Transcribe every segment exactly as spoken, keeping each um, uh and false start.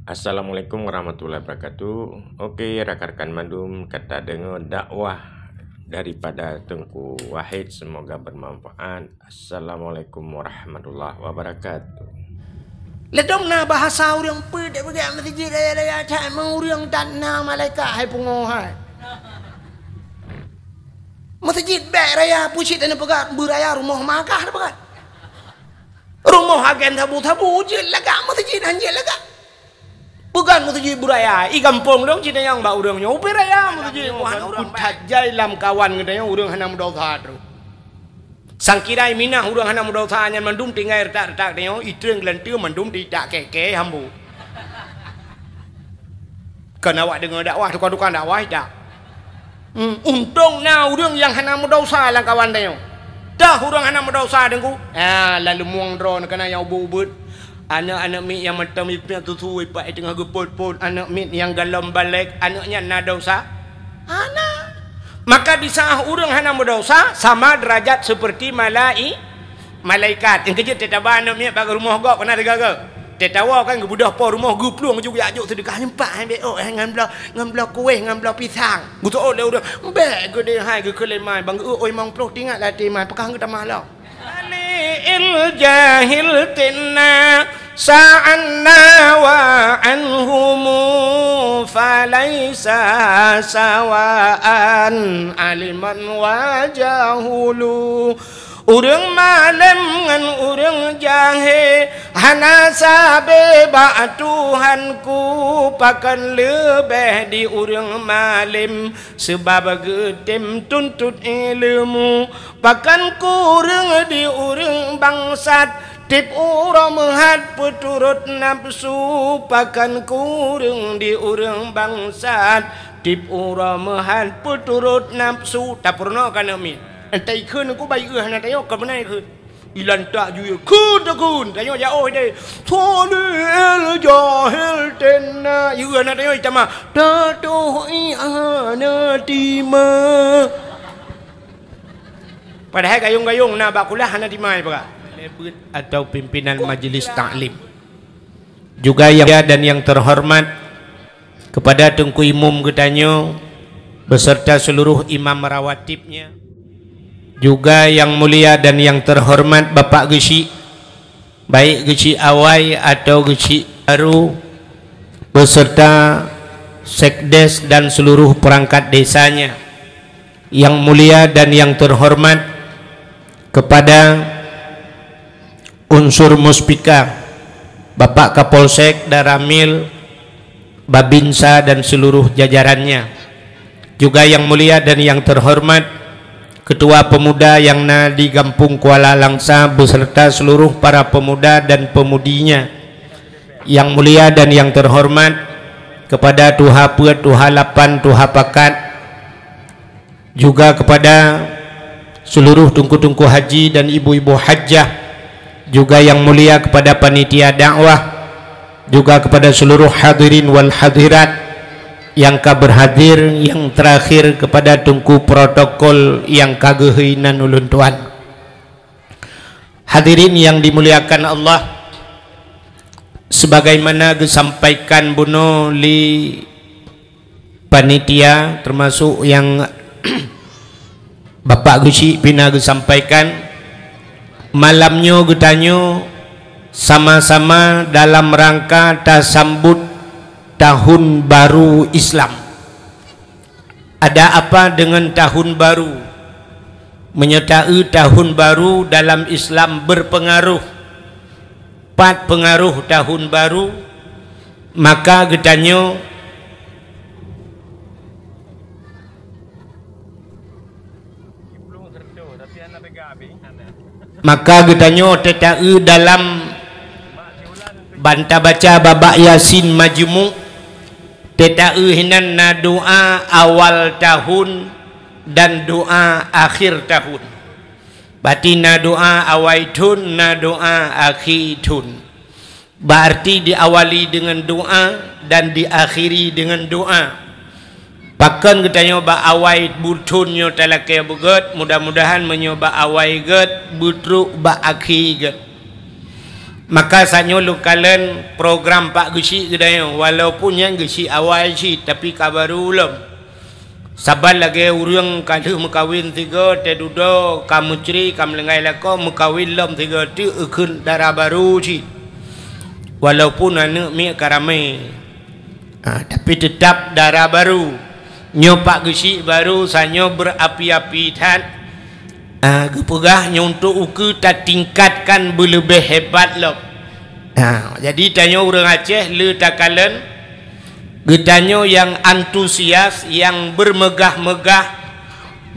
Assalamualaikum warahmatullahi wabarakatuh. Oke, rakan-rakan mandum, ka tadeungoe dakwah daripada Teungku Wahid, semoga bermanfaat. Assalamualaikum warahmatullahi wabarakatuh. Ladom na bahasa ureuëng peuet peugah meuseujid raya-raya, cak meuureuëng tan na malaikat hai pungoh hai. Meuseujid bèk raya, pucit dan peugah beuraya rumoh magah peugah. Rumoh agen sabu-sabu jeuet lagak, meuseujid han jeuet lagak. Peugah meuseujid beuraya, i gampông dong cit nyang bak ureuëng nyoe, ubé raya meuseujid buhan ureuëng. That jai lamkawan geutanyoe ureuëng hana meudosa troh. Sangkira i Minah ureuëng hana meudosa nyan mandum tinggai retak-retak tanyoe, itreng geulanteue mandum ditak kèe-kèe hambo. Kon awak deungoe dakwah, tukang-tukang dakwah itak. Hmm, untông na ureuëng nyang hana meudosa lamkawan tanyoe. Tah ureuëng hana meudosa Teungku. Ha, lam leumueng droeneuh kana nyang ubeuet-ubeuet. Aneuk-aneuk miet nyang mantong ipiak susu ipak teungoh geupot-pot, aneuk miet nyang golom balek, aneuk nyan na dosa? Hana. Maka di saat ureuëng hana meudosa, sama derajat seperti malai-, malaikat. Nyang keujeuet teuh taba aneuk miet bak rumoh gob keunan teuga-ga. Teuh tawoe kan geubeudôh po rumoh geuplueng ju geujak jok seudeukah nyoe pat, han bèk ôk, han ngon bloe, ngon bloe kueh, ngon bloe pisang. Geuseuôt lé ureuëng, bèk geudeh hai geukheun lé mai, ban geu-ôt limong ploh tingat lam até mai, peukah geutamah lom. Li il jahil tinna sa'anna wa anhumu falaisa sawaan aliman wa jahulu. Ureuëng malém ngon ureuëng jahé hana sabé bak Tuhanku, pakon leubeh di ureuëng malém, seubab geutem tuntot ileumèe. Pakon kureueng di ureuëng bangsat, tiep uroe meuhat peuturot nafeusu. Pakon kureueng di ureuëng bangsat, tiep uroe meuhat peuturot nafeusu. Tapeurunoe ka aneuk miet. Entah ikheun ku bai eu hana tanyoe, ka meunan ikheun. Ilantak ju yue, kheun takheun, tanyoe jak ôh ideh. Sholihil jahil tenna, yue hana tanyoe itamah. Tatoh i hana tima. Padahai gayong-gayong na bak kulah hana tima ipeugah. Lebet atau pimpinan majlis taklim. Juga yang mulia dan yang terhormat kepada Teungku Imum geutanyoe beserta seluruh imam rawatibnya. Juga yang mulia dan yang terhormat Bapak Geuchik, baik Geuchik awai atau Geuchik baru, beserta sekdes dan seluruh perangkat desanya. Yang mulia dan yang terhormat kepada unsur Muspika, Bapak Kapolsek, Danramil, Babinsa dan seluruh jajarannya. Juga yang mulia dan yang terhormat Ketua Pemuda yang na di Gampong Kuala Langsa beserta seluruh para pemuda dan pemudinya. Yang mulia dan yang terhormat kepada Tuha Peuet, Tuha Lapan, Tuha Pakat, juga kepada seluruh teungku-teungku haji dan ibu-ibu hajjah, juga yang mulia kepada panitia dakwah, juga kepada seluruh hadirin wal hadirat yang ka berhadir, yang terakhir kepada teungku protokol yang ka geuhôi nan ulôn tuan. Hadirin yang dimuliakan Allah, sebagaimana geusampaikan bunoe lé panitia, termasuk yang Bapak Geuchik pina geusampaikan, malam nyoe geutanyoe sama-sama dalam rangka tasambut tahun baru Islam. Ada apa dengan tahun baru? Meunyoe taeu tahun baru dalam Islam berpengaruh, pat pengaruh tahun baru, maka geutanyoe, maka geutanyoe teuh taeu dalam ban tabaca babak Yasin majmuk, teuh taeu hinan na doa awal tahun dan doa akhir tahun. Berarti na doa awai thon, na doa akhé thon. Berarti diawali dengan doa dan diakhiri dengan doa. Pakon geutanyoe bak awai buthon nyoe talakée beugét, mudah-mudahan meunyoe bak awai gét, beutrok bak akhé gét. Maka saat nyoe lôn kalon program Pak Geuchik geutanyoe, walaupun nyan geuchik awai cit, tapi ka barô lom. Saban lagèe ureueng ka lheueh meukawen sigoe, teududoe ka meucre, ka meulinggai lakoe, meukawen lom sigoe teuk, eukheun dara barô cit. Walaupun aneuk miet ka ramè. Ha, tapi teutap dara barô. Nyoe Pak Geuchik barô, saat nyoe beurapi-api that. Ha, geupeugah nyoe untuk ukeue tatingkatkan beuleubeh hebat lom. Ha, jadi tanyoe ureueng Aceh le takalon, geutanyoe nyang antusias, nyang beumeugah-meugah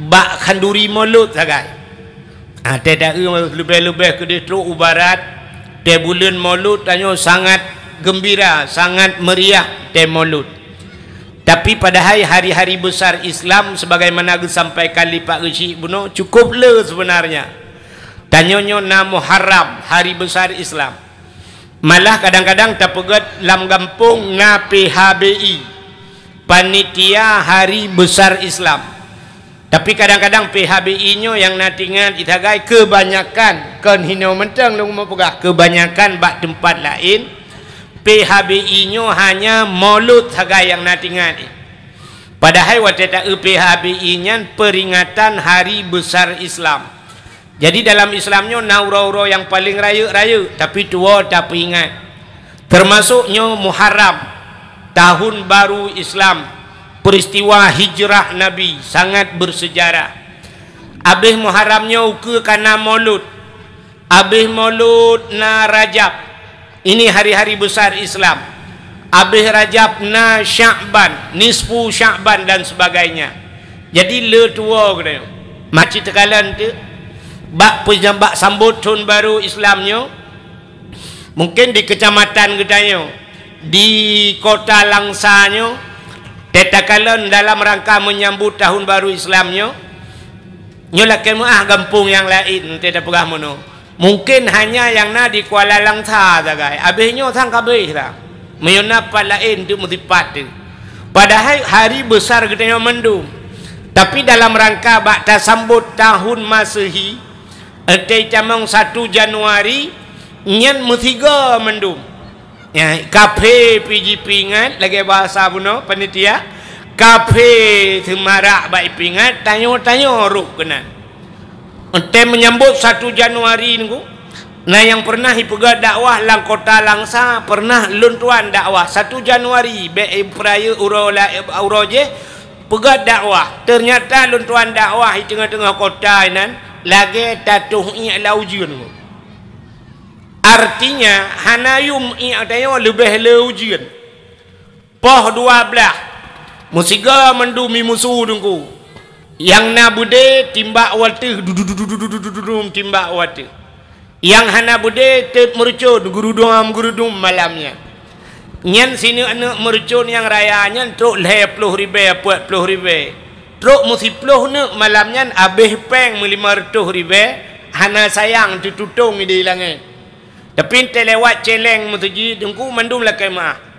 bak khanduri Molot sagai. Ha, teuh taeu leubeh-leubeh keudeh trok u barat, teuh buleuen Molot tanyoe sangat geumbira, sangat meuriah teuh Molot. Tapi padahai hari-hari besar Islam sebagaimana geusampaikan lé Pak Geuchik bunoe cukup le sebenarnya. Tanyoe nyoe na Muharram, hari besar Islam. Malah kadang-kadang tapeugèt lam gampông na P H B I, Panitia Hari Besar Islam. Tapi kadang-kadang P H B I nyoe nyang na teuingat sagai keubanyakan, kon hinoe mantong lôn meupeugah, keubanyakan bak teumpat laén, P H B I nyoe hanya Molot sagai nyang na teuingat. Padahai watèe taeu P H B I nyan peringatan Hari Besar Islam. Jadi dalam Islam nyoe na uroe-uroe nyang paleng rayeuk-rayeuk, tapi tuwoe tapeuingat. Teumasok nyoe Muharram, tahun baru Islam, peristiwa hijrah Nabi, sangat bersejarah. Abéh Muharram nyoe ukeue ka na Molot. Abéh Molot na Rajab. Ini hari-hari besar Islam. Abéh Rajab na Sya'ban, nisfu Sya'ban dan sebagainya. Jadi le tuwoe geutanyoe. Maci teukalon teuk bak peunyambak sambot thon baru Islam nyoe. Mungkin di kecamatan geutanyoe, di kota Langsa nyoe, teuh takalon dalam rangka menyambut tahun baru Islam nyoe. Nyoe lakèe meu'ah gampông nyang laén teuh tapeugah meunoe. Mungkin hanya nyang na di Kuala Langsa sagai. Abéh nyoe sang ka abéh dah. Meunyoe na pat laén teuk meusipat teuk. Padahai hari besar geutanyoe mandum. Tapi dalam rangka bak tasambot tahun Masehi, teuh tamong satu Januari, nyan meusigoe mandum. Ya, kaphé pih jipeuingat lagèe bahasa bunoe panitia. Kaphé seumarak bak ipeuingat, tanyoe-tanyoe rhot keunan. Teuh menyambot satu Januari nyoe, na nyang pernah ipeugèt dakwah lam kota Langsa, pernah lôn tuan dakwah satu Januari, bèk ipeurayeuk uroe la-, uroe jéh, peugèt dakwah. Ternyata lôn tuan dakwah di teungoh-teungoh kota inan lagèe tatoh iék lam ujeuen. Artinya, hana yum iék tanyoe leubeh le ujeuen. Poh dua blaih, meusigoe mandum i musu teungku. Nyang na beudé timbak watèe, dudum timbak watèe. Nyang hana beudé teuk meurucon, gurudum-gurudum malam nyan. Nyan sineuk-neuk meurucon nyang raya nyan trok lhèe ploh ribèe, peuet ploh ribèe. Trok meusiplôh neuk malam nyan abéh pèng meulimong reutôh ribèe, hana sayang teututông idéh langèt. Tapi teuh lewat cèlèng meuseujid teungku mandum lakèe meu'ah.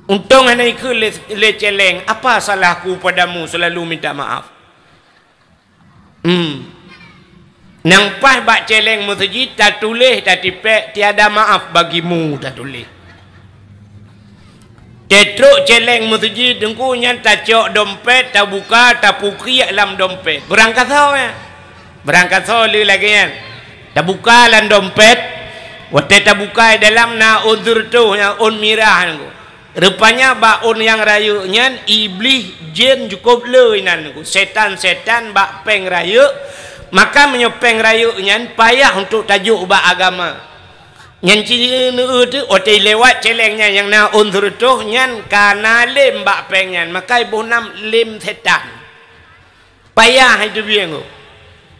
Untông hana ikheun lé, lé cèlèng, "Apa salahku padamu selalu minta maaf?" Hmm. Nyang paih bak cèlèng meuseujid tatuléh tatipèk, "Tiada maaf bagimu," tatuléh. Teuh trok cèlèng meuseujid teungku nyan tacok dompet, tabuka, tapukiek lam dompet. Beurangkasoe nyan. Beurangkasoe le lagèe nyan. Tabuka lam dompet, watèe tabuka i dalam na ôn seureutôh nyan, ôn mirah nyan. Rupanya bak ôn nyang rayeuk nyan, iblih, jén cukôp le inan, setan-setan bak pèng rayeuk. Maka meunyoe pèng rayeuk nyan payah untuk tajok bak agama. Nyan ci neu teuk, watèe lewat cèlèng nyan nyang na ôn seureutôh nyan ka na lém bak pèng nyan, maka iboh nam lém setan. Payah iteubieng.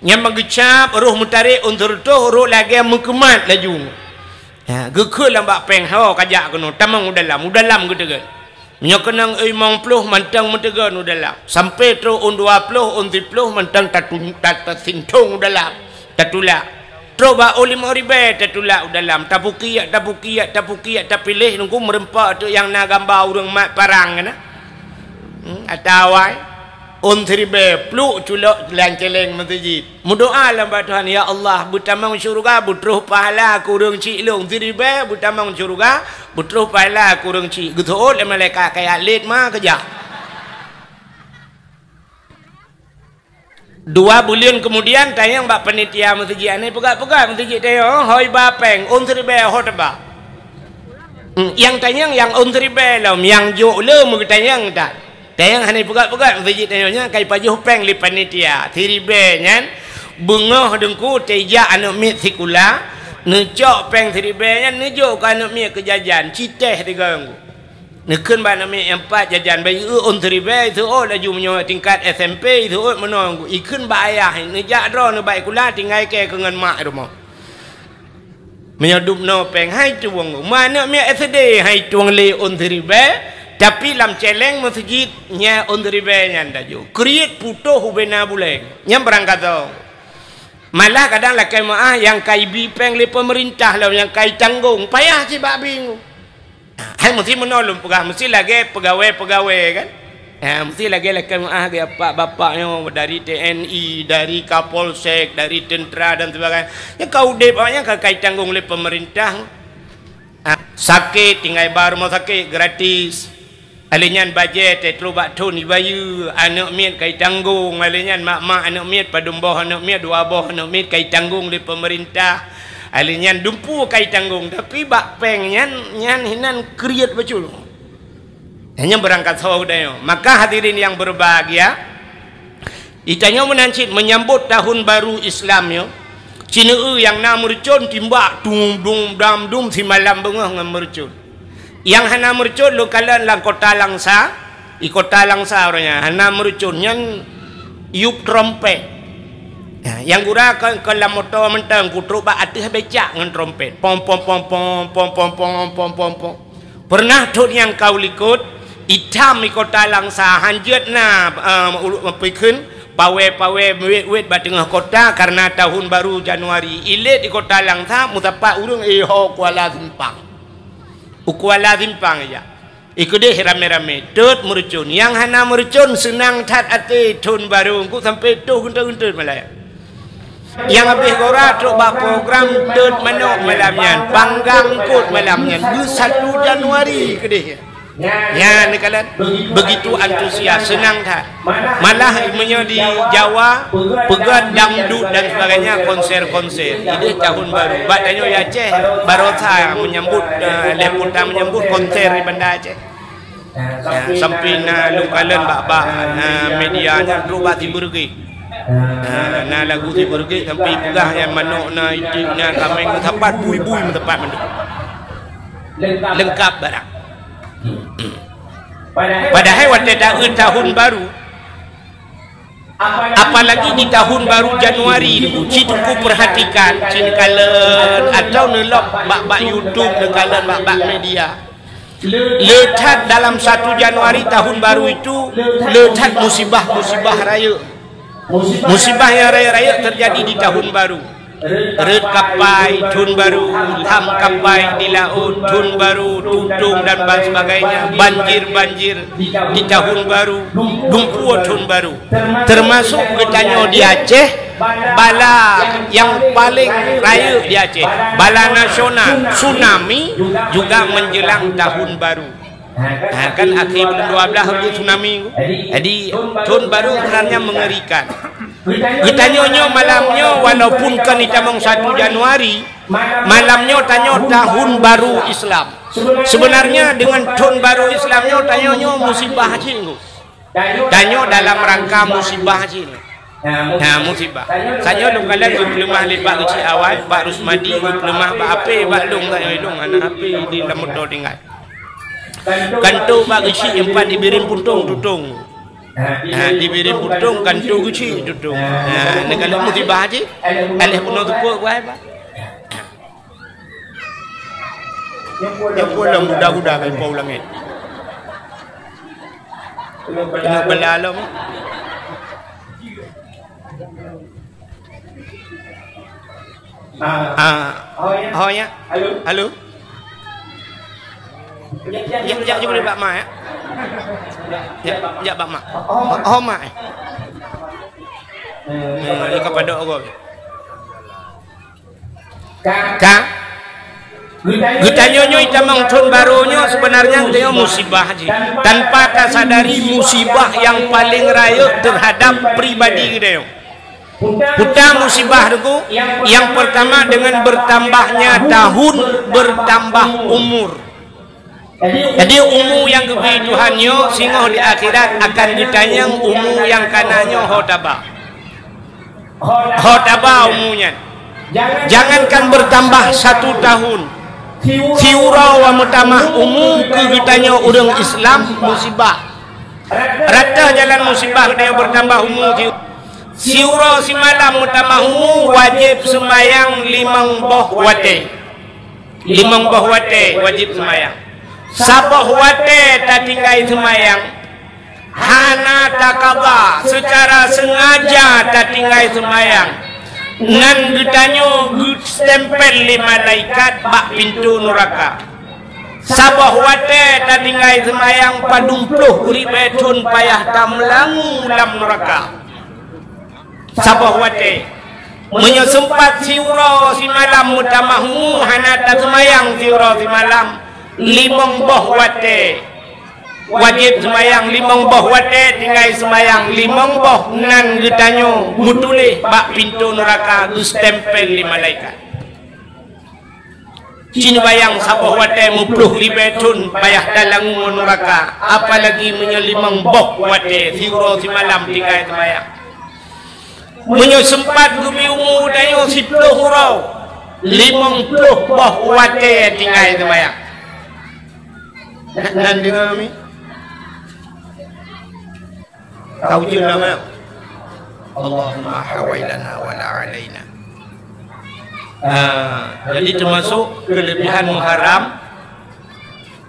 Nyan meugeucab, roh meutarek ôn seureutôh, roh lagèe meukeumat laju. Ha, geukheun lam bak pèng, "Ho, kajak keunoe, tamong u dalam, u dalam geuteugèt." Meunyoe keunong limong ploh mantong meuteugèt u dalam. Sampai trok ôn dua ploh, ôn siplôh mantong tatu-, ta-, tasintong u dalam, tatulak. Trok bak ôn limong ribèe tatulak u dalam, tapukiek, tapukiek, tapukiek, tapiléh teungku meureumpok teuk nyang na gamba ureueng mat parang keunan. Hmm, atawai. Ôn siribèe pluek culok lam cèlèng meuseujid. Meudoa lom bak Tuhan, "Ya Allah, beutamong syeuruga, beutroh pahala keu ureueng chik lôn siribèe, beutamong syeuruga, beutroh pahala keu ureueng chik." Geuseuôt lé malaikat, "Kajak lét ma keujak." Dua buleuen keumudian, tanyong bak panitia meuseujid, "Hana peugah-peugah meuseujid tanyong, ho iba pèng, ôn siribèe ho teuba." Hmm, nyang tanyong nyang ôn siribèe lom, nyang jok le meugeutanyong that. Tanyong hana peugah-peugah meuseujid tanyong nyan ka ipajoh pèng lé panitia. Siribèe nyan beungoh deungku teuijak aneuk miet sikula, neucok pèng siribèe nyan neujok keu aneuk miet keu jajan, ci teh tiga ngon. Neukheun bak aneuk miet nyang pat jajan, bèk eu ôn siribèe, iseuôt laju meunyoe tingkat S M P, iseuôt meunoe. Ikheun bak ayah, neujak droeneuh bak sikula, tinggai kèe keu ngon mak rumoh. Meunyoe dub noe pèng, hai tueng. Meu aneuk miet S D, hai tueng lé ôn siribèe, tapi lam cèlèng meuseujid nyan ôn siribèe nyan tajok. Kriet putôh ubena bulèng. Nyan beurangkat thô. Malah kadang lakèe meu'ah nyang ka ibi pèng lé peumeurintah lom nyang ka itanggong, payah cit bak bingung. Hai, meusti meunoe lôn peugah, meusti lagèe peugawèe-peugawèe kan? Ha, meusti lagèe lakèe meu'ah geuh bapak-bapak nyoe dari T N I, dari Kapolsek, dari teuntera dan sebagainya. Nyang ka udép awaknyan ka, ka itanggong lé peumeurintah. Ha, sakét tinggai ba rumoh sakét gratis. Alèh nyan bajèe teutroh bak thôn ibayeue, aneuk miet ka itanggong. Alèh nyan mak-mak aneuk miet, padum boh aneuk miet, dua boh aneuk miet ka itanggong lé peumeurintah. Alèh nyan dumpeue ka itanggong, tapi bak pèng nyan, nyan hinan kriet bacut. Nyan beurangkat thô geutanyoe. Maka hadirin yang berbahagia, geutanyoe meunan cit meunyambot tahun baru Islam nyoe, sineue nyang na meureucon timbak dung dum dam dum simalam beungoh ngon meureucon. Nyang hana meureucon lôn kalon lam kota Langsa, di kota Langsa uroe nyan hana meureucon nyan yup trompet. Nah, nyang gura kon, kon lam moto mantong, kutrok bak ateueh becak ngon trompet. Pom, pom, pom, pom. Pernah thôn nyang ka u likot, itam di kota Langsa, hanjeuet na, eh, ulu-, peukheun, pawèe-pawèe, wet-wet bak teungoh kota karena tahun baru Januari. Ilét di kota Langsa, meusapat ureueng, eh, ho Kuala Simpang. U Kuala Simpang ijak. Ikeudeh ramé-ramé, tot meureucon. Nyang hana meureucon seunang that até thôn barô, engku sampoe toh geuntot-geuntot malam. Nyang habéh gora trok bak program tot manok malam nyan, panggang eungkôt malam nyan, beusatu Januari keudeh. Nyan neukalon, begitu antusias, seunang that. Malah meunyoe di Jawa, peugöt dangdut dan sebagainya, konser-konser. Ideh tahun baru. Bak tanyoe di Aceh, barosa menyambut, eh, lhèe peue thôn menyambut konser di Banda Aceh. Eh, sampoe na lôn kalon bak-bak, eh, media nyan trok bak Sibeureuguek. Eh, na lagu Sibeureuguek sampoe peugah nyan manok na, iték na, kaméng meusapat, bui-bui meusapat mandum. Leungkap barang. Padahai watèe taeu tahun baru, apalagi di tahun baru Januari, ci teungku perhatikan, ci neukalon atau neulok bak-bak YouTube, neukalon bak-bak media. Le that dalam satu Januari tahun baru itu, le that musibah-musibah rayeuk. Musibah nyang rayeuk-rayeuk teujadi di tahun baru. Rhöt kapai thôn barô, lham kapai di laôt thôn barô, tutong dan ban sebagainya, banjir-banjir di tahun barô, dumpeue thôn barô. Teumasok geutanyoe di Aceh, bala nyang paleng rayeuk di Aceh, bala nasional, tsunami juga menjelang tahun baru. Ha, kan akhé buleuen dua blaih laju tsunami. Jadi, thôn barô sebenarnya mengerikan. Geutanyoe nyoe malam nyoe, walaupun kon itamong satu Januari, malam nyoe tanyoe tahun baru Islam. Sebenarnya dengan thôn barô Islam nyoe, tanyoe nyoe musibah cit nyoe. Tanyoe dalam rangka musibah cit nyoe. Nah, musibah. Tanyoe lôn kalon geupeuleumah lé Pak Geuchik awai, Pak Rusmadi geupeuleumah bak H P, bak lôn tanyoe lôn hana H P di lam moto tinggai. Kantô bak Geuchik empat di Bireuen Puntông tutong. Nah, di Bireuen Puntông kantô Geuchik tutong. Nah, neukalon musibah cit. Aléh peunoh teupeu kuai, Pak. Nyoe pun lom guda-guda keu po u langét. Keuneuk bala lom. Ah. Ho nyan. Halo. Jak, jak, jak bak mak, ya. Jak, jak bak mak. Oh, mak, eh. Eh, ka padok gob. Ka. Geutanyoe nyoe tamong thon barô nyoe, sebenarnya geutanyoe musibah jih. Tanpa tasadari musibah yang paling rayeuk terhadap pribadi geutanyoe. Peue musibah teungku? Yang pertama, dengan bertambahnya tahun, bertambah umur. Jadi, umu nyang geubri Tuhan nyoe singoh di akhirat akan geutanyong umu nyang kana nyoe ho taba. Ho taba umu nyan. Jangankan bertambah satu tahun, siuroe meutamah umu keu geutanyoe ureuëng Islam musibah. Rata jalan musibah geutanyoe bertambah umu, siuroe simalam meutamah umu wajéb seumayang limong boh watée. Limong boh watée wajéb seumayang. Saboh watée tatinggai seumayang, hana takaba, seucara seungaja tatinggai seumayang, nan geutanyoe geustempel lé malaikat bak pintoe nuraka. Saboh watée tatinggai seumayang padum ploh ribée thon payah tameulangue lam nuraka. Saboh watée. Meunyoe seumpat siuroe simalam meutamah umu hana taseumayang siuroe simalam, limong boh watée. Wajéb seumayang limong boh watée, tinggai seumayang limong boh, nan geutanyoe meutuléh bak pintoe nuraka geustempel lé malaikat. Ci neubayang saboh watée meuploh ribée thon payah talangue ngon nuraka, apalagi meunyoe limong boh watée siuroe simalam tinggai seumayang. Meunyoe seumpat geubri umu tanyoe siploh uroe, limong ploh boh watée tinggai seumayang. Nan deungoe mi? Ka ujeuen lam, ya? Allahumma hawailana wa la alaina. Ah, jadi termasuk kelebihan Muharram,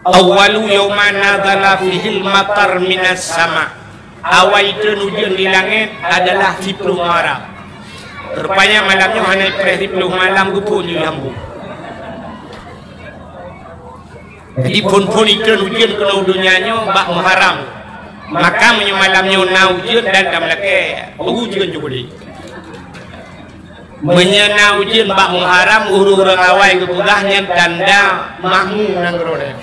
awwalu yauma nazala fihil matar minas sama. Awai teun ujeuen di langét adalah siploh Muharram. Rupanya malam nyoe hana ipreh siploh malam geuphon yue hambung. Jadi phon-phon iteun ujeuen keunoe donya nyoe bak Muharram. Maka meunyoe malam nyoe na ujeuen dan tameulakée, ujeuen jih boleh. Meunyoe na ujeuen bak Muharram, ureuëng-ureuëng awai geupeugah nyan tanda mahmu nanggroe.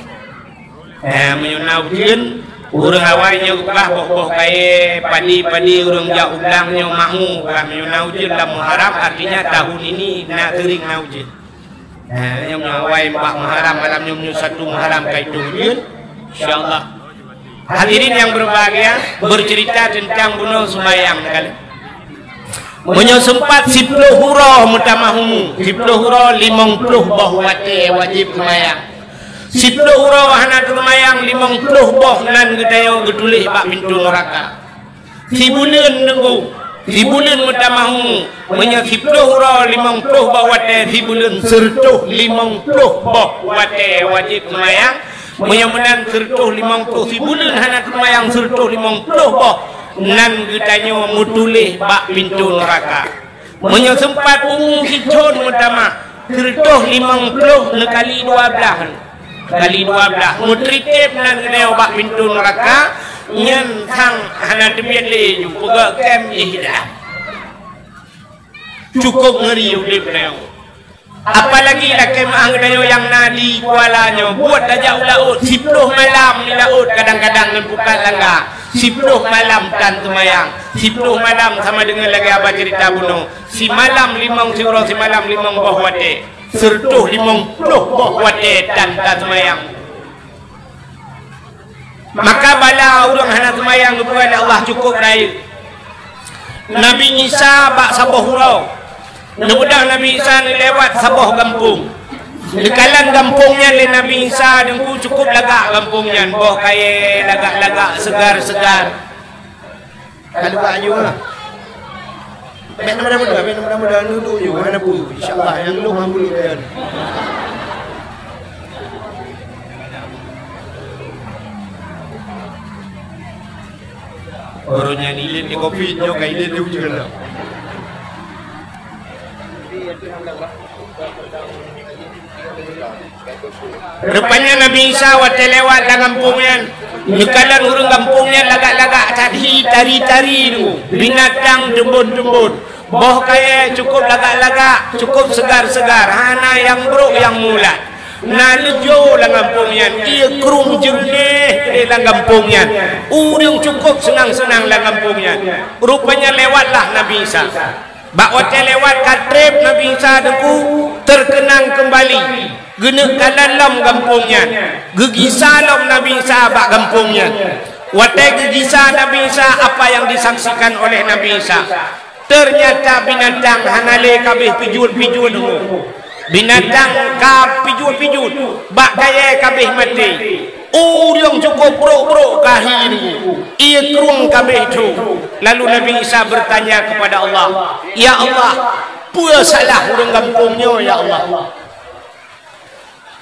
Eh, meunyoe na ujeuen, ureuëng awai nyoe geupeugah boh-boh kayée, padi-padi ureuëng jak u blang nyoe mahmu. Meunyoe na ujeuen lam Muharram, artinya tahun ini na seuring na ujeuen. Nah, nyang awai bak Muharram malam nyoe, nyoe satu Muharram ka itueng ujeuen, insyaallah. Hadirin yang berbahagia, bercerita tentang bunoe seumayang kali. Meunyoe seumpat siploh uroe meutamah umu, siploh uroe limong ploh boh watée wajéb seumayang. Siploh uroe hana teuseumayang, limong ploh boh nan geutanyoe geutuléh bak pintoe nuraka. Sibuleuen teungku, sibuleuen meutamah umu. Meunyoe siploh uroe limong ploh boh watée sibuleuen, seureutôh limong ploh boh watée wajéb seumayang. Meunyoe meunan seureutôh limong ploh, sibuleuen hana seumayang seureutôh limong ploh boh, nan geutanyoe meutuléh bak pintoe nuraka. Meunyoe seumpat umu sithon meutamah, seureutôh limong ploh neukali dua blaih. Kali dua blaih, meuteurtib nan geutanyoe bak pintoe nuraka, nyan sang hana teubiet lé ju peugah kém jih dah. Cukôp ngeuri udeb geutanyoe. Apalagi lakée meuah geutanyoe nyang na di Kuala nyoe, buet tajak u laôt, siploh malam di laôt kadang-kadang ngon pukat langga, siploh malam tan seumayang, siploh malam sama deungon lagée haba ceurita bunoe, simalam limong siuroe, simalam limong boh watée. Seureutôh limong ploh boh watée tan taseumayang. Maka bala ureuëng hana seumayang geupeugah lé Allah cukôp rayeuk. Nabi Isa bak saboh uroe, neubeudôh Nabi Isa neulewat saboh gampông. Neukalon gampông nyan lé Nabi Isa, teungku, cukôp lagak gampông nyan, boh kayée lagak-lagak, seugar-seugar. Ka leuba nyoe, ha. Bék na muda-muda, bék na muda-muda, neuduek nyoe, hana peue. Insya Allah, nyang lôn hana peue lôn. Ureuëng nyan ilét di covid nyoe ka ilét di ujeuen dah. Rupanya Nabi Isa watée lewat lam gampông nyan, neukalon ureuëng gampông nyan lagak-lagak that hi tari-tari tu, binatang teumbon-teumbon. Boh kayée cukup lagak-lagak, cukup seugar-seugar, hana nyang brok nyang mulat. Na leujo lam gampông nyan, ié krueng jeureunéh keudeh lam gampông nyan. Ureuëng cukup seunang-seunang lam gampông nyan. Rupanya lewatlah Nabi Isa. Bak watée lewat ka treb Nabi Isa Teungku, teukeunang keumbali. Geuneuk kalon lom gampông nyan. Geugisa lom Nabi Isa bak gampông nyan. Watée geugisa Nabi Isa, apa nyang disaksikan oleh Nabi Isa? Teunyata binatang hana lé kabeh pijut-pijut. Binatang ka pijut-pijut, bak kayée kabeh maté. Ureuëng cukup brok-brok ka hi, ié krueng kabeh tho. Lalu Nabi Isa bertanya kepada Allah, "Ya Allah, peue salah ureuëng gampông nyoe, ya Allah?"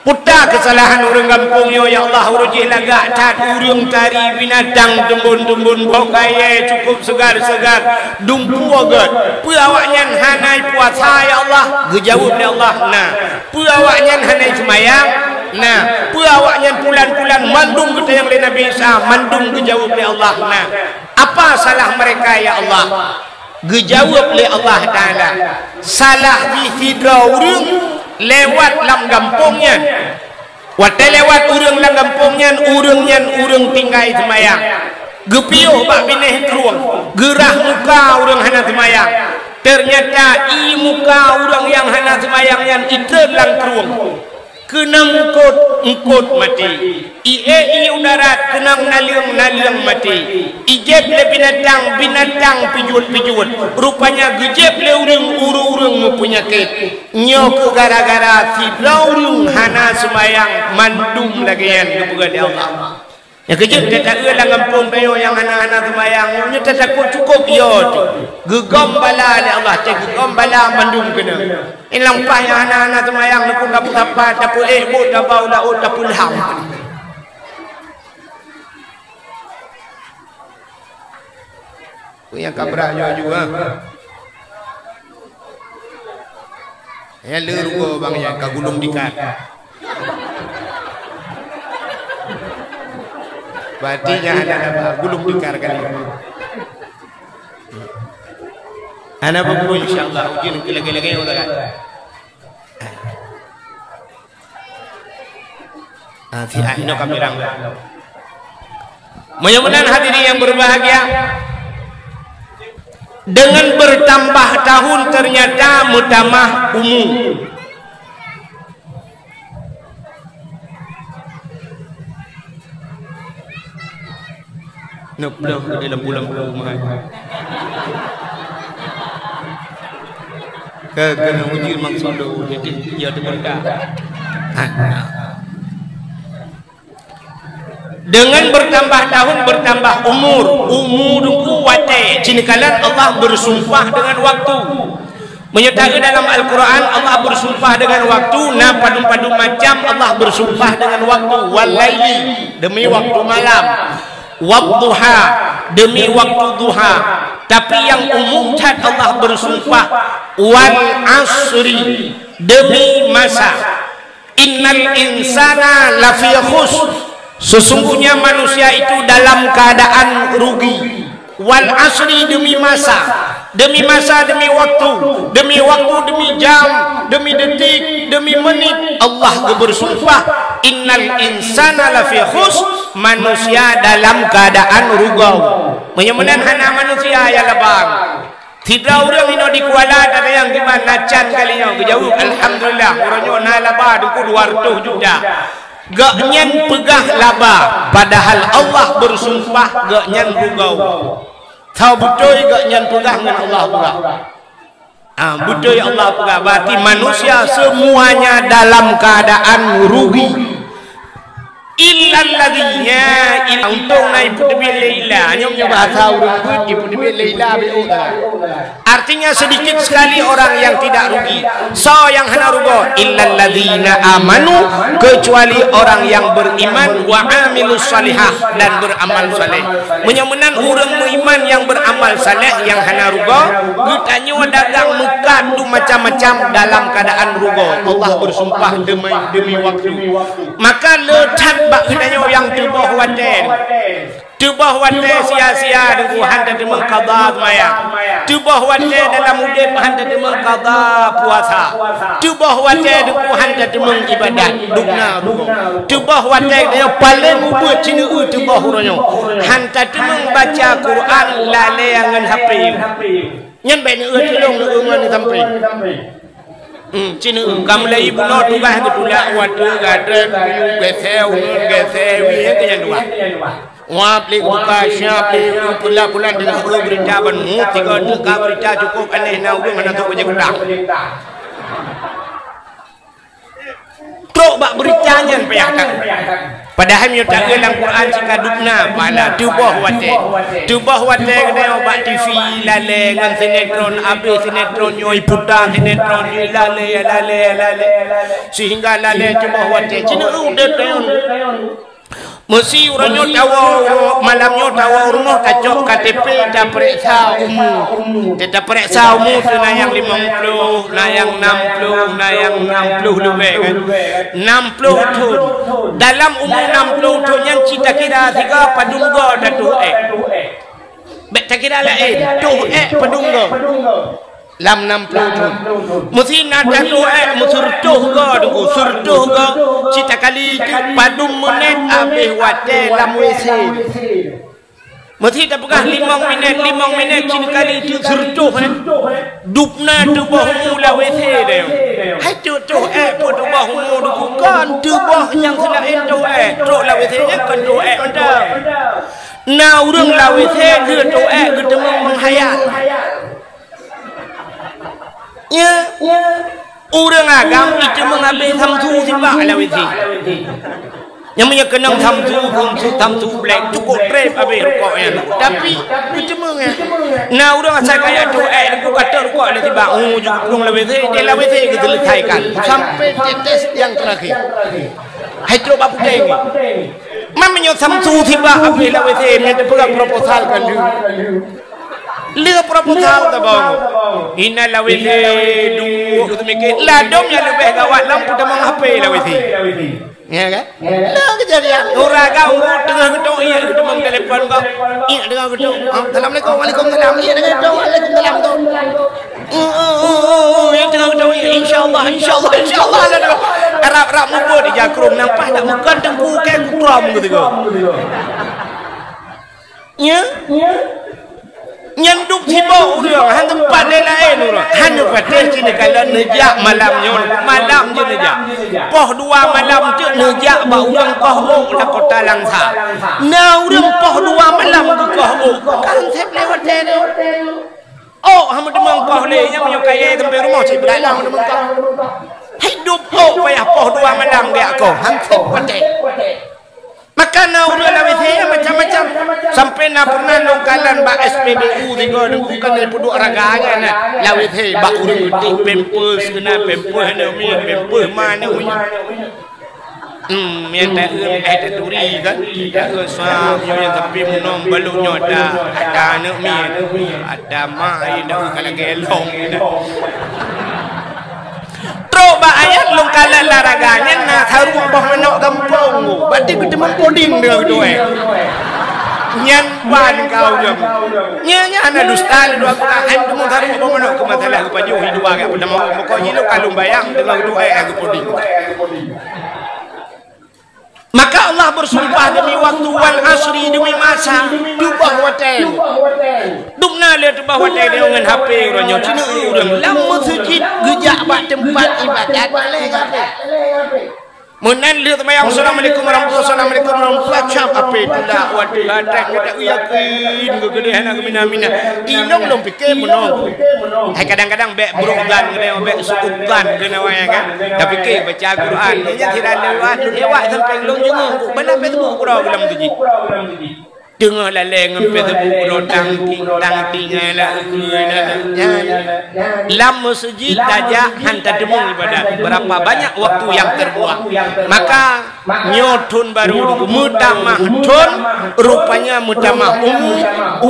Peue keusalahan ureuëng gampông nyoe, ya Allah? Ureuëng jih lagak that, ureuëng tari, binatang teumbon-teumbon, boh kayée cukup seugar-seugar, dumpeue gét. Peue awaknyan hana puasa, ya Allah? Geujaweueb lé Allah, "Na." Peue awaknyan hana seumayang? "Na." Peue awaknyan pulan-pulan, mandum geutanyong lé Nabi Isa, mandum geujaweueb lé Allah, "Na." Apa salah mereka, ya Allah? Geujaweueb lé Allah Taala, salah jih sidroe ureuëng lewat lam gampông nyan. Watée lewat ureuëng lam gampông nyan, ureuëng nyan ureuëng tinggai seumayang. Geupiôh bak binéh krueng, geurah muka ureuëng hana seumayang. Teunyata ié muka ureuëng nyang hana seumayang nyan itreun lam krueng. Keunong eungkôt, eungkôt maté. Ié ié u darat, keunong naleueng, naleueng maté. Ijieb lé binatang, binatang pijut-pijut. Rupanya geujieb lé ureuëng, ureuëng meupeunyakét. Nyoe keuh gara-gara sidroe ureuëng hana seumayang, mandum lagée nyan geupeugah lé Allah. Nyang keujeuet that taeu lam gampông tanyoe nyang hana-hana seumayang, nyoe that takot cukup yo teuh. Geugom bala lé Allah, cit geugom bala mandum keunoe. Ilang paih nyang hana-hana seumayang, neupeusapat, tapeuék buet, tabau laôt, tapeulham. Peue nyang ka brat nyoe ju, ha? Nyang le rugoe bang nyan ka gulong tikar. Berarti nyan hana laba, gulong tikar kali. Hana peue-peue, insya Allah, ujeuen keu lagée-lagée ureuëng. Ah, si ah, inoe kami rang. Meunyoe meunan hadirin yang berbahagia, dengan bertambah tahun ternyata meutamah umu. Neupleuh di lampu-lampu meuhai. Ke, keuneuk uji maksud lôn, jadi ya teumeuka. Dengan bertambah tahun, bertambah umur. Umu Teungku watée, cinikalan Allah bersumpah dengan waktu. Meunyoe taeu dalam Al-Quran, Allah bersumpah dengan waktu, na padum-padum macam Allah bersumpah dengan waktu. Wal laili, demi waktu malam. Wadduha, demi waktu duha. Tapi nyang umum that Allah bersumpah, wal asri, demi masa. Innal insana lafi khusr. Sesungguhnya manusia itu dalam keadaan rugi. Wal asri, demi masa. Demi masa, demi waktu. Demi waktu, demi jam, demi detik, demi menit. Allah geubersumpah, "Innal insana lafi khusr." Manusia dalam keadaan rugau. Meunyoe meunan hana manusia nyang laba. Sidroe ureuëng inoe di Kuala, tatanyong kiban na can kali nyoe, geujaweueb, "Alhamdulillah, uroe nyoe na laba Teungku dua ratus juta." Gobnyan peugah laba, padahal Allah bersumpah gobnyan rugau. Tho beutôi gobnyan peugah ngon Allah peugah. Ah, beutôi Allah peugah, berarti manusia semuanya dalam keadaan rugi. Illal ladzi, ya, illa, untông na ipeuteubiet lé illa. Nyoe, nyoe bahasa ureuëng beuet ipeuteubiet lé illa, B O, dah. Artinya sedikit sekali orang yang tidak rugi. Soe nyang hana rugoe? Illalladzina amanu, kecuali orang yang beriman, wa amilus salihah, dan beramal saleh. Meunyoe meunan ureuëng meuiman nyang beramal saleh nyang hana rugoe, geutanyoe dagang meukat tu macam-macam dalam keadaan rugoe. Allah bersumpah demi, demi waktu. Maka le that bak geutanyoe nyang tuboh watée. Tuboh watée sia-sia deungon han tateumeung qadha seumayang. Tuboh watée dalam udeb han tateumeung qadha puasa. Tuboh watée deungon han tateumeung ibadat. Dubna rugoe. Tuboh watée geutanyoe paleng ubeuet cineue tuboh uroe nyoe. Han tateumeung baca Quran, lalée ngon H P. Nyan bék neueu tulông neueu ngon sampé. Hmm, cineue ka mulai bunoe tugaih geutulak watée gata geusée uneun geusée wie keu nyan tugaih. Wah, plik buka siap di pula-pula dengan ureuëng berita ban mu tiga tu ka berita cukup aneh na ureuëng hana tahu baca kutang. Trok bak berita nyan payah that. Padahai meunyoe taeu lam Quran cit ka dubna pala tuboh watée. Tuboh watée geutanyoe bak T V lalée ngon sinetron, abéh sinetron nyoe iputa sinetron nyoe lalée, lalée, lalée. Sehingga lalée tuboh watée. Cina udeb tanyoe. Meusi uroe nyoe tawoe, malam nyoe tawoe rumoh tacok K T P tapeuriksa umu. Tapeuriksa umu tu na nyang limong ploh, na nyang nam ploh, na nyang nam ploh leubeh kan. Nam ploh thon. Dalam umu nam ploh thon nyan cit takira siga padum goe tatuh ék. Bék takira laén, tuh ék padum goe. Lam nam ploh thon. Meusi na tatuh ék meuseureutoh goe deungon seureutoh goe cit takali teuk padum minét abéh watée lam W C. Meusi tapeugah limong minét, limong minét cit kali teuk seureutoh ék. Dubna tuboh umu lam W C deh. Hai tuh tuh ék peue tuboh umu deungon kon tuboh nyang seulaén tuh ék. Trok lam W C nyan kon tuh ék mantong. Na ureuëng lam W C geutuh ék geuteumeung menghayal. Ya, ureuëng agam itu menghabis samsu sibak lam W C. Nyang meunyoe keunong samsu, samsu, samsu black, cukup trép habis rukok nyan. Tapi, itu meunan. Na ureuëng asai kaya tuh ék, itu kata rukok lam sibak, oh, jukung lam W C, dia lam W C geuseuleusaikan. Sampai tetes yang terakhir. Hai trok bak puténg. Man meunyoe samsu sibak habis lam W C, meunyoe teupeugah proposal kan deuh. Le proposal tabong. Ina lam W C duek, keu teumikir. Ladom nyang leubeh gawat lam peutamong H P lam W C. Ya kan? Nah, kejadian. Ureuëng agam teungoh geutok, iya geutamong telepon kok. Iya teungoh geutok. Ah, assalamualaikum, waalaikumsalam. Iya teungoh geutok, waalaikumsalam tu. Oh, oh, oh, oh, oh, ya teungoh geutok, iya. Insyaallah, insyaallah, insyaallah. Arab-arab mubot di jakrong nampak tak bukan tengku ke kutrom gitu kok. Nya? Nyan duek sibok ureuëng, han teumpat lé laén ureuëng. Han neupatéh cit neukalon neujak malam nyoe, malam jeuet neujak. Poh dua malam teuk neujak bak ureuëng koh ôk lam kota Langsa. Na ureuëng poh dua malam geukoh ôk, kan seb lewat teuh. Oh, han meuteumong koh lé, nyang meunyoe kayée sampai rumoh cit beudalang meuteumong koh. Hidup ôk payah poh dua malam geujak koh, han seb patéh. Maka na ureuëng lam W C macam-macam. Sampai na pernah lôn kalon bak S P B U tiga deungon kan peuduek raga nyan na. Lam W C bak ureuëng geutik pampers keunan, pampers aneuk miet, pampers ma aneuk miet. Hmm, nyang taeu eh taturi kan. Taeu sa nyoe nyang tapi meunong balok nyoe ada, ada aneuk miet, ada mak ai dah ka lagée long. Trok bak ayat lôn kalon lam raga nyan na saruek boh manok gampông. Berarti geuteumong puding deungon geutuek. Nyan ban kau jam. Nya nya hana dusta lé dua guna. Hai teumong saruek boh manok keu masalah geupajoh hi dua gak peudamong. Pokok jih lôn kalon bayang deungon geutuek geu puding. Maka Allah bersumpah demi waktu wal asri demi masa. Tubah watée. Dubna lé tubah watée deungon H P uroe nyoe. Cina ureuëng lam meuseujid geujak bak teumpat ibadat lé H P. Meunan lheueh teumayang, "Assalamualaikum warahmatullahi, assalamualaikum warahmatullahi," cap H P tulak. Watée hadat geudak yakin geugeudeh hana geumina-mina. Ilong lom pike meunoe. Hai kadang-kadang bék brok gan, kadang bék sukup gan keunoe ya kan. Tapi ke baca Quran, nya sira lewat, lewat sampai lom jenguk, bala Facebook kura dalam tu ji. Teungoh lalée ngon Facebook, uroe tang ting, tang ting, nyan. Lam meuseujid tajak han tateumé ibadat. Berapa banyak waktu yang terbuang. Maka nyoe thon baru, meutamah thon, rupanya meutamah umu,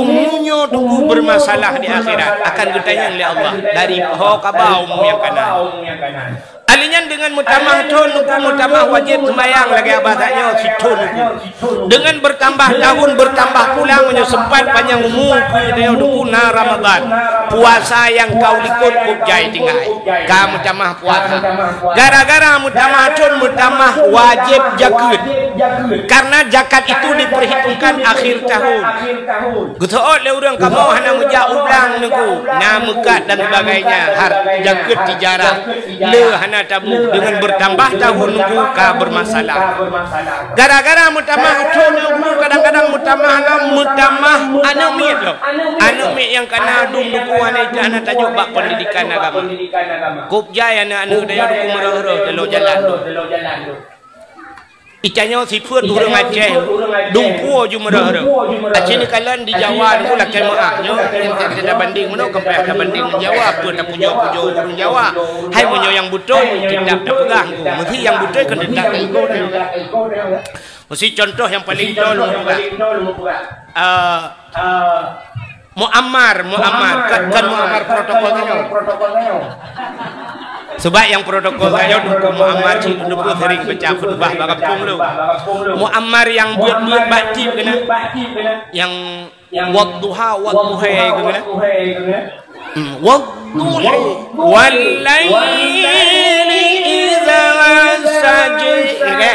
umu nyoe teungku bermasalah di akhirat. Akan geutanyong lé Allah, dari ho ka ba umu nyang kana. Ali nyan deungon meutamah thon, teungku, meutamah wajéb seumayang lagée abah that nyoe sithon, teungku. Deungon bertambah tahun, bertambah pula meunyoe sempat panyang umu, teungku, na Ramadan. Puasa nyang ka u likot kok jai tinggai. Ka meutamah puasa. Gara-gara meutamah thon, meutamah wajéb jakeuet. Karena zakat itu diperhitungkan akhir tahun. Geuseuôt lé ureuëng kamoe hana meujak u blang, teungku, na meukat dan sebagainya, har jakeuet tijarah, le hana tabu, deungon bertambah tahun, teungku, ka bermasalah. Gara-gara meutamah thon, teungku, kadang-kadang meutamah lam meutamah aneuk miet lom. Aneuk miet nyang kana dum, teungku, hana ijak, hana tajok bak pendidikan agama. Kok jai aneuk-aneuk tanyoe, teungku, meureuh-reuh teulo jalan. Itanyoe sifeuet ureuëng Aceh, dumpeue ju meureuh-reuh. Aci neukalon di Jawa, teungku, lakée meuáh. Nyoe, tabandéng meunoe, ka payah tabandéng ngon Jawa, peue tapujoe-pujoe ureuëng Jawa. Hai, meunyoe nyang beutôi, teutap tapeugah, teungku. Meusi nyang beutôi kan teutap taikot. Meusi contoh nyang paleng toe lôn peugah. Ah, Muammar, Muammar, kan, kan Muammar protokol tanyoe. Sebab nyang protokol tanyoe, teungku, Muammar cit teungku sering baca khutbah bak gampông lôn. Muammar nyang buet-buet bak tip keunan. Nyang wadduha, wadduha keunan. Hmm, wadduha, wal laili idza saja.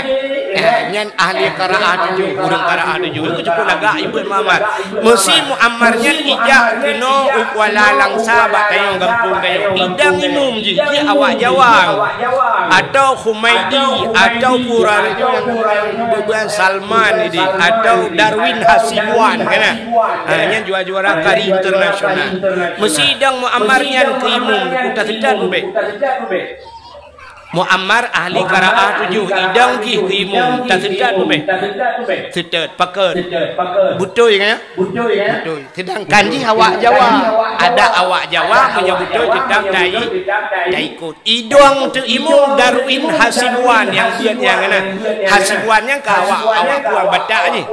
Nyan ahli qiraah tujoh, ureuëng qiraah tujoh. Itu cukup lagak ibuet Muammar. Meusi Muammar nyan ijak keunoe u Kuala Langsa bak tanyoe gampông tanyoe. Idang imum jih, jih awak Jawa. Atau Humaidi, atau Quran, bukan Salman ini, atau Darwin Hasibuan, kan? Ha, nyan juara-juara kari internasional. Meusi idang Muammar nyan keu imum, taseutôt ubé. Muammar ahli qiraah tujoh, idang jih keu imum, taseutôt ubé. Seutôt, pakon. Beutôi kan, ya? Beutôi. Sedangkan jih awak Jawa, adat awak Jawa meunyoe beutôi teutap tai-, taikot. Idang teuk imum Darwin Hasibuan nyang buet nyang na. Hasibuan nyang ka awak, awak kuah Batak jih.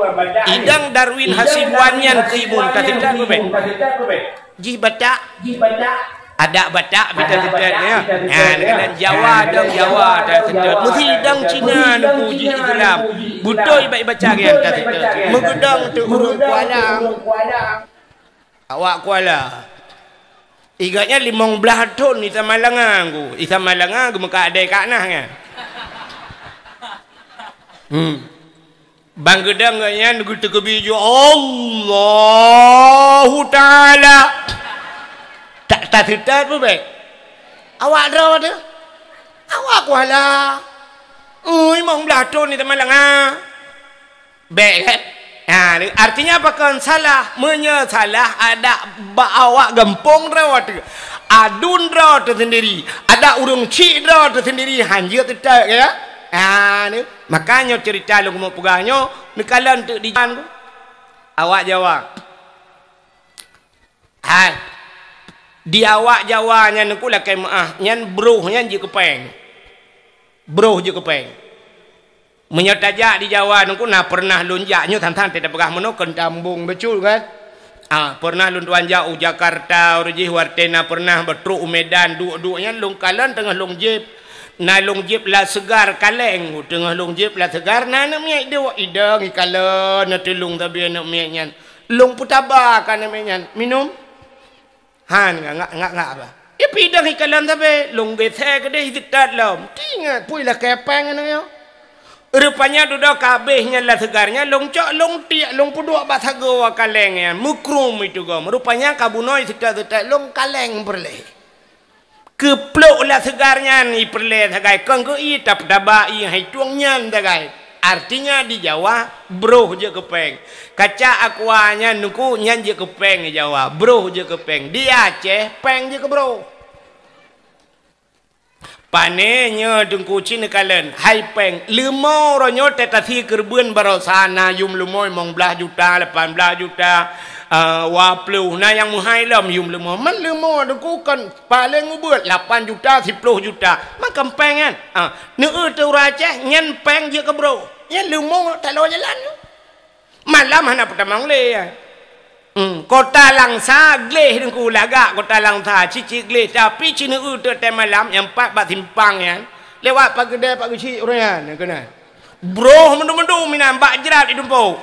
Idang Darwin Hasibuan nyan keu imum, taseutôt ubé. Jih Batak. Adat Batak pih taseutôt, ya. Nyan, keunan Jawa, dang Jawa taseutôt. Meusi dang Cina, teungku, jih Islam. Beutôi bak ibaca nyan taseutôt. Meugeudong teuk ureuëng Kuala. Awak Kuala. Iganya limong blaih thon di Samalanga, teungku. Di Samalanga geumeukat adai kat nah, kan? Hmm. Ban geudong gobnyan geuteukeubi ju Allahu Ta'ala. Tak taseutôt peue bék? Awak droe teuh? Awak Kuala. Ui, limong blaih thon di Samalanga. Bék, kan? Ha, artinya apa kan salah? Meunyoe salah, adat bak awak gampông droe teuh. Aduen droe teuh sendiri. Adat ureuëng chik droe teuh sendiri. Hanjeuet teutôt, ya? Ha, ni. Maka nyoe ceurita lôn keumeung peugah nyoe, neukalon teuk di Jawa. Awak Jawa. Hai. Di awak Jawa nyan, teungku, lakée meuáh, nyan broh nyan jeuet keu péng. Broh jeuet keu péng. Meunyoe tajak di Jawa, teungku, na peureunah lôn jak, nyoe than-than teupeugah meunoe keu tambong beutôi, kan? Ah, peureunah lôn tuan jak u Jakarta, ureuëng jih watée na peureunah beutrok u Medan, duek-duek nyan lôn kalon teungoh lôn jieb. Na lôn jieb la seugar kaleng, teungoh lôn jieb la seugar, na aneuk miet duek, idong ikalon, na teulông sabe aneuk miet nyan. Lôn peutaba keu aneuk miet nyan, minum. Han, ngak, ngak, ngak, ngak, bah. Ipidong ikalon sabe, lôn geusée keudeh iseutôt lom. Tingat, pui lakée péng aneuk nyoe. Rupanya dudoe ka abéh nyan la seugar nyan, lôn cok, lôn tiek, lôn peuduek bak sagoe kaleng nyan, meukrum itu gom. Rupanya ka bunoe iseutôt-seutôt, lôn kaleng peureulée. Keuplok la seugar nyan ipeureulée sagai, kon keu ie, tapeutabak ie hai tueng nyan sagai. Artinya di Jawa, broh jeuet keu péng. Kaca aqua nyan, teungku, nyan jeuet keu péng di Jawa, broh jeuet keu péng. Di Aceh, péng jeuet keu broh. Pane nyoe Teungku cit neukalon, hai péng. Leumo uroe nyoe teuh tasie keureubeuen baroesa na yum leumo limong blaih juta, lapan blaih juta, eh, dua ploh. Na nyang meuhai lom yum leumo. Man leumo Teungku kon paleng ubeuet lapan juta, siploh juta. Man kon péng nyan. Ah, neueu teuh ureueng Aceh nyan péng jeuet keu broh. Nyan leumo taloe jalan. Malam hana peutamong lé. Hmm, Kota Langsa gleh Teungku, lagak Kota Langsa, cit-cit gleh, tapi cit neueu teuh watèe malam nyang pat bak simpang nyan, lewat Pak Geudè, Pak Geuchik ureueng nyan, keunan. Broh mandum-mandum inan bak jrat jitumpôk.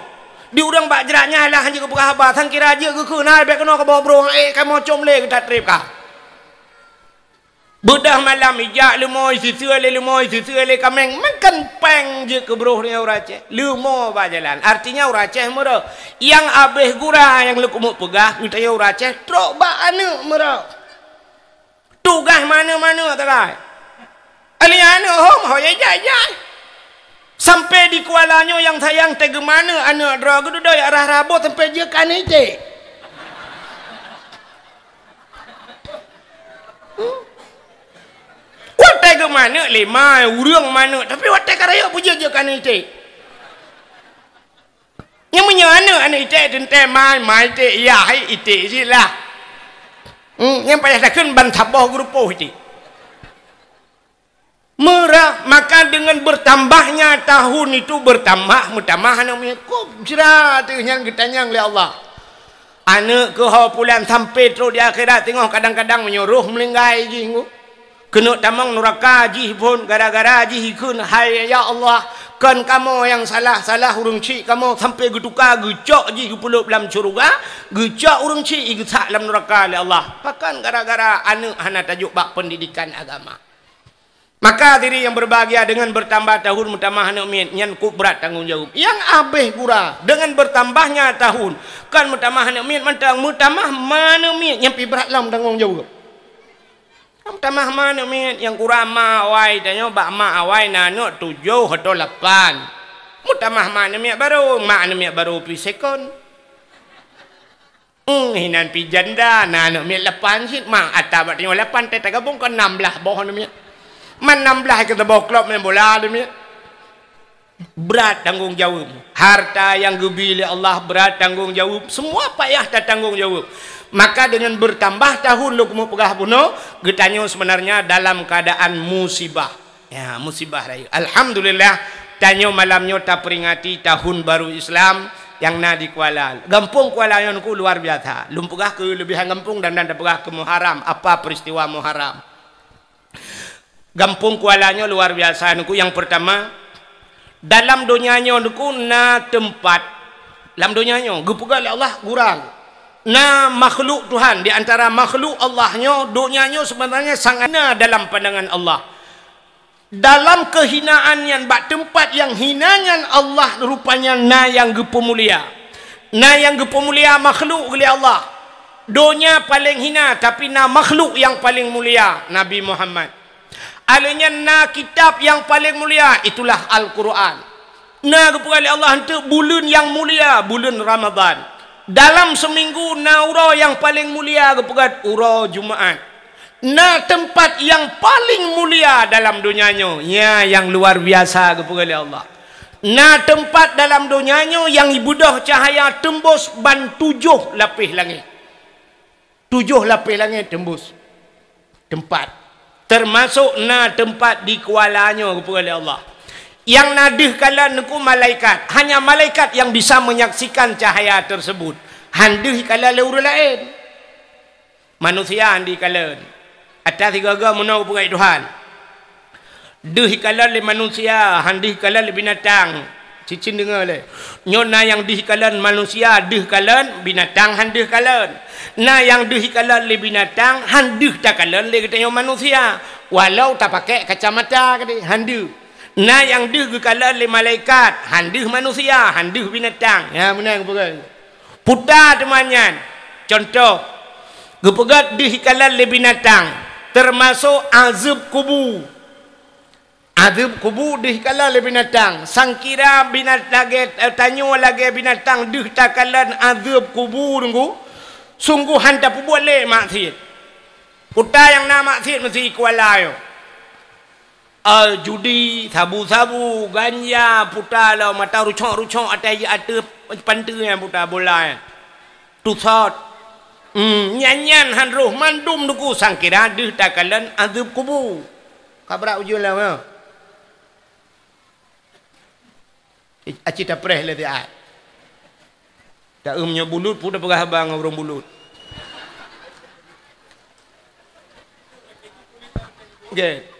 Di ureueng bak jrat nyan lah hanjeuet geupeugah haba, sangkira jeuet geukheun, hai bèk keunoe kamoe broh, eh, kamoe com lé geutak trép kah. Beudôh malam ijak leumo, isiseue lé leumo, isiseue lé kaméng, meukeun péng jeuet keu broh nyoe ureueng Aceh. Leumo bak jalan. Artinya ureueng Aceh meurôh. Nyang abéh gura nyang lôn keumeung peugah, geutanyoe ureueng Aceh trok bak aneuk meurôh. Tugaih maneuk-maneuk tagai. Aneuk-aneuk hom ho jai-jai. Sampai di Kuala nyoe nyang sayang teuh geumaneuk aneuk droe geududoe arah Rabu sampai jeuet keu aneuk iték. Watèe geumaneuk lé ma ureueng maneuk, tapi watèe ka rayeuk peujeuet jeuet keu aneuk iték. Nyang meunyoe aneuk, aneuk iték teuntèe ma, ma iték, yah iték cit lah. Hmm, nyang payah takheun ban saboh geurupoh iték. Meurah, maka dengan bertambahnya tahun itu bertambah, meutamah aneuk miet. Kok jra teuh nyan geutanyong lé Allah. Aneuk keuh ho pulan sampai trok di akhirat teungoh kadang-kadang meunyoe roh meuninggai jih ngu. Keuneuk tamong nuraka jih phon gara-gara jih ikheun, "Hai ya Allah, kon kamoe nyang salah, salah ureueng chik kamoe sampai geutuka geucok jih geupeulop lam syeuruga, geucok ureueng chik geusak lam nuraka lé Allah." Pakon gara-gara aneuk hana tajok bak pendidikan agama. Maka hadirin yang berbahagia, dengan bertambah tahun meutamah aneuk miet, nyan kok brat tanggong jaweueb. Nyang abéh gura, dengan bertambahnya tahun, kon meutamah aneuk miet mantong, meutamah ma aneuk miet, nyan pih brat lom tanggong jaweueb. Meutamah ma aneuk miet, nyang gura ma awai tanyoe, bak ma awai na aneuk tujoh atau lapan. Meutamah ma aneuk miet barô, ma aneuk miet barô pih second. Hmm, hinan pih janda, na aneuk miet lapan cit, ma ata bak tanyoe lapan, teuh tagabong kon nam blaih boh aneuk miet. Man nam blaih keu saboh klub main bola aneuk miet. Brat tanggong jaweueb. Harta nyang geubi lé Allah brat tanggong jaweueb. Semua payah tatanggong jaweueb. Maka dengan bertambah tahun lôn keumeung peugah bunoe, geutanyoe sebenarnya dalam keadaan musibah. Ya, musibah rayeuk. Alhamdulillah, tanyoe malam nyoe taperingati tahun baru Islam nyang na di Kuala. Gampông Kuala nyoe Teungku luar biasa. Lôn peugah keu lebihan gampông dan, dan tapeugah keu Muharram. Apa peristiwa Muharram? Gampông Kuala nyoe luar biasa Teungku. Nyang pertama, dalam donya nyoe Teungku na teumpat, lam donya nyoe geupeugah lé Allah gurang. Na makhluk Tuhan, di antara makhluk Allah nyoe, donya nyoe sebenarnya sangat hina dalam pandangan Allah. Dalam kehinaan nyan, bak teumpat nyang hina nyan, Allah rupanya na nyang geupeumulia. Na nyang geupeumulia makhluk lé Allah. Donya paleng hina, tapi na makhluk nyang paleng mulia, Nabi Muhammad. Alheuh nyan na kitab nyang paleng mulia, itulah Al-Quran. Na geupeugah lé Allah, "Eunteuk buleuen nyang mulia, buleuen Ramadhan." Dalam seuminggu na uroe nyang paleng mulia geupeugah uroe Jumaat. Na teumpat nyang paleng mulia dalam donya nyoe, nya nyang luar biasa geupeugah lé Allah. Na teumpat dalam donya nyoe nyang ibeudôh cahya teumbôs ban tujoh lapéh langét. Tujoh lapéh langét teumbôs teumpat. Teumasok na teumpat di Kuala nyoe geupeugah lé Allah. Nyang na deuh kalon Teungku malaikat. Hanya malaikat yang bisa menyaksikan cahaya tersebut. Han deuh ikalon lé ureueng laén. Manusia han deuh ikalon. Ata sigoe-goe meunoe geupeugah Tuhan. Deuh ikalon lé manusia, han deuh ikalon lé binatang. Cicin deungoe lé. Nyoe na nyang deuh ikalon manusia, deuh kalon, binatang han deuh kalon. Na nyang deuh ikalon lé binatang, han deuh takalon lé geutanyoe manusia. Walau tapakék kacamata keudéh, han deuh. Na nyang deuh geukalon lé malaikat, han deuh manusia, han deuh binatang. Nyan meunan geupeugah. Puta teuma nyan. Contoh, geupeugah deuh ikalon lé binatang, teumasok azeueb kubu. Azeueb kubu deuh ikalon lé binatang. Sangkira binat-, lagée, eh, tanyoe lagée binatang deuh takalon azeueb kubu Teungku, sunggoh han tapeubuet lé maksiet. Kuta nyang na maksiet meusi Kuala nyoe. Eh, judi, sabu-sabu, ganja, puta lom, mata rucok-rucok ateueh, ateueh panteue nyan puta bola nyan. Tusot. Hmm, nyan-nyan han roh mandum Teungku, sangkira deuh takalon azeueb kubu. Ka brat ujeuen lom, ya. Aci tapreh lé siat. Taeu meunyoe bulut, peue tapeugah haba ngon ureueng bulut. Oke.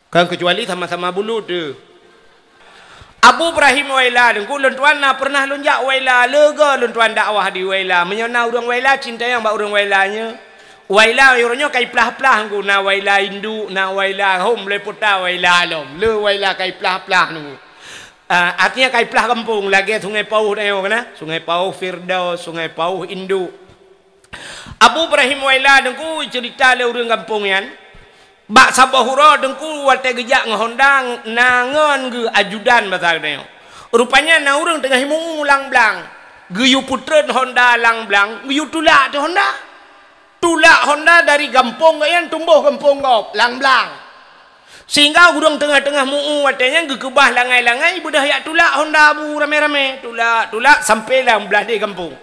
Kan keucuali sama-sama bulut tu. Abu Ibrahim Waila, Teungku, lôn tuan na pernah lôn jak Waila, leuga lôn tuan dakwah di Waila. Meunyoe na ureueng Waila, cintayang bak ureueng Waila nyoe. Waila uroe nyoe ka iplah-plah Teungku, na Waila induk, na Waila hom, lé puta Waila lom. Le Waila ka iplah-plah Teungku. Ah, artinya ka iplah gampông, lagèe Sungai Pauh tanyoe kan, ah? Sungai Pauh Firdaus, Sungai Pauh Induk. Abu Ibrahim Waila Teungku cerita lé ureueng gampông nyan. Bak saboh uroe Teungku watèe geujak ngon honda na ngon geuh ajudan basa geutanyoe. Rupanya na ureueng teungoh imu-u lam blang. Geuyue peutreun honda lam blang, geuyue tulak teuh honda. Tulak honda dari gampông gobnyan tumbôh gampông gob, lam blang. Sehingga ureueng teungoh-teungoh mu-u watèe nyan geukeubah langai-langai beudôh jak tulak honda Abu ramé-ramé. Tulak, tulak sampoe lam blah deh gampông.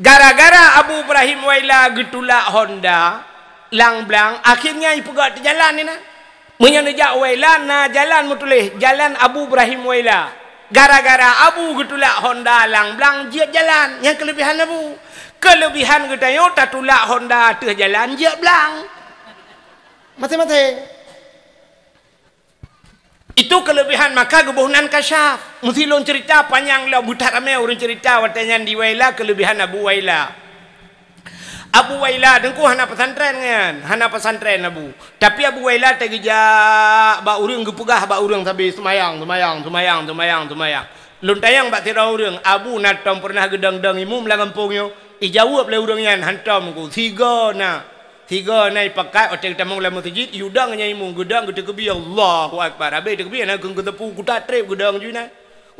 Gara-gara Abu Ibrahim Waila geutulak honda lam blang, akhirnya ipeugöt teuh jalan inan. Meunyoe neujak Waila na jalan meutuléh, Jalan Abu Ibrahim Waila. Gara-gara Abu geutulak honda lam blang jeuet jalan, nyan keuleubihan Abu. Keuleubihan geutanyoe tatulak honda ateueh jalan jeuet blang. Maté-maté. Itu keuleubihan, maka geuboh nan kasyaf. Meusi lôn cerita panyang lom, beutat ramé ureueng cerita watèe nyan di Waila, keuleubihan Abu Waila. Abu Waila Teungku hana pesantren nyan, hana pesantren Abu. Tapi Abu Waila teugeujak bak ureueng, geupeugah bak ureueng sabe seumayang, seumayang, seumayang, seumayang, seumayang. Lôn tanyong bak sidroe ureueng, Abu na tom peureunah geudong-dong imum lam gampông nyoe? Ijaweueb lé ureueng nyan, hantom Teungku, sigoe na. Sigoe na ipakat watèe geutamong lam meuseujid, iyue dong nyan imum, geudong geuteukeubie, Allahu Akbar. Abéh teukeubie na keu geuteupeue kuta trép geudong ju na.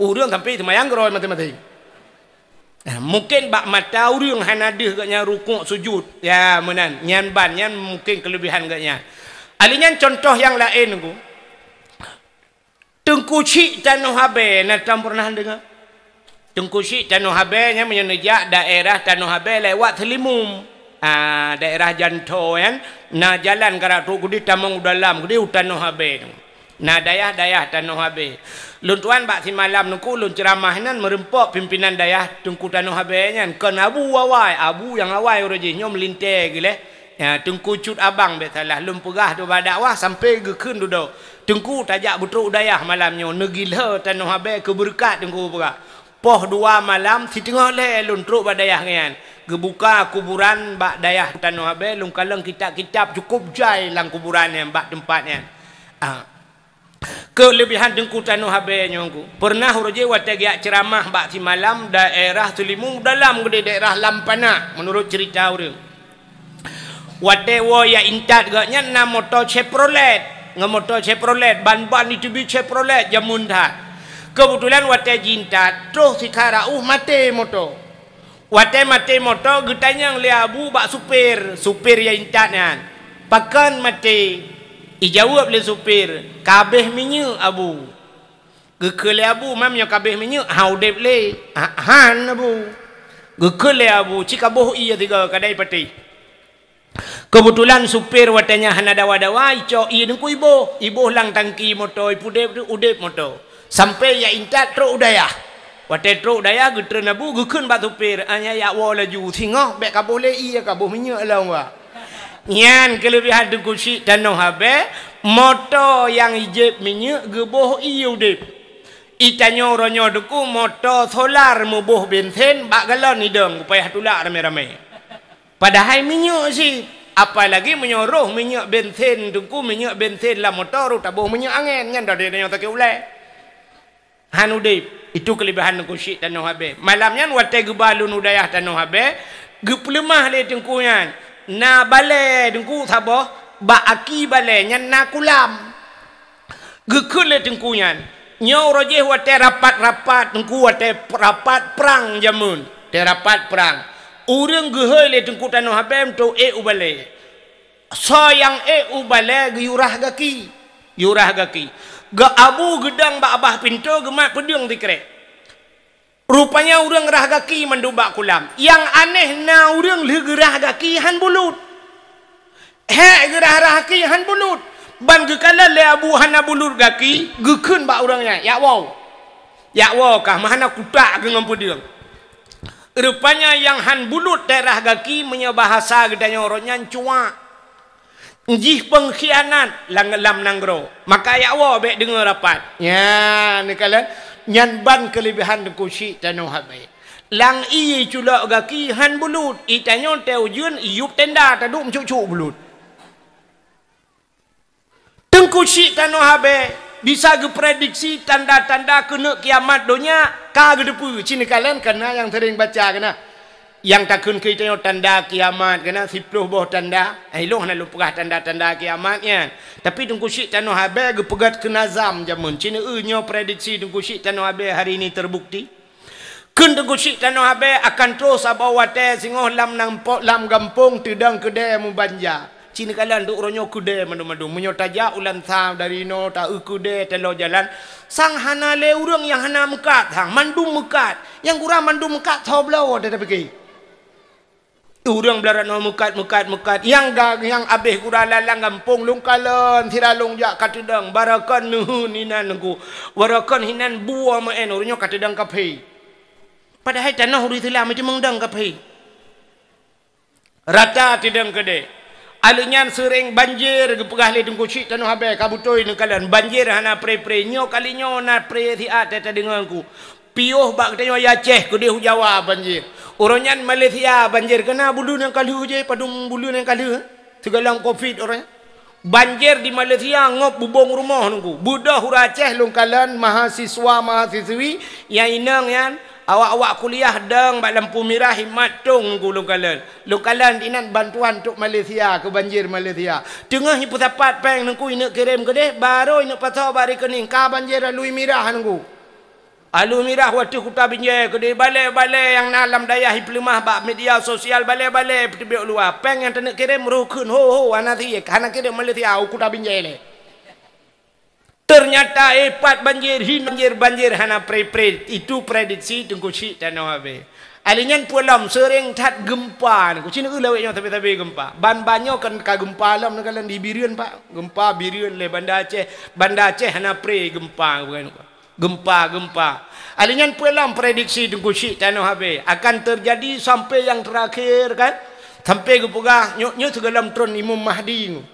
Ureueng sampoe seumayang keudroe maté-maté. Nah, mungken bak mata ureueng hana deuh gobnyan rukuk sujud. Ya, meunan. Nyan ban, nyan mungken keuleubihan gobnyan. Ahli nyan contoh nyang laén Teungku. Teungku Chik Tanoh Abée, na tom peureunah deungoe? Teungku Chik Tanoh Abée nyan meunyoe neujak daerah Tanoh Abée lewat Seulimum. Ah, daerah Jantho nyan, na jalan karak trok keudeh tamong u dalam keudeh u Tanoh Abée. Na dayah-dayah Tanoh Abée. Lôn tuan bak simalam Teungku lôn ceuramah nyan meureumpok pimpinan dayah Teungku Tanoh Abée nyan. Kon Abu awai, Abu nyang awai uroe jih nyoe meulintée geuh lé. Ya, Teungku Cut Abang bék salah, lôn peugah dua bak dakwah sampoe geukheun dudoe. Teungku tajak beutrok u dayah malam nyoe, neugilhô Tanoh Abée keu beureukat Teungku peugah. Poh dua malam, siteungoh lhée lôn trok bak dayah nyan. Geubuka kuburan bak dayah Tanoh Abée, lôn kalon kitab-kitab cukôp jai lam kuburan nyan, bak teumpat nyan. Ah. Keuleubihan Teungku Tanoh Abée nyoe Teungku. Peureunah uroe jih watée geujak ceuramah bak simalam daerah Seulimum dalam keudeh daerah Lampanak, meunurot ceurita ureueng. Watée woe jak intat gobnyan na moto Chevrolet, ngon moto Chevrolet, ban-ban jiteubiet Chevrolet jameun that. Keubeutulan watée jiintat, troh sikha rauh maté moto. Watée maté moto, geutanyong lé Abu bak supir, supir nyang intat nyan, "Pakon maté?" Ijaweueb lé supir, "Ka habéh minyeuk, Abu." Geukheun lé Abu, "Ma meunyoe ka habéh minyeuk, han udeb lé?" "Ha-, han, Abu." Geukheun lé Abu, "Ci ka boh ié sigoe, kadai patéh." Keubeutulan supir watée nyan hana dawa-dawa, icok ié Teungku iboh, iboh lam tangki moto, ipeudeb, udeb moto. Sampoe jak intat trok u dayah. Watée trok u dayah geutreun Abu geukheun bak supir, "Nyan jak woe laju, singoh bék ka boh lé ié, ka boh minyeuk lom wak." Nyan keuleubihan Teungku Chik Tanoh Abée, moto nyang ijép minyeuk geuboh ié udeb. Itanyoe uroe nyoe Teungku moto solar meuboh bensen bak galon idong, payah tulak ramé-ramé. Padahai minyeuk cit, apalagi meunyoe roh minyeuk bensen Teungku, minyeuk bensen lam moto roh taboh minyeuk angén, nyan dada tanyoe sakét ulée. Han udeb, itu keuleubihan Teungku Chik Tanoh Abée. Malam nyan watée geuba lôn u dayah Tanoh Abée, geupeuleumah lé Teungku nyan. Na balée Teungku saboh, bak aki balée nyan na kulam. Geukheun lé Teungku nyan, nyoe uroe jih watée rapat-rapat, Teungku watée rapat prang jameun, watée rapat prang. Ureuëng geuhôi lé Teungku Tanoh Abée meutoh ék u balée. Soe nyang ék u balée geuyue rhah gaki. Yue rhah gaki. Geu-, abu geudong bak babah pintoe geumat peudeueng sikrek. Rupanya ureuëng rhah gaki mandum bak kulam. Nyang aneh na ureuëng lheueh geurhah gaki hán bulut. Hék geurhah-rhah gaki hán bulut. Ban geukalon lé abu hana bulut gaki, geukheun bak ureuëng nyan, "Jak woe. Jak woe kah, meuhana kutak keuh ngon peudeueng." Rupanya nyang hán bulut teuk rhah gaki, meunyoe bahasa geutanyoe uroe nyan cuak. Jih peungkhianat lam, lam nanggroe. Maka jak woe bék deungoe rapat. Nyan, neukalon, nyan ban keuleubiehan Teungku Chik Tanoh Abée. Lam ié culok gaki hán bulut, i tanyoe teu ujeuen, i yup tenda taduek meucuk-cuk bulut. Teungku Chik Tanoh Abée bisa geuprediksi tanda-tanda keuneuk kiamat donya ka geuteupeue. Ci neukalon kana nyang sering baca kana. Nyang takheun keu tanyoe tanda kiamat kana, siploh boh tanda. Eh, ilôn hana lôn peugah tanda-tanda kiamat nyan. Tapi Teungku Chik Tanoh Abée geupeugah keu nazam jameun. Ci neu nyoe prediksi Teungku Chik Tanoh Abée hari ini terbukti. Kheun Teungku Chik Tanoh Abée akan troh saboh watée singoh lam nampo-, lam gampông teudong keudée meubanja. Ci neukalon duek uroe nyoe keudée mandum-mandum. Meunyoe tajak u Lansa dari inoe ta-eu keudée taloe jalan, sang hana lé ureuëng nyang hana meukat, sang mandum meukat. Nyang gura mandum meukat soe bloe teuh tapike. Ureuëng beularot nyoe meukat, meukat, meukat. Nyang ga-, nyang abéh gura lalang gampông lôn kalon sira lôn jak ka teudong, baroekon neuheun inan nungku. Baroekon hinan bue meu'en, ureuëng nyoe ka teudong kaphé. Padahai tanoh ureuëng Islam itu meudong kaphé. Rata teudong keudée. Aleuh nyan seuréng banjir geupeugah lé Teungku Chik Tanoh Abée ka beutôi neukalon. Banjir hana pre-pre. Nyoe kali nyoe na pre siat teudeungoe ku. Piôh bak geutanyoe Aceh keudeh u Jawa banjir. Uroe nyan Malaysia banjir keuna buleuen nyang ka lheueh jih, padum buleuen nyang ka lheueh. Sigohlom covid uroe nyan. Banjir di Malaysia ngop bubông rumoh nungku. Beudôh ureuëng Aceh lôn kalon mahasiswa-mahasiswi nyang inong nyan, awak-awak kuliah dong bak lampu mirah imat tong nungku lôn kalon. Lôn kalon inan bantuan untuk Malaysia keu banjir Malaysia. Teungoh ipeusapat péng nungku ineuk kirém keudeh, barô ineuk pasoe bak rekening ka banjir alui mirah nungku. Alui mirah watée kuta binjai keudeh balée-balée nyang na lam dayah ipeuleumah bak media sosial balée-balée peuteubiet luwa. Péng nyang taneuk kirém roh kheun ho-ho hana siek, hana kirém Malaysia u kuta binjai lé. Ternyata ipat banjir, hin banjir, banjir hana pre-pre. Itu prediksi Teungku Chik Tanoh Abée. Aleuh nyan peue lom seuréng that geumpa. Ku ci neu lawét nyoe sabe-sabe geumpa. Ban banyoe kan ka geumpa lom neukalon di Bireuen pak. Geumpa Bireuen lé Banda Aceh. Banda Aceh hana pre geumpa bukan. Geumpa, geumpa. Aleuh nyan peue lom prediksi Teungku Chik Tanoh Abée akan terjadi sampai nyang terakhir kan? Sampai geupeugah nyoe, nyoe sigohlom tron Imam Mahdi nyoe.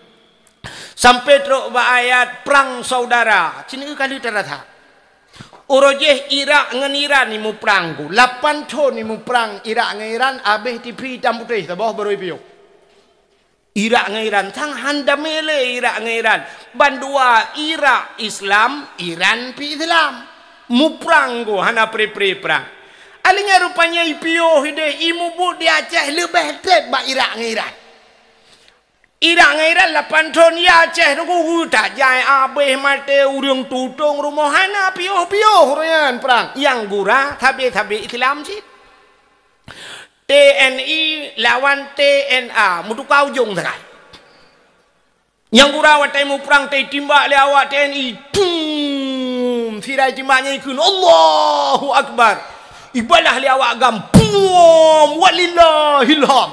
Sampai trok bak ayat prang saudara. Ci neu ka lheueh tarasa. Uroe jih Irak ngon Iran imuprang ku. Lapan thon imuprang Irak ngon Iran abéh tipi itam putéh saboh barô ipiôh. Irak ngon Iran, sang han damé lé Irak ngon Iran. Bandua Irak Islam, Iran pi Islam. Muprang go hana pre-pre prang. Aleuh nyan rupanya ipiôh ideh imubuet di Aceh leubeh treb bak Irak ngon Iran. Irak ngon Iran lapan thon ya Aceh nungku tajai abéh maté ureuëng tutong rumoh hana piôh-piôh ureuëng nyan prang. Nyang gura sabe-sabe Islam cit. T N I lawan T N A meutuka ujong sagai. Nyang gura watée muprang teu timbak lé awak T N I, pum, sirai timbak nyan ikheun Allahu Akbar. Ibalah lé awak gam, pum, walillahil ham.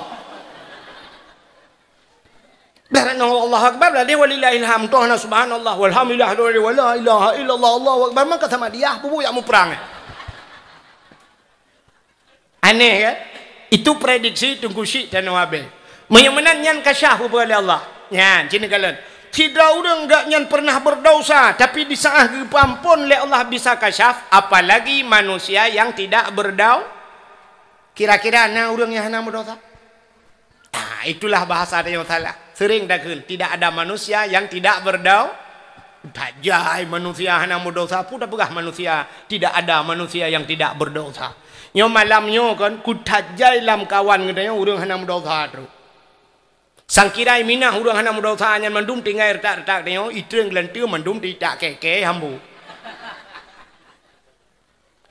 Dah ranoe Allahu Akbar, dah deh walillahil ham, toh na subhanallah, walhamdulillah, wa la ilaha illallah, Allahu Akbar, maka sama dia bubu yak muprang. Aneh kan? Itu prediksi Teungku Chik Tanoh Abée. Meunyoe meunan nyan kasyaf ubeue lé Allah. Nyan, ci neukalon. Sidroe ureuëng gak nyan pernah berdosa, tapi di saat geupeuampon lé Allah bisa kasyaf, apalagi manusia yang tidak berdau-, kira-kira na ureuëng nyang hana meudosa? Ah, itulah bahasa tanyoe salah. Sering takheun, tidak ada manusia yang tidak berdau-, tajai manusia hana meudosa, peue tapeugah manusia, tidak ada manusia yang tidak berdosa. Nyoe malam nyoe kan, kutajai lam kawan geutanyoe ureuëng hana meudosa trok. Sangkirai minah ureuëng hana meudosa nyan mandum tinggai retak-retak tanyoe, itreng geulanteue mandum teuitak kée-kée hambo.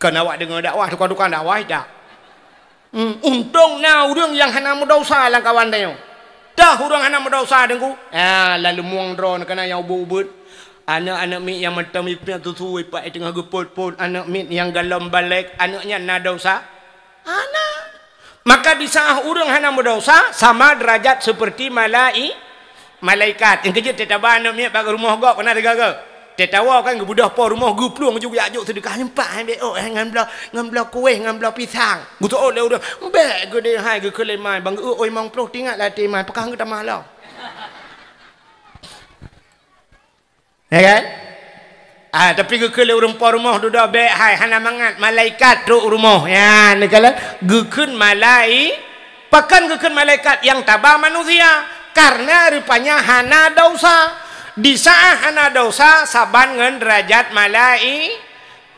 Kon awak deungoe dakwah, tukang-tukang dakwah itak. Hmm, untông na ureuëng nyang hana meudosa lam kawan tanyoe. Ureuëng hana meudesya, Teungku. Ah, lalu muang droe kana nyang ubeuet-ubeuet. Aneuk-aneuk miet nyang mantong ipeuet susu, ipak teungoh geupot-pot, aneuk miet nyang golom balek, aneuk nyan na desya? Hana. Maka di saat ureuëng hana meudesya, sama derajat seperti malai-, malaikat. Nyang keujeuet teuh taba aneuk miet bak rumoh gob, keunan teugaga. Teuh tawoe kan, geubeudôh po rumoh, geuplueng ju geujak jok seudeukah, nyoe pat hai bék ôk, hai ngon bloe, ngon bloe kueh, ngon bloe pisang. Geuseuôt lé ureuëng, bék geudeh hai geukheun lé mai, bang geuôt oi limong ploh, tingat lah até mai, peukah geutamah lom. Ya kan? Ah, tapi geukheun lé ureuëng po rumoh dudoe bék hai, hana mangat, malaikat trok rumoh. Ya, neukalon geukheun malai-, pakon geukheun malaikat nyang taba manusia? Karena rupanya hana desya. Di saat hana desya, saban ngon derajat malai-,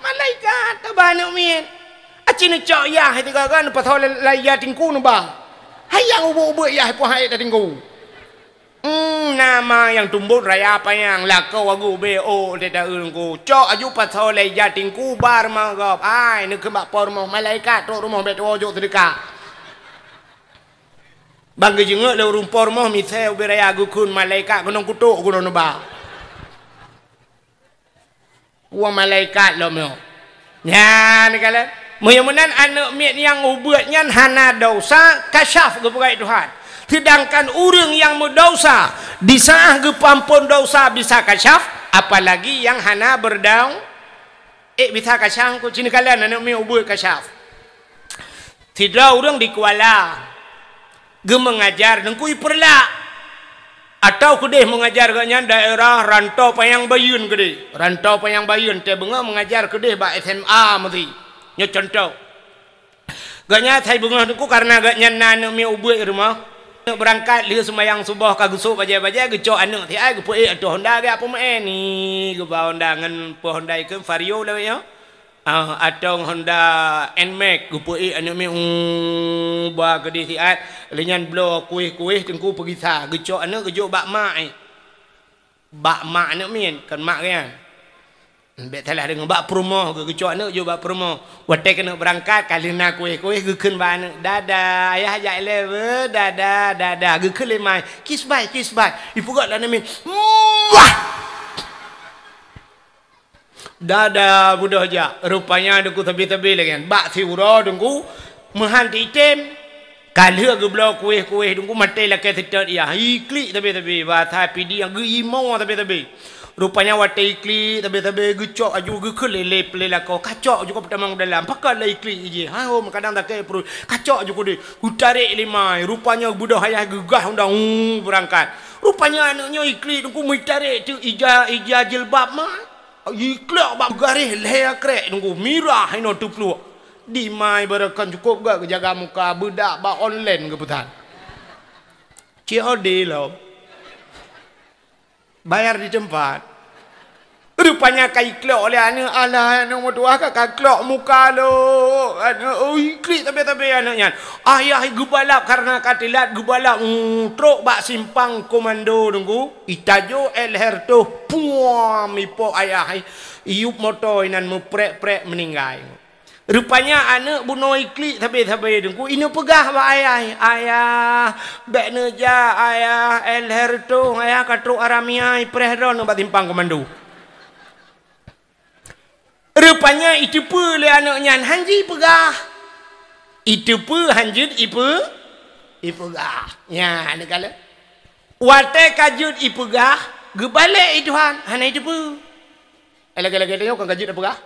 malaikat taba aneuk miet. Aci neucok yah tiga kan, pasoe lai-, lai yah tingku neuba. Hai nyang ubeuet-ubeuet yah pih hai tingku. Hmm, nama nyang tumbot raya panyang, lakoe wagu bék ôk teuh taeu Teungku. Cok aju pasoe lai yah tingku bar manggob. Ai, neukheun bak po rumoh, malaikat trok rumoh bék tuwoe jok seudeukah. Bang geujeungeuk lé ureuëng po rumoh misé ubé raya geukheun malaikat keunong kutok keunong neuba. Wah malaikat lom nyoe. Nyan kalon. Meunyoe meunan aneuk miet nyang ubeuet nyan hana desya, kasyaf geupeugah Tuhan. Sedangkan ureuëng nyang meudesya, di saat geupeuamphon desya bisa kasyaf, apalagi nyang hana beudesya, ék bisa kasyaf Teungku, ci neukalon aneuk miet ubeuet kasyaf. Sidroe ureuëng di Kuala geumeungajar Teungku i Peureulak. Atawa keudeh meungajar gobnyan daerah Rantau Panyang Bayeuen keudeh. Rantau Panyang Bayeuen, teuh beungoh meungajar keudeh bak S M A meusi. Nyoe cuntoh. Gobnyan asai beungoh Teungku karena gobnyan na aneuk miet ubeuet i rumoh. Aneuk beurangkat lheueh seumayang suboh ka geusôk bajée-bajée, geucok aneuk siat geupeuék ateueh Honda geujak peumeu'en. Ni geuba Honda ngon peue Honda ikheun Vario lawét nyoe. Ah, atong Honda Nmax geupeuék aneuk miet, uh, ba keudeh siat. Lheueh nyan bloe kueh-kueh Teungku peugisa, geucok aneuk geujok bak mak, eh. Bak mak aneuk miet, kon mak geuh. Bék salah deungoe, bak peurumoh geuh, geucok aneuk jok bak peurumoh. Watée keuneuk beurangkat, ka lheueh na kueh-kueh, geukheun bak aneuk, "Dada, ayah jak ilée beuh, dada, dada." Geukheun lé mai, "Kiss bye, kiss bye." Ipeugah lé aneuk miet, "Muah!" Dada beudôh jak, rupanya Teungku sabe-sabe lagée nyan. Bak siuroe Teungku meuhan teuitem. Ka lheueh geubloe kueh-kueh Teungku maté lakée seutôt yah. Iklik sabe-sabe, bahasa Pidie nyang geuimoe sabe-sabe. Rupanya watée iklik sabe-sabe geucok aju geukheun lé lé lakoe. Kacok aju ka peutamong dalam. Pakon lé iklik ijih. Ha, hom kadang sakét pruet. Kacok aju keudeh. Geutarek lé mai. Rupanya beudôh ayah geugah undang, uh, beurangkat. Rupanya aneuk nyoe iklik Teungku meutarek teuk ija, ija jilbab mai. Iklok bak garéh lhée krek Teungku, mirah inoe teupluek. Di mai barokon cukôp gak geujaga muka, beudak bak online geupeusan. C O D lom. Bayar di teumpat. Rupanya ka iklok lé aneuk, alah, aneuk meutuah ka, ka klok muka lom. Aneuk, oh, iklik sabe-sabe aneuk nyan. Ayah geubalap karena ka teulat geubalap, uh, trok bak simpang komando Teungku. Itajok leher toh, puam, ipok ayah, iyup moto inan meuprek-prek meuninggai. Rupanya aneuk bunoe iklik sabe-sabe Teungku, ineuk peugah bak ayah, "Ayah, bék neujak ayah, leher toh ayah ka trok aramia ipreh droeneuh bak simpang komando." Rupanya iteupeue lé aneuk nyan han jeuet ipeugah. Iteupeue han jeuet ipe-, ipeugah. Nyan, aneuk kalon. Watée ka jeuet ipeugah, geubalek i Tuhan, hana iteupeue. Eh, lagée-lagée tanyoe kan ka jeuet ipeugah.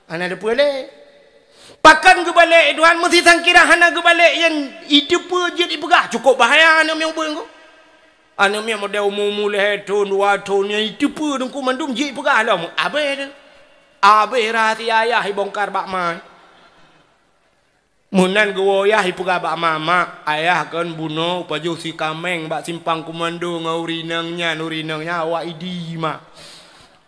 Hana iteupeue lé. Pakon geubalek i Tuhan, meusi sangkira hana geubalek nyang iteupeue jeuet ipeugah. Cukôp bahaya aneuk miet ubeuet Teungku. Aneuk miet model umu-umu lhée thon, dua thon, nyang iteupeue Teungku mandum jeuet ipeugah lom. Abéh teuh. Abéh rahsia ayah ibongkar bak ma. Meunan geuwoe ayah ipeugah bak ma, "Mak, ayah kon bunoe pajoh si kaméng bak simpang komando ngon ureueng inong nyan, ureueng inong nyan awak Idi, Mak."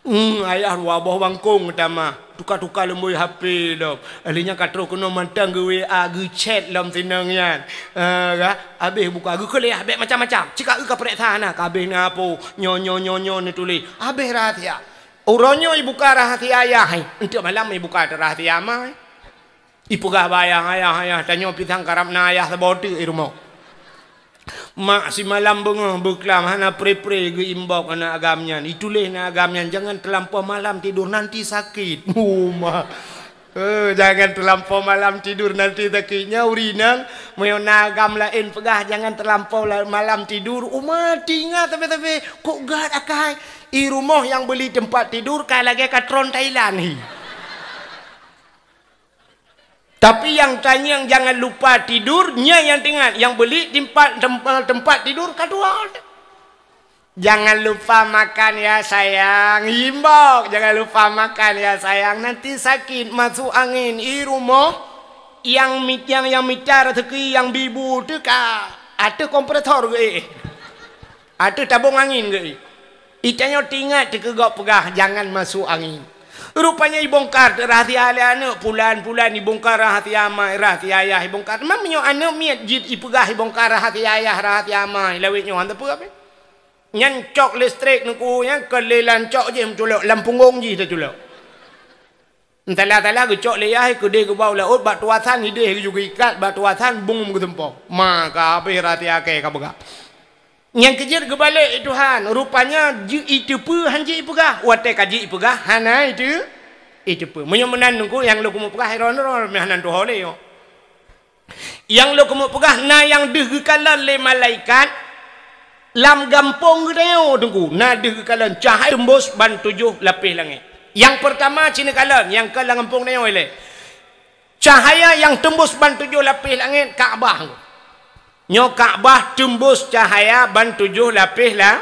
Hmm, ayah dua boh bangkong tama, tuka-tuka lumbôi H P lom. Lheueh nyan ka troh keunoe mantong geu-W A, geuchat lom si inong nyan. Ah, ka, abéh buka, geukheun lé ayah bék macam-macam. Cit ka eu ka pareksa hana, ka abéh na po, nyoe, nyoe, nyoe, nyoe neutuléh. Abéh rahsia. Uroe nyoe ibuka rahsia ayah, eh. Enteuk malam ibuka rahsia ma, eh. Ipeugah bak ayah, "Ayah, ayah, tanyoe pisang karab na ayah saboh teuk i rumoh." Mak simalam beungoh beuklam hana pre-pre geuimbok aneuk agam nyan. Ituléh aneuk agam nyan, "Jangan terlampau malam tidur, nanti sakit." Uma. Eh, jangan terlampau malam tidur, nanti sakit. Nyan ureueng inong, meunyoe na agam laén peugah, "Jangan terlampau la-, malam tidur." Uma, teuingat tapi-tapi, kok gét akai. I rumoh nyang beuli teumpat tidur ka lagèe ka tron Thailand hi. Tapi nyang tanyong jangan lupa tidur, nyan nyang teuingat, nyang beuli teumpat, tem-, teumpat tidur ka tuha. "Jangan lupa makan ya sayang." Imbok, "Jangan lupa makan ya sayang, nanti sakit, masuk angin." I rumoh nyang mi-, nyang, nyang mita raseuki nyang bibu teuh ka ateueh kompresor geuéh. Ateueh tabong angin geuéh. Itanyoe teuingat teukeugok peugah, "Jangan masuk angin." Rupanya ibongkar teuh rahasia lé aneuk, pulan-pulan ibongkar rahasia ma, rahasia ayah ibongkar. Teuma meunyoe aneuk miet jeuet ipeugah ibongkar rahasia ayah, rahasia ma, lawét nyoe hana peue apa. Nyan cok listrik nungku, nyan keu lé lam cok jih meuculok, lam punggong jih teuculok. Entala-tala geucok lé yah, keudeh geuba u laôt, bak tuasan ideh geujok geuikat, bak tuasan bungum geutumpok. Ma ka habéh rahasia kèe ka peugah. Nyang keujeuet geubalek, "Eh Tuhan, rupanya jeuet iteupeue han jeuet ipeugah." Watèe ka jeuet ipeugah, hana iteu-, iteupeue. Meunyoe meunan nungku, nyang lôn keumeung peugah, iron-iron, meuh hana tuho lé nyoe. Nyang lôn keumeung peugah na nyang deuh geukalon lé malaikat lam gampông geutanyoe teungku, na deuh geukalon cahya teumbus ban tujoh lapéh langét. Nyang peurtama cit neukalon, nyang ka lam gampông tanyoe ilèe. Cahya nyang teumbus ban tujoh lapéh langét Ka'bah. Nyoe Ka'bah teumbus cahya ban tujoh lapéh la-,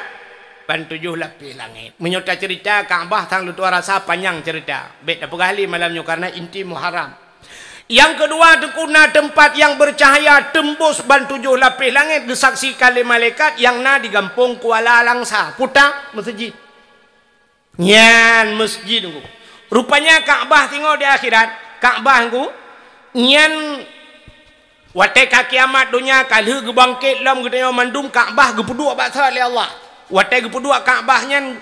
ban tujoh lapéh langét. Meunyoe taceurita Ka'bah sang leutuah rasa panyang ceurita. Bèk tapeugah lé malam nyoe kareuna inti Muharram. Nyang keudua, teungku, na teumpat nyang beucahya teumbus ban tujoh lapéh langét geusaksikan lé malaikat nyang na di gampông Kuala Langsa, kuta meuseujid. Nyan meuseujid teungku. Rupanya Ka'bah singoh di akhirat, Ka'bah teungku, nyan watèe ka kiamat donya ka lheueh geubangkét lom geutanyoe mandum Ka'bah geupeuduek bak saát lé Allah. Watèe geupeuduek Ka'bah nyan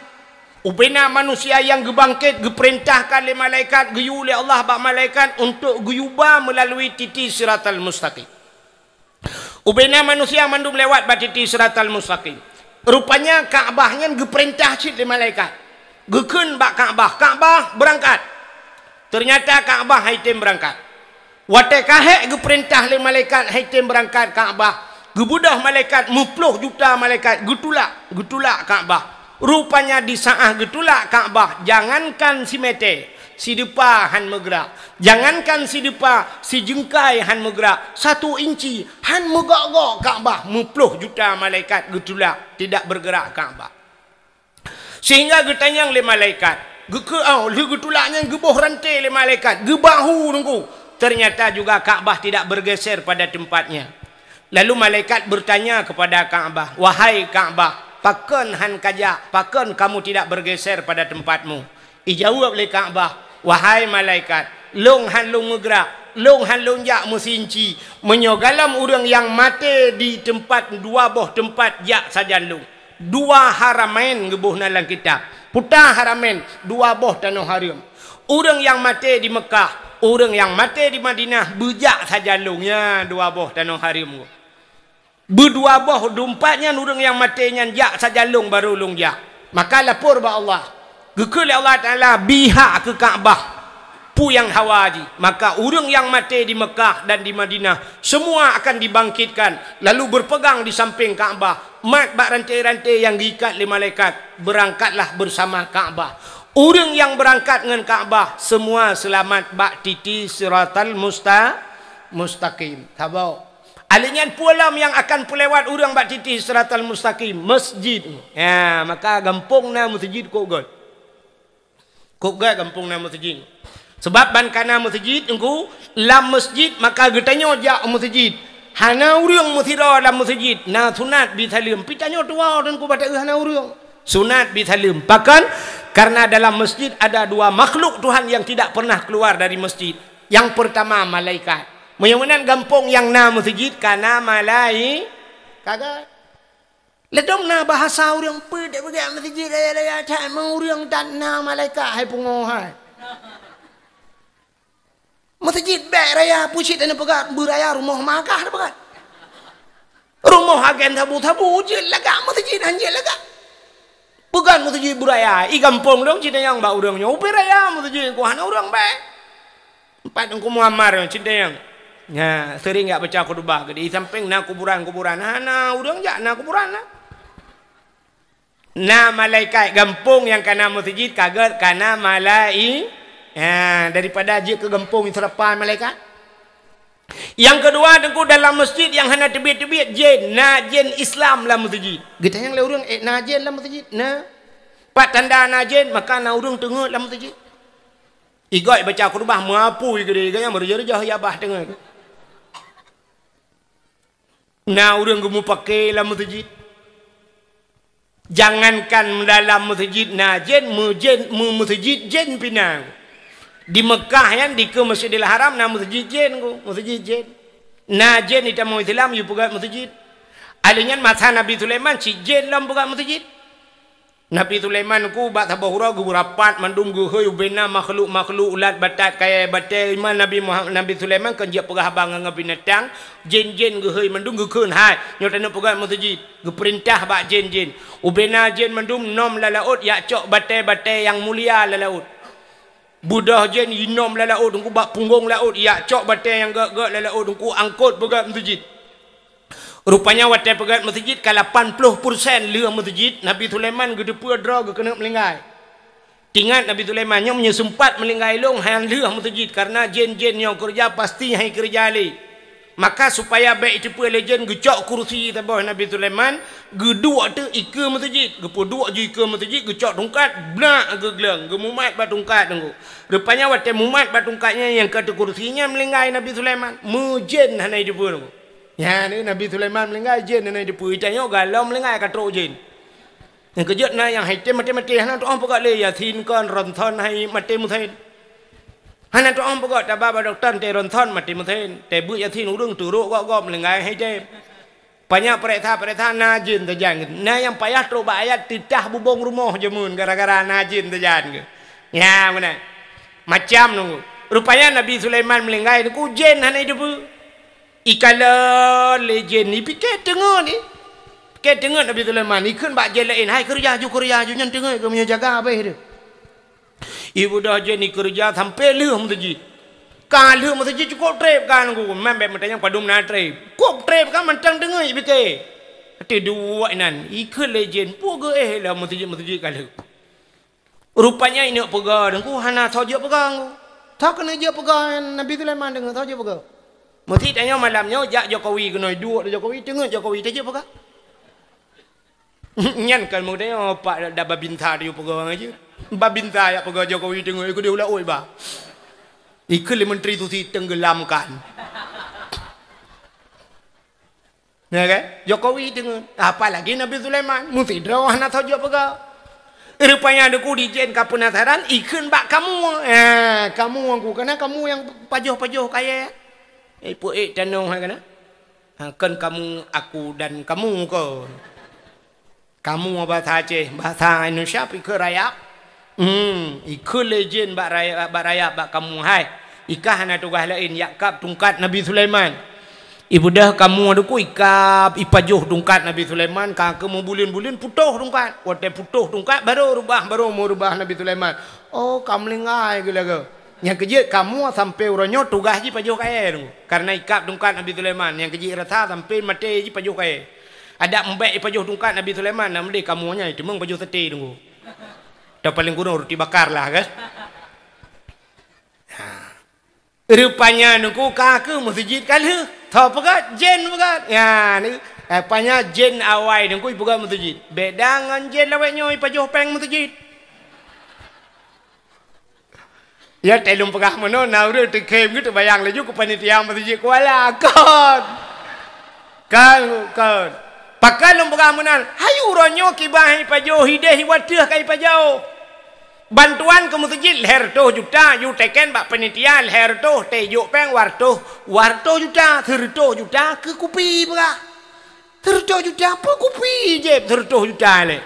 Ubena manusia nyang geubangkét geupeurintahkan lé malaikat, geuyue lé Allah bak malaikat untuk geuyue ba meulalui titi Siratal Mustaqim. Ubena manusia mandum lewat bak titi Siratal Mustaqim. Rupanya Ka'bah nyan geupeurintah cit lé malaikat. Geukheun bak Ka'bah, "Ka'bah, beurangkat!" Teunyata Ka'bah han item beurangkat. Watèe ka hék geupeurintah lé malaikat han item beurangkat Ka'bah, geubeudôh malaikat, meuploh juta malaikat geutulak, geutulak Ka'bah. Rupanya di saát geutulak Ka'bah, jangankan simeté, sideupa han meugrak. Jangankan sideupa, sijeungkai han meugrak. Satu inci han meugok-gok Ka'bah, meuploh juta malaikat geutulak, tidak bergerak Ka'bah. Sehingga geutanyong lé malaikat. Geukeu-, oh, lheueh geutulak nyan geuboh ranté lé malaikat, geubahu teungku. Ternyata juga Ka'bah tidak bergeser pada tempatnya. Lalu malaikat bertanya kepada Ka'bah, "Wahai Ka'bah, pakon han kajak? Pakon kamu tidak bergeser pada tempatmu?" Ijaweueb lé Ka'bah, "Wahai malaikat, lôn han lôn meugrak, lôn han lôn jak meusinci. Meunyoe galom ureuëng nyang maté di teumpat dua boh teumpat jak sajan lôn." Dua haramain geuboh na lam kitab. Puta haramain, dua boh tanoh hareuem. Ureuëng nyang maté di Meukah, ureuëng nyang maté di Madinah, beujak sajan lôn, ya, dua boh tanoh hareuem. Beudua boh dumpat nyan ureuëng nyang maté nyan jak sajan lôn barô lôn jak. Maka lapor bak Allah. Geukheun lé Allah Taala bihak keu Ka'bah. Peue nyang hawa jih, maka ureuëng nyang maté di Meukah dan di Madinah, semua akan dibangkitkan, lalu berpegang di samping Ka'bah, mat bak ranté-ranté nyang geuikat lé malaikat, beurangkatlah beusama Ka'bah. Ureuëng nyang beurangkat ngon Ka'bah, semua seulamat bak titi Siratal Musta-, Mustaqim. Saboh. Alèh nyan peue lom nyang akan peulewat ureuëng bak titi Siratal Mustaqim, masjid. Ya, maka gampông na masjid kok gét. Kok gét gampông na masjid. Sebab ban ka na masjid, teungku, lam masjid maka geutanyoe jak u masjid. Hana ureuëng meusidroe lam masjid, na sunat bi saleuem. Pi tanyoe tuwoe teungku bak taeu hana ureuëng. Sunat bi saleuem. Pakon? Karena dalam masjid ada dua makhluk Tuhan yang tidak pernah keluar dari masjid. Yang pertama malaikat. Meunyoe meunan gampông nyang na masjid ka na malai-, ka gét. Ladôm na bahasa ureuëng peuet dek peugah masjid raya-raya that meu ureuëng that na malaikat hai pungoh hai. Masjid bèk raya pucit dan peugah beuraya rumoh magah dah peugah. Rumoh agen sabu-sabu jeuet lagak, meuseujid han jeuet lagak. Peugah meuseujid beuraya, i gampông lôn Citayong bak ureuëng nyoe, ubé raya meuseujid ku hana ureuëng bèe. Empat Teungku Muammar nyoe Citayong. Nya, seuring jak baca khutbah geude, i sampéng na kuburan-kuburan, hana ureuëng jak na kuburan na. Na malaikat gampông nyang kana meuseujid ka gèt kana malai-, ha, daripada jeuet keu gampông seurapa malaikat. Nyang keudua, Teungku, dalam meuseujid nyang hana teubiet-teubiet jén, na jén Islam lam meuseujid. Geutanyong lé ureuëng, "Eh, na jén lam meuseujid?" Na. Pat tanda na jén, maka na ureuëng teungeut lam meuseujid. Igoe baca khutbah meupui geude, gaya meureujoh-reujoh ya bah teungeut. Na ureuëng geumupake lam meuseujid. Jangankan dalam meuseujid na jén, meujén, meu-, meuseujid jén pih na. Di Meukah nyan, dikeue Masjidil Haram na meuseujid jén ku, meuseujid jén. Na jén di tamong Islam yue peugah meuseujid. Alèh nyan masa Nabi Sulaiman cit jén lom peugah meuseujid. Nabi Sulaiman ku bak saboh uroe geubeu rapat mandum geuhôi ubena makhluk-makhluk ulat batat kayèe batèe iman Nabi Muha-, Nabi Sulaiman kon jeuet peugah haba ngon binatang, jén-jén geuhôi mandum geukheun hai, nyoe taneuk peugah meuseujid, geupeurintah bak jén-jén. Ubena jén mandum nom lam laôt yak cok batèe-batèe nyang mulia lam laôt. Beudôh jén inom lam laôt Teungku bak punggong laôt, yak cok batèe nyang gèt-gèt lam laôt Teungku angkot peugah meuseujid. Rupanya watèe peugèt meuseujid ka lapan ploh persen lheueh meuseujid, Nabi Sulaiman geuteupeue droe geukeuneuk meulinggai. Tingat Nabi Sulaiman nyoe meunyoe seumpat meulinggai lôn han lheueh meuseujid, kareuna jén-jén nyoe keureuja pasti han keureuja lé. Maka supaya bèk jiteupeue lé jén, geucok kursi saboh Nabi Sulaiman, geuduek teuk ikeue meuseujid, geupeuduek ju ikeue meuseujid, geucok tungkat, blak geugleueng, geumumat bak tungkat Teungku. Rupanya watèe mumat bak tungkat nyan nyang ka teukursi nyan meulinggai Nabi Sulaiman, meujén hana jiteupeue Teungku. Nyan, eh, Nabi Sulaiman meulinggai jén, na jiteupeue, tanyoe galom meulinggai ka trok jén. Nyang keujeuet na nyang hai tem maté-maté, hana tu'oh peugah lé Yasin kon, ronson hai maté meusen. Hana tu'oh peugah, taba bak dokto teuronson maté meusen, teubeut Yasin ureuëng teurok gop-gop meulinggai hai tem. Panyang peuriksa-peuriksa na jén sajan. Na nyang payah trok bak ayat teutah bubông rumoh jameun gara-gara na jén sajan. Nyan meunan. Macam Teungku. Rupanya Nabi Sulaiman meulinggai Teungku jén hana jiteupeue. Ikalon lé jén, ipike teungeut ni. Pike teungeut Nabi Sulaiman, ikheun bak jén laén, "Hai keureuja ju, keureuja ju, nyan teungeut keu meunyoe jaga abéh deuh." Ibeudôh jén ikeureuja sampoe lheueh meuseujid. Ka lheueh meuseujid cukôp trép ka Teungku, man bèk meutanyong padum na trép. Cukôp trép ka mantong teungeut ipike. Ateueh duek inan, ikheun lé jén, peue geuéh lam meuseujid-meuseujid ka lheueh. Rupanya ineuk peugah Teungku hana soe jeuet peugah Teungku. Soe keuneuk jeuet peugah Nabi Sulaiman deungon soe jeuet peugah. Meusti tanyoe malam nyoe jak Jokowi keunoe duek lé Jokowi, teungeut Jokowi tajeuet peugah. Nyan kan meutanyoe pak dak babinsa tajeuet peugah ngon jih. Babinsa jak peugah Jokowi teungeut ikeu di ulat oi bah. Ikheun lé menteri susi tenggelamkan. Ya kan? Jokowi deungon. Apalagi Nabi Sulaiman. Meusidroe hana soe jeuet peugah. Rupanya Teungku di jén ka peunasaran, ikheun bak kamoe. Ha, kamoe Teungku. Kana kamoe nyang pajoh-pajoh kayèe. Eh, peuék tanong hai kana. Ha, kon kamoe aku dan kamoe kon. Kamoe bahasa Aceh, bahasa Indonesia pih ikheun rayap. Hmm, ikheun lé jén bak rayap, bak rayap bak kamoe hai. Ikah hana tugaih laén, jak kab tungkat Nabi Sulaiman. Ibeudôh kamoe Teungku ikab, ipajoh tungkat Nabi Sulaiman, ka keu meubuleuen-buleuen putôh tungkat. Watèe putôh tungkat, barô reubah, barô meureubah Nabi Sulaiman. Oh, ka meulinggai geulaga. Nyang keujeuet kamoe sampoe uroe nyoe tugaih jih pajoh kayèe Teungku. Kareuna ikab tungkat Nabi Sulaiman, nyang keujeuet rasa sampoe maté jih pajoh kayèe. Adak mbek ipajoh tungkat Nabi Sulaiman, na meudeh kamoe nyan, teumeung pajoh saté Teungku. Atau paléng kurang roti bakar lah kan. Ha. Rupanya Teungku ka keu meuseujid ka lheueh. Tho peugah, jén peugah. Ya, ni, rupanya jén awai Teungku ipeugah meuseujid. Beda ngon jén lawét nyoe ipajoh péng meuseujid. Ya, teuh lôn peugah meunoe, na ureuëng teukhém geuh teubayang laju keu panitia meuseujid Kuala. Kon! Kon, kon. Pakon lôn peugah meunan, hai uroe nyoe kiban hai pajoh hideh iwateuh kai pajoh. Bantuan keu meuseujid lhèe reutôh juta, yue teken bak panitia lhèe reutôh, teuh jok péng dua reutôh, dua reutôh juta, sireutôh juta keu kupi peugah. Sireutôh juta peue kupi jép sireutôh juta lé.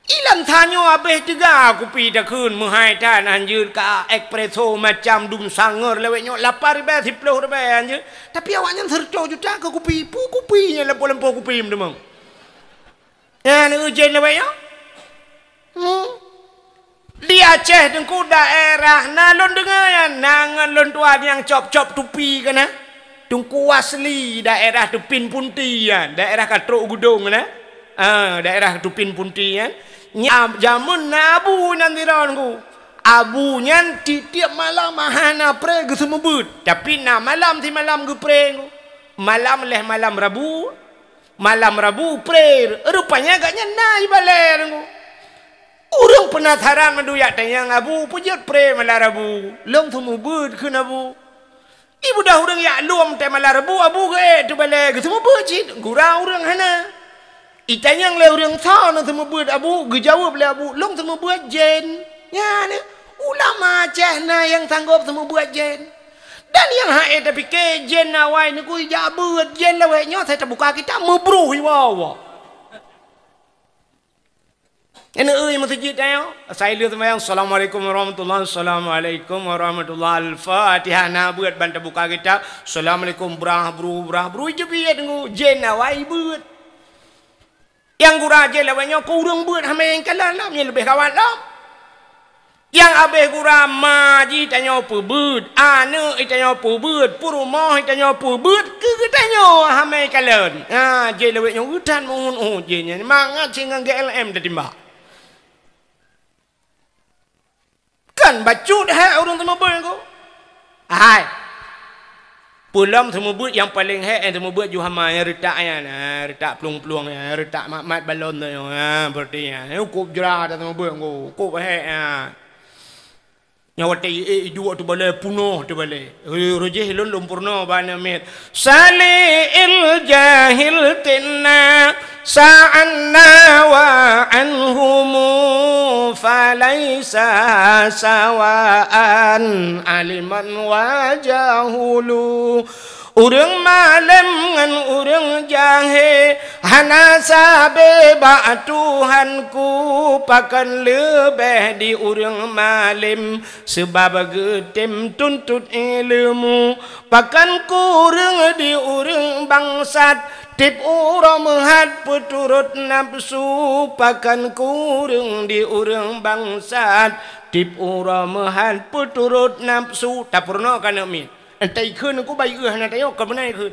Ilam tanyoe abéh teuga kupi takheun meuhai that, hanjeuet ka espresso macam dum sangeur lawét nyoe lapan ribèe, siplôh ribèe hanjeuet. Tapi awaknyan seureutoh juta keu kupi, peue kupi nyan lampôh-lampôh kupi meuteumong. Nyan ujeuen lawét nyoe. Hmm. Di Aceh Teungku daerah na lôn deungoe nyan, na ngon lôn tuan nyang cop-cop tupi keunan. Teungku Wasli daerah Tupin Punti nyan, daerah ka trok Geudong na. Ah, daerah Tupin Punti nyan. Nya, jameun na abu nyan sidroe Teungku. Abu nyan tiep-tiep malam hana pré geuseumeubeuet, tapi na malam simalam geupré Teungku. Malam lheuh malam Rabu, malam Rabu pré, rupanya gobnyan na ibalée Teungku. Ureuëng peunasaran mandum jak tanyong abu, peue jeuet pré malam Rabu, lôn seumeubeuet kheun abu. Ibeudôh ureuëng jak lom teuh malam Rabu, abu geuék teubalée geuseumeubeuet cit, gura ureuëng hana. Itanyong lé ureuëng soe nyang seumeubeuet abu, geujaweueb lé abu, lôn seumeubeuet jén. Nyan, ulama Aceh na nyang sanggob seumeubeuet jén. Dan nyang hase tapike jén awai Teungku ijak beuet, jén lawét nyoe asai tabuka kitab meubroh iwoe-woe. Nyan eu meuseujid tanyoe. Asai lheueh seumayang, "Assalamualaikum warahmatullahi, assalamualaikum warahmatullahi, Al-Fatihah." Na beuet ban tabuka kitab, "Assalamualaikum," brah bru, brah bru, ijeubiet Teungku, jén awai beuet. Nyang gura jén lawét nyoe keu ureuëng beuet hana nyang kalon lom, nyan leubeh gawat lom. Nyang abéh gura ma jih tanyoe peubeuet, aneuëk jih tanyoe peubeuet, peurumoh jih tanyoe peubeuet, keu geutanyoe hana nyang kalon. Ha, jén lawét nyoe geutan meuhun-uhun jén nyan, mangat cit ngon G L M tatimbak. Kan bacut hék ureuëng seumeubeuet Teungku. Hai. Peue lom seumeubeuet nyang paleng hék, nyang seumeubeuet ju hama, nyang reutak nyan, ha, reutak plueng-plueng nyan, reutak mat-mat balon tu nyoe, ha, berarti nyan. Nyoe kôb jra dah seumeubeuet Teungku, kôb hék nyan. Nyoe watée iék iduek teubalée, punoh teubalée. Rujih lôn lôn peurunoe bak aneuk miet. Sali'il jahil tinna sa'anna wa anhumu falaisa sawa'an aliman wa jahulu. Ureuëng malém ngon ureuëng jahé hana sabe bak Tuhanku, pakon leubeh di ureuëng malém seubab geutem tuntot ileumèe. Pakon kureueng di ureuëng bangsat, tiep uroe meuhat peuturot nafeusu. Pakon kureueng di ureuëng bangsat, tiep uroe meuhat peuturot nafeusu. Tapeurunoe keu aneuk miet. Entah ikheun ku bai eu hana tanyoe, ka beuna ikheun.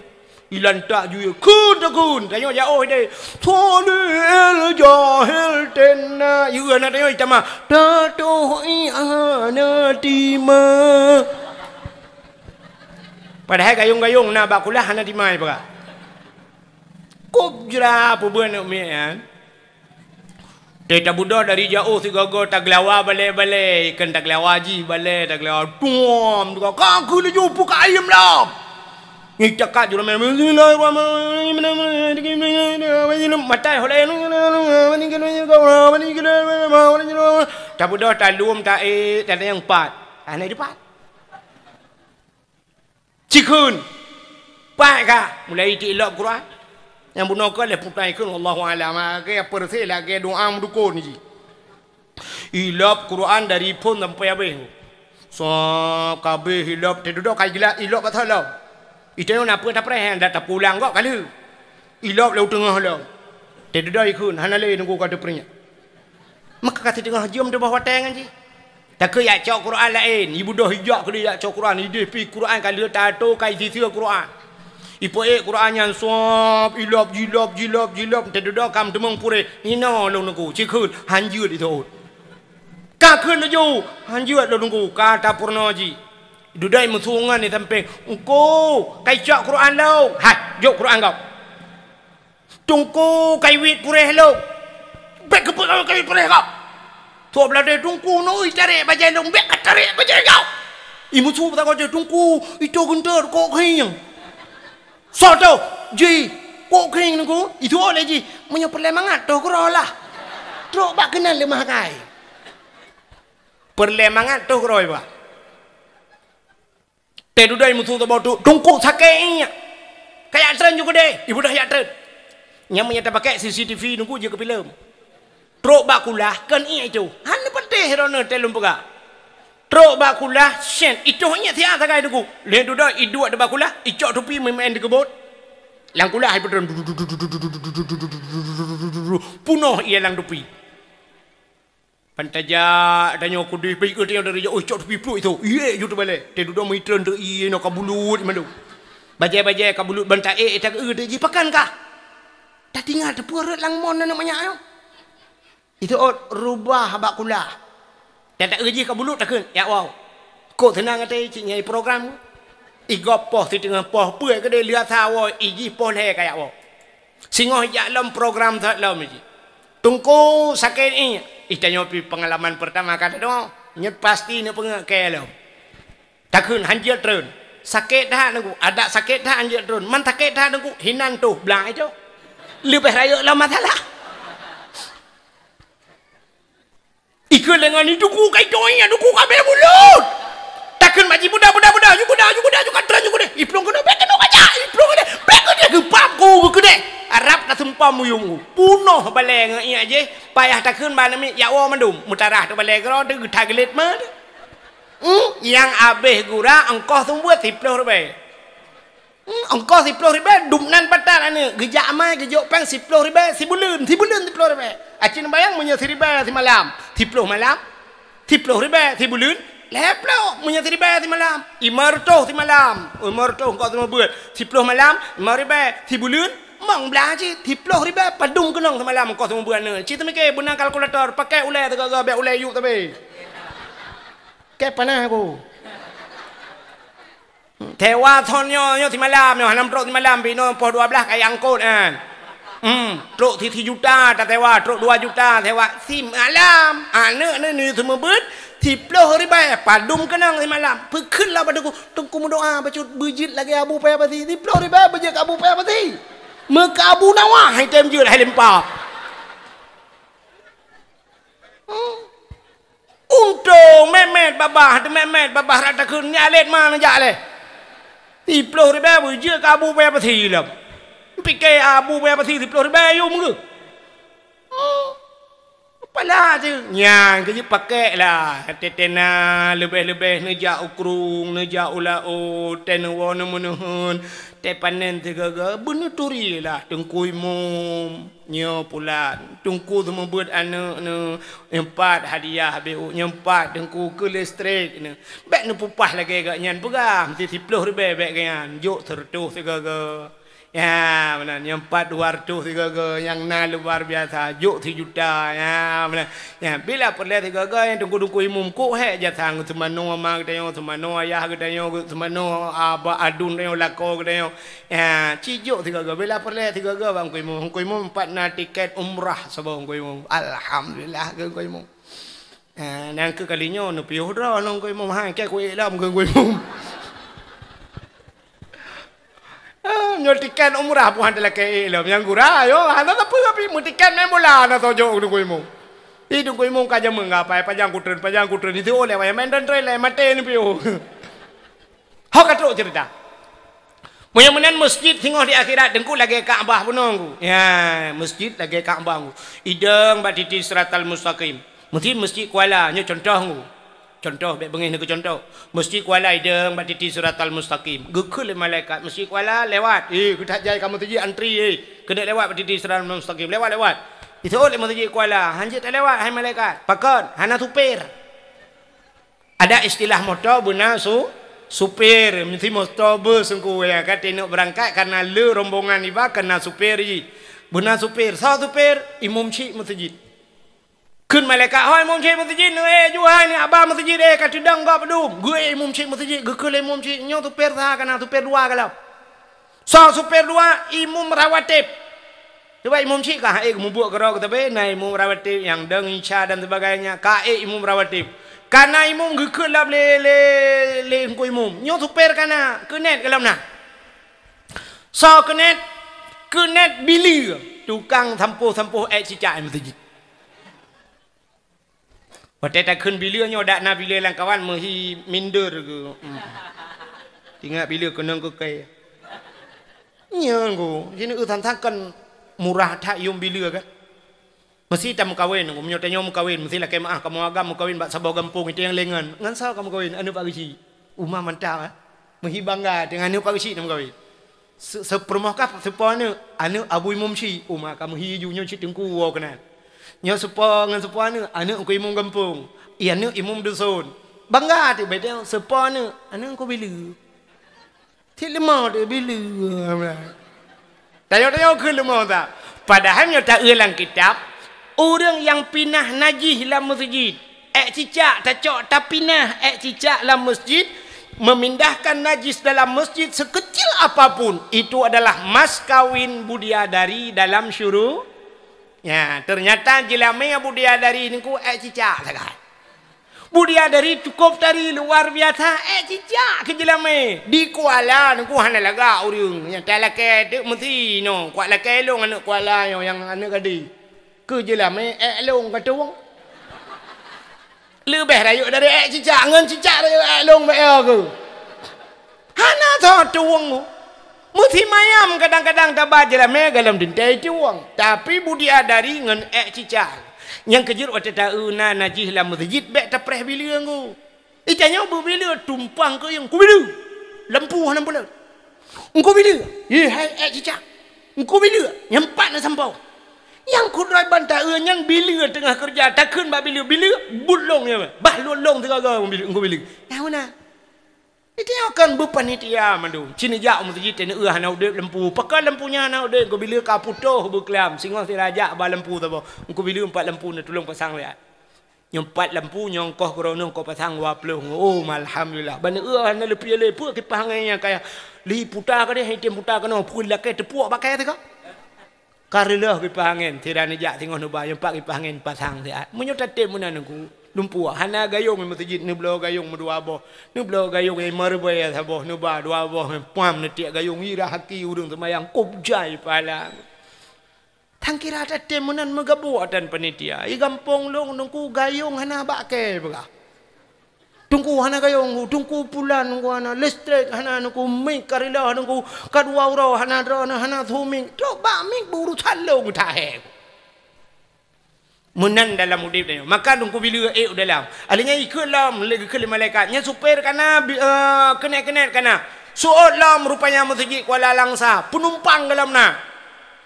Ilantak juyue kheun takheun, tanyoe jak oh ideh. Sali'il jahil tinna. Yue hana tanyoe itamah. Tatoh i hana tima. Padahai gayong-gayong na bak kulah hana tima ipeugah. Kôb jra peubeuet aneuk miet nyan. Teuh tabeudôh dari jaoh sigoe-goe taglawa balée-balée, ikheun taglawa jih balée, taglawa tuom, ka keu laju peuka ayeuem lom. Ngicakat jurome, bismillahirrahmanirrahim. Matai holai. Tabeudôh talom taék, tanyong pat. Hana dipat. Cikheun. Pat ka. Mulai itilop Quran. Nyang bunoe keu lheueh putai kheun, wallahu a'lam. Lagée peureuséh lagée doa meudukon jih. Ilop Quran dari phon sampai habéh. Sob ka habéh ilop, teududoe ka ijeulaih ilop bak soe lom. Itanyong na peue tapreh, dak tapulang gok ka lheueh. Ilop lé u teungoh lom. Teududoe ikheun, hana lé nunggu ka teupeuringat. Maka ka siteungoh jeuem teuboh watée ngon jih. Takeu jak cok Quran laén, ibeudôh ijak keudeh jak cok Quran, ideh pi Quran ka lheueh tato ka isiseue Quran. Ipeuék Quran nyan sob, ilop, jilop, jilop, jilop, teududoe ka meuteumong puréh, inoe lôn nunggu, cikheun, hanjeuet iteuôt. Ka kheun laju, hanjeuet lôn nunggu, ka tapeurunoe jih. Dudoe meusungon di sampéng, "Teungku, ka icok Quran lôn." "Hai, jok Quran gob." "Teungku, ka iwiet puréh lôn." "Bék keupeue ka iwiet puréh gob." "Soe beulatée Teungku nui tarek bajée lôn, bék ka tarek bajée gob." Imusu beutanggong jih, "Teungku, itu geuntot kok khéng." "Soe toh?" "Jih, kok khéng Teungku." Itu lé jih, "Meunyoe peureulée mangat toh keudroe lah. Trok bak keunan leumah kai." Peureulée mangat toh keudroe bah. Teududoe musu saboh tu, "Teungku sakét ié nyan. Ka jak treun ju keudeh." Ibeudôh jak treun. Nyan meunyo tapakèk C C T V nunggu jeuet keu filem. Trok bak kulah, kon ié itu. Hana peunteng droeneuh teuh lôn peugah. Trok bak kulah, syen, itoh ié siat sagai Teungku. Lheueh dudoe iduek di bak kulah, icok tupi meu'en dikeubot. Lam kulah ipeutreun. Punoh ié lam tupi. Ban tajak tanyoe keudeh, pai tanyoe dari jauh, "Oi, cok tupi pluek itu." Ié ju teubalée. Teududoe meutreun teu ié nyoe ka bulut mandum. Bajée-bajée ka bulut ban taék, taeu teu jipakan kah? Tatinggai teupeue rot lam mon aneuk manyak nyoe. Itu ot rubah bak kulah. Dan taeu jih ka bulut takheun, "Yak woe." Kok seunang até cit nyang iprogram. Igob poh siteungoh poh, peue keudeh lheueh asa woe, ijih poh lhée ka yak woe. Singoh ijak lom program that lom ijih. Teungku sakét ié. Ih, tanyoe pih pengalaman pertama ka teudeungoe. Nyoe pasti neupeungeuet kée lom. Takheun hanjeuet treun. Sakét that Teungku. Adak sakét that hanjeuet treun. Man sakét that Teungku. Hinan toh blang itu. Leubeh rayeuk lom masalah. Ikheun lé ngon ni, "Teungku ka itong ié, Teungku ka bée bulut." Takheun bak jih, "Beuda, beuda, beuda, yue beuda, yue beuda, yue ka treun, yue keudeh." Iplueng keunoe, bèk keunoe kajak, iplueng keudeh, bèk keudeh, geupap ku, bèk keudeh. Arab taseumpom muyueng ku. Punoh balée ngon ié jih, payah takheun bak aneuk miet, yak woe mandum. Meutarah teuh balée keudroe teuh, geutha geulet ma teuh. Hmm, nyang abéh gura ongkoh seumeubeuet siploh ribèe. Hmm, ongkoh siploh ribèe, dum nan patat aneuk. Geujak amai, geujok péng siploh ribèe sibuleuen, sibuleuen siploh ribèe. Aci neubayang meunyoe siribèe simalam, siploh malam, siploh ribèe sibuleuen, lhèe ploh meunyoe siribèe simalam, limong reutôh simalam, limong reutôh ongkoh seumeubeuet, siploh malam, limong ribèe sibuleuen, mong blah cit, siploh ribèe padum keunong simalam ongkoh seumeubeuet aneuk. Ci teumike beuna kalkulator, pakai ulèe teuga-ga, bèk ulèe yup sabe. Kée panah aku. Sewa thon nyoe, nyoe simalam nyoe, hana trok simalam, binoe poh dua blaih kaya angkot nyan. Hmm, trok si, si juta tasewa, trok dua juta sewa simalam. Aneuk ni, ni seumeubeuet siploh ribèe, padum keunong simalam. Peukheun lah bak teungku, teungku meudoa bacut beujeuet lagèe Abu Paya Pasi, siploh ribèe beujeuet keu Abu Paya Pasi. Meuka Abu Nawas hai tem jeuet hai limpa. Hmm. Untông mèt-mèt babah, teumèt-mèt babah rata kheun nyan lét ma neujak lé. Siploh ribèe beujeuet keu Abu Paya Pasi lom. Pike Abu Paya Pasi siploh ribèe yum geuh. Hmm. Pala teuh nyan keu jipakèk lah. Teuh-teuh na leubeh-leubeh neujak u krueng, neujak u laôt, teuh neuwoe neumeuneuen, teuh panen teuh gaga beuneuturi lah Teungku Imum. Nyoe pulan, Teungku seumeubeuet aneuk neuh, nyoe pat hadiah beu, nyoe pat Teungku keu listrik neuh. Bèk neupeupah lagèe gobnyan peugah, meusti siploh ribèe bèk gobnyan, jok seureutôh sigoe-goe. Ya, meunan, nyoe pat dua reutôh sigoe-goe, nyang na luar biasa, jok sijuta. Ya, meunan. Ya, bila peureulèe sigoe-goe nyang Teungku-teungku Imum kok hék jasa ngon seumanoe ma geutanyoe, seumanoe ayah geutanyoe, seumanoe aba adun tanyoe, lakoe geutanyoe. Ya, ci jok sigoe-goe, bila peureulèe sigoe-goe bak Teungku Imum. Teungku Imum pat na tiket umrah saboh Teungku Imum. Alhamdulillah keu Teungku Imum. Ya, nyang keu kali nyoe neupiôh droe ngon Teungku Imum. Hai, kèe kuék lom keu Teungku Imum. Ah, nyoe tiket umrah pun hana lakèe ék lom. Nyang gura, yo, hana sapeue pih meutiket main bola na sojok keu Teungku Imum. Di Teungku Imum ka jameun ngapai, pajang kutreun, pajang kutreun. Itu oleh wayang main dan tren lé maté neupiôh. Ho ka trok cerita. Meunyoe meunan masjid singoh di akhirat Teungku lagèe Ka'bah bunoe Teungku. Ya, masjid lagèe Ka'bah Teungku. Idong bak titi siratal mustaqim. Meusti masjid Kuala, nyoe contoh Teungku. Contoh, bèk beungéh neukeu contoh. Masjid Kuala idong bak titi siratal mustaqim. Geukheun lé malaikat, "Masjid Kuala lewat." Eh, geutak jai ka meuseujid antri, eh. Keuneuk lewat bak titi siratal mustaqim. Lewat, lewat. Diseuôt lé meuseujid Kuala, "Hanjeuet talewat, hai malaikat." "Pakon?" "Hana supir." Ada istilah moto beuna su-, supir. Meusti moto bus Teungku, ya, ka teuneuk beurangkat karena le rombongan iba keu na supir jih. Beuna supir. Soe supir? Imum chik meuseujid. Kheun malaikat, "Hoi, imum chik meuseujid, neu, eh, juhai ni, aba meuseujid, eh, ka teudong gob padum." Geuék imum chik meuseujid, geukheun lé imum chik, "Nyoe supir saha ka na, supir dua ka lom." Soe supir dua? Imum rawatib. Cuba imum chik ka, eh, geumubuek keudroe keu sabe, na imum rawatib nyang dong isya dan sebagainya, ka ék imum rawatib. Ka na imum geukheun lom lé, lé, lé Teungku Imum. "Nyoe supir ka na, keunet ka lom na." Soe keunet? Keunet bileue, tukang sampôh-sampôh èk cicak meuseujid. Watèe takheun bileue nyoe dak na bileue lam kawan meuhi minder keu. Hmm. Ingat bileue keunong keu kèe. Nyan Teungku, sinoe eu sang-sang kan murah that yum bileue kan. Meusi tameukawen, meunyoe tanyoe meukawen, meusi lakée meu'ah kamoe agam meukawen bak saboh gampông, itu nyang lé ngon. Ngon soe kameukawen? Aneuk Pak Geuchik. Uma mantap, eh? Meuhi bangga teungoh aneuk Pak Geuchik tameukawen. Se-, seupeurumoh kah seupôt aneuk? Aneuk Abu Imum Syik. Uma ka meuhi ju nyoe cit teungku woe keunan. Nyoe seupôt ngon seupôt aneuk, aneuk Teungku Imum gampông. Iya aneuk imum dusun. Bangga teuk bak tanyoe seupôt aneuk, aneuk Teungku Bileu. Cit leumo teuk Bileu. Tanyoe-tanyoe kheun leumo that. Padahai meunyoe taeu lam kitab, ureuëng nyang pinah najih lam meuseujid, ék cicak tacok tapinah ék cicak lam meuseujid, memindahkan najis dalam masjid sekecil apapun, itu adalah mas kawin budiadari dalam syuru-, nya, ternyata jeulamé budiadari ningku ék cicak sagai. Budiadari cukôp tari luar biasa, ék cicak keu jeulamé. Di Kuala ningku hana lagak ureuëng. Nyang talakée teuk meusi nyoe, kuat lakée lôn aneuk Kuala nyoe nyang aneuk gadéh. Keu jeulamé ék lôn ka tuwong. Leubeh rayeuk dari ék cicak, ngon cicak rayeuk ék lôn bak yo keu. Hana tho tuwong. Meusimayam kadang-kadang taba jeulamé golom teuntée tuwong, tapi budiadari ngon ék cicak. Nyang keujeuet watée taeu na najih lam meuseujid bék tapreh bileu nggu. Itanyoe beubileu tumpang keu Teungku Bileu. Lampu hana buleuen. Teungku Bileu, ye hai ék cicak. Teungku Bileu, nyang pat na sampoe. Nyang kudroe ban taeu nyan bileu teungoh keureuja, takheun bak bileu, bileu, buet lôn nyan. Bah lôn lôn sigoe-goe Teungku Bileu. Nyang meunan. Itanyoe kan beupanitia mandum. Ci neujak u meuseujid, teuneuk hana udeb lampu. Pakon lampu nyan hana udeb? Teungku Bileu ka putôh beuklam, singoh sira jak ba lampu saboh. Teungku Bileu empat lampu neutulông pasang siat. Nyoe empat lampu, nyang koh keudroe nyoe koh pasang dua ploh. Oh, alhamdulillah. Ban neuk hana leupie lé peue kipah angén nyang kaya. Li puta keudeh, item puta keunoe, peue lakée teupuek bak kayée teuka. Ka reuloh kipah angén, sira neujak singoh neuba, nyang pat kipah angén pasang siat. Meunyoe tatem meunan Teungku, lumpuek, hana gayong meuseujid, neubloe gayong meudua boh, neubloe gayong nyang meureubai saboh, neuba dua boh, puam neutiek gayong, ira haki ureuëng seumayang, kop jai pahala. Tan kira tatem meunan meugabuk dan panitia. I gampông lôn Teungku gayong hana bak kée peugah. Teungku hana gayong, Teungku pulan, Teungku hana listrik, hana Teungku mik ka rila, Teungku ka dua uroe hana droeneuh, hana su mik. Trok bak mik beurusan lôn tahé. Meunan dalam udeb tanyoe. Maka Teungku Bileu ék u dalam. Alheuh nyan ikheun lom, lé geukheun lé malaikat. Nyan supir kana, bi-, eh, keunet-keunet kana. Suot lom rupanya meuseujid Kuala Langsa. Peunumpang golom na.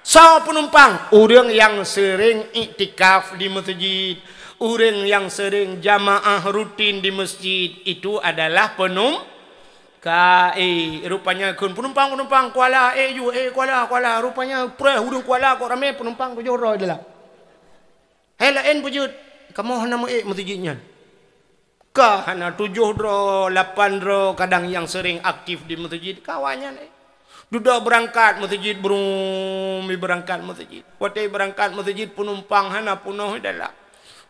Soe peunumpang? Ureuëng nyang seuring iktikaf di meuseujid, ureuëng nyang seuring jamaah rutin di meuseujid, itu adalah peunum-, ka, eh, rupanya kheun peunumpang-peunumpang Kuala, eh, ju, eh, Kuala, Kuala. Rupanya preh ureuëng Kuala kok ramé, peunumpang tujoh droe dalam. Hai laén peujeuet, kamoe hana meu-ék meuseujid nyan. Ka hana tujoh droe, lapan droe, kadang nyang seuring aktif di meuseujid, ka awaknyan, eh. Dudoe beurangkat meuseujid, brum, beurangkat meuseujid. Watée beurangkat meuseujid, peunumpang hana peunoh dalam.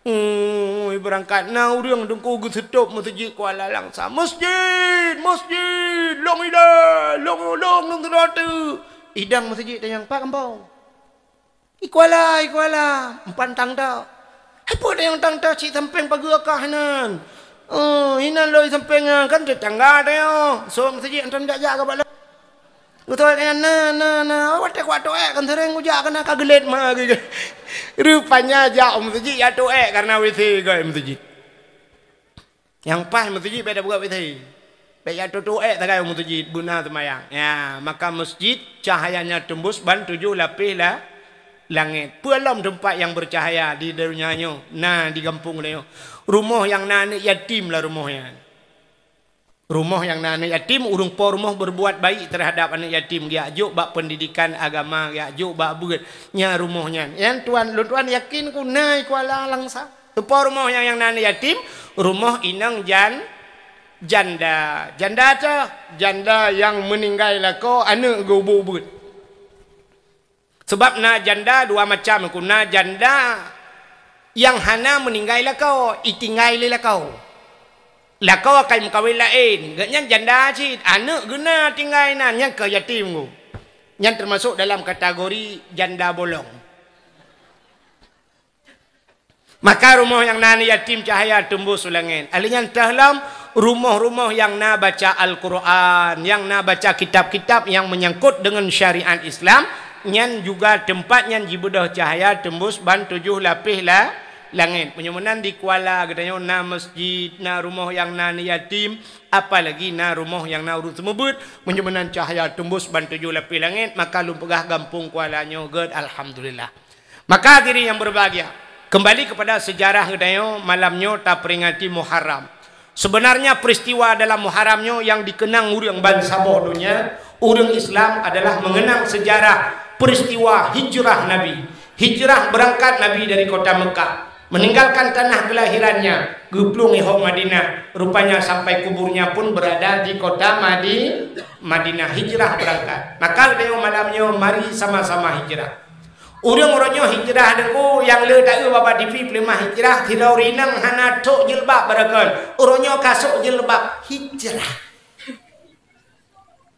Ui, beurangkat, na ureuëng Teungku geuseutôb meuseujid Kuala Langsa. "Masjid! Masjid! Lôn ilée! Lôn, lôn, lôn sidroe teuk!" Idang meuseujid tanyong, "Pat gampông?" "I Kuala, i Kuala, empan tang tok." "Hai peue tanyong tang tok, cit sampéng pageue kah nan?" "Oh, inan lôn sampéng nyan, kan teutangga tanyoe. Soe meuseujid antom jak-jak ka bak lôn." Geutoe keu nyan, "Na, na, na, watée kuat toh ék kan seuréng kujak keunan ka geulet ma geuh." Rupanya jak u meuseujid jak toh ék kareuna W C goe meuseujid. Nyang paih meuseujid bék tapeugah W C. Bék jak toh-toh ék sagai u meuseujid, beuna seumayang. Ya, maka masjid cahayanya tembus ban tujoh lapéh la-, langét. Peue lom teumpat nyang beucahaya di donya nyoe, na di gampông nyoe. Rumoh nyang na aneuëk yatim lah rumoh nyan. Rumoh nyang na aneuëk yatim, ureuëng po rumoh berbuat baik terhadap aneuëk yatim, geujak jok bak pendidikan agama, geujak jok bak beuet. Nyan rumoh nyan. Nyan tuan, lôn tuan yakin ku na i Kuala Langsa. Teupo rumoh nyang, nyang na aneuëk yatim, rumoh inong jan-, janda. Janda toh, janda nyang meuninggai lakoe, aneuëk geuh ubeuet-ubeuet. Sabab na janda dua macam, ku na janda nyang hana meuninggai lakoe, itinggai lé lakoe. Lakoe ka imeukawen laén, gobnyan janda cit, aneuëk geuh na tinggai nan, nyan keuh yatim geuh. Nyan teumasok dalam kategori janda bolong. Maka rumoh nyang na aneuëk yatim cahaya teumbus u langét. Alheuh nyan teuh lom rumoh-rumoh nyang na baca Al-Quran, nyang na baca kitab-kitab nyang menyangkut dengan syariat Islam, nyan juga teumpat nyan jibeudôh cahya teumbus ban tujoh lapéh la-, langét. Meunyoe meunan di Kuala geutanyoe na masjid, na rumoh nyang na yatim, apalagi na rumoh nyang na ureuëng seumeubeuet. Meunyoe meunan cahya teumbus ban tujoh lapéh langét, maka lôn peugah gampông Kuala nyoe gét, alhamdulillah. Maka hadirin yang berbahagia, kembali kepada sejarah geutanyoe, malam nyoe taperingati Muharram. Sebenarnya peristiwa dalam Muharram nyoe yang dikenang ureuëng bansaboh donya, ureuëng Islam adalah mengenang sejarah peristiwa hijrah Nabi. Hijrah berangkat Nabi dari kota Mekah, meninggalkan tanah kelahirannya, geuplueng i ho Madinah. Rupanya sampai kuburnya pun berada di kota Madi-, Madinah. Hijrah berangkat. Maka geutanyoe malam nyoe mari sama-sama hijrah. Ureuëng uroe nyoe hijrah deungoe nyang le taeu bak T V peuleumah hijrah, sidroe ureuëng inong hana sok jilbab barokon. Uroe nyoe ka sok jilbab hijrah.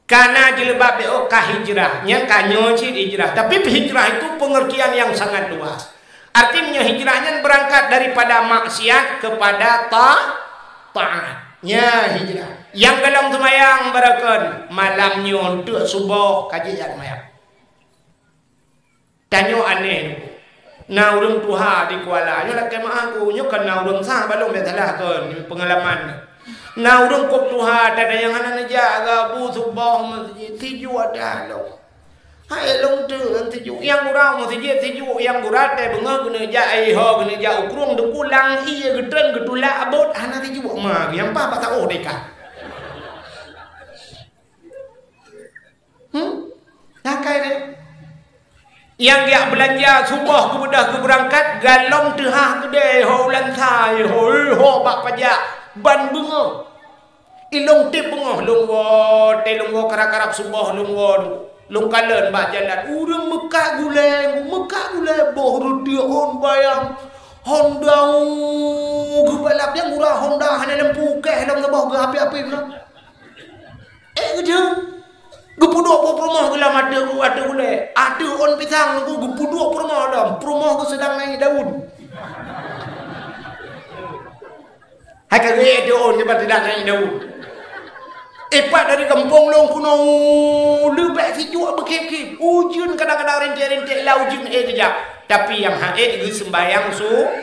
Kana jilbab B O ka hijrah. Nyan ka nyoe cit hijrah. Tapi hijrah itu pengertian yang sangat luas. Artinya hijrah nyan berangkat daripada maksiat kepada ta-, taat. Nya hijrah. Nyang golom seumayang barokon malam nyoe untuk suboh ka jijak seumayang. Tanyoe aneh. Na ureuëng tuha di Kuala, nyoe lakée meu'ah ku, nyoe kon na ureuëng sah, balom bèk salah kon, nyoe peungalaman. Na ureuëng kok tuha, tada nyang hana neujak gabu suboh meuseujid, sijuek dah lom. Hai lôn teuh sijuek, nyang gura meuseujid sijuek, nyang gura tée beungoh geuneuk jak ai ho, geuneuk jak u krueng, deukulang ie geutreun geutulak bot, hana sijuek ma, nyang paih bak saôh deka. Hmm? Takai deh. Nyang jak beulanja suboh geubeudôh geubeurangkat, galom teuhah keudeh, ho ulansa, ho, ho bak pajak, ban beungoh. Ilong tiep beungoh, lôn woe, tée lôn woe karab-karab suboh, lôn woe, lôn kalon bak jalan. Ureuëng meukat gulée, meukat gulée, boh reuteuek ôn bayang. Honda, geubalap nyang gura Honda, hana lampu, keh lom saboh geuapi-api meunan. Eh, geujeuen. Geupeuduek peurumoh geulam ateueh, ateueh ulée. Ateueh ôn pisang nunggu geupeuduek peurumoh lom. Peurumoh geuh seudang naik daun. Hai ka geuék ateueh ôn, nyan pat seudang naik daun. Ipat dari gampông lôn keunoe, leubeh sijuek beukhiep-khiep. Ujeuen kadang-kadang rinték-rinték lam ujeuen ék geujak. Tapi nyang han ék geuseumbahyang su-,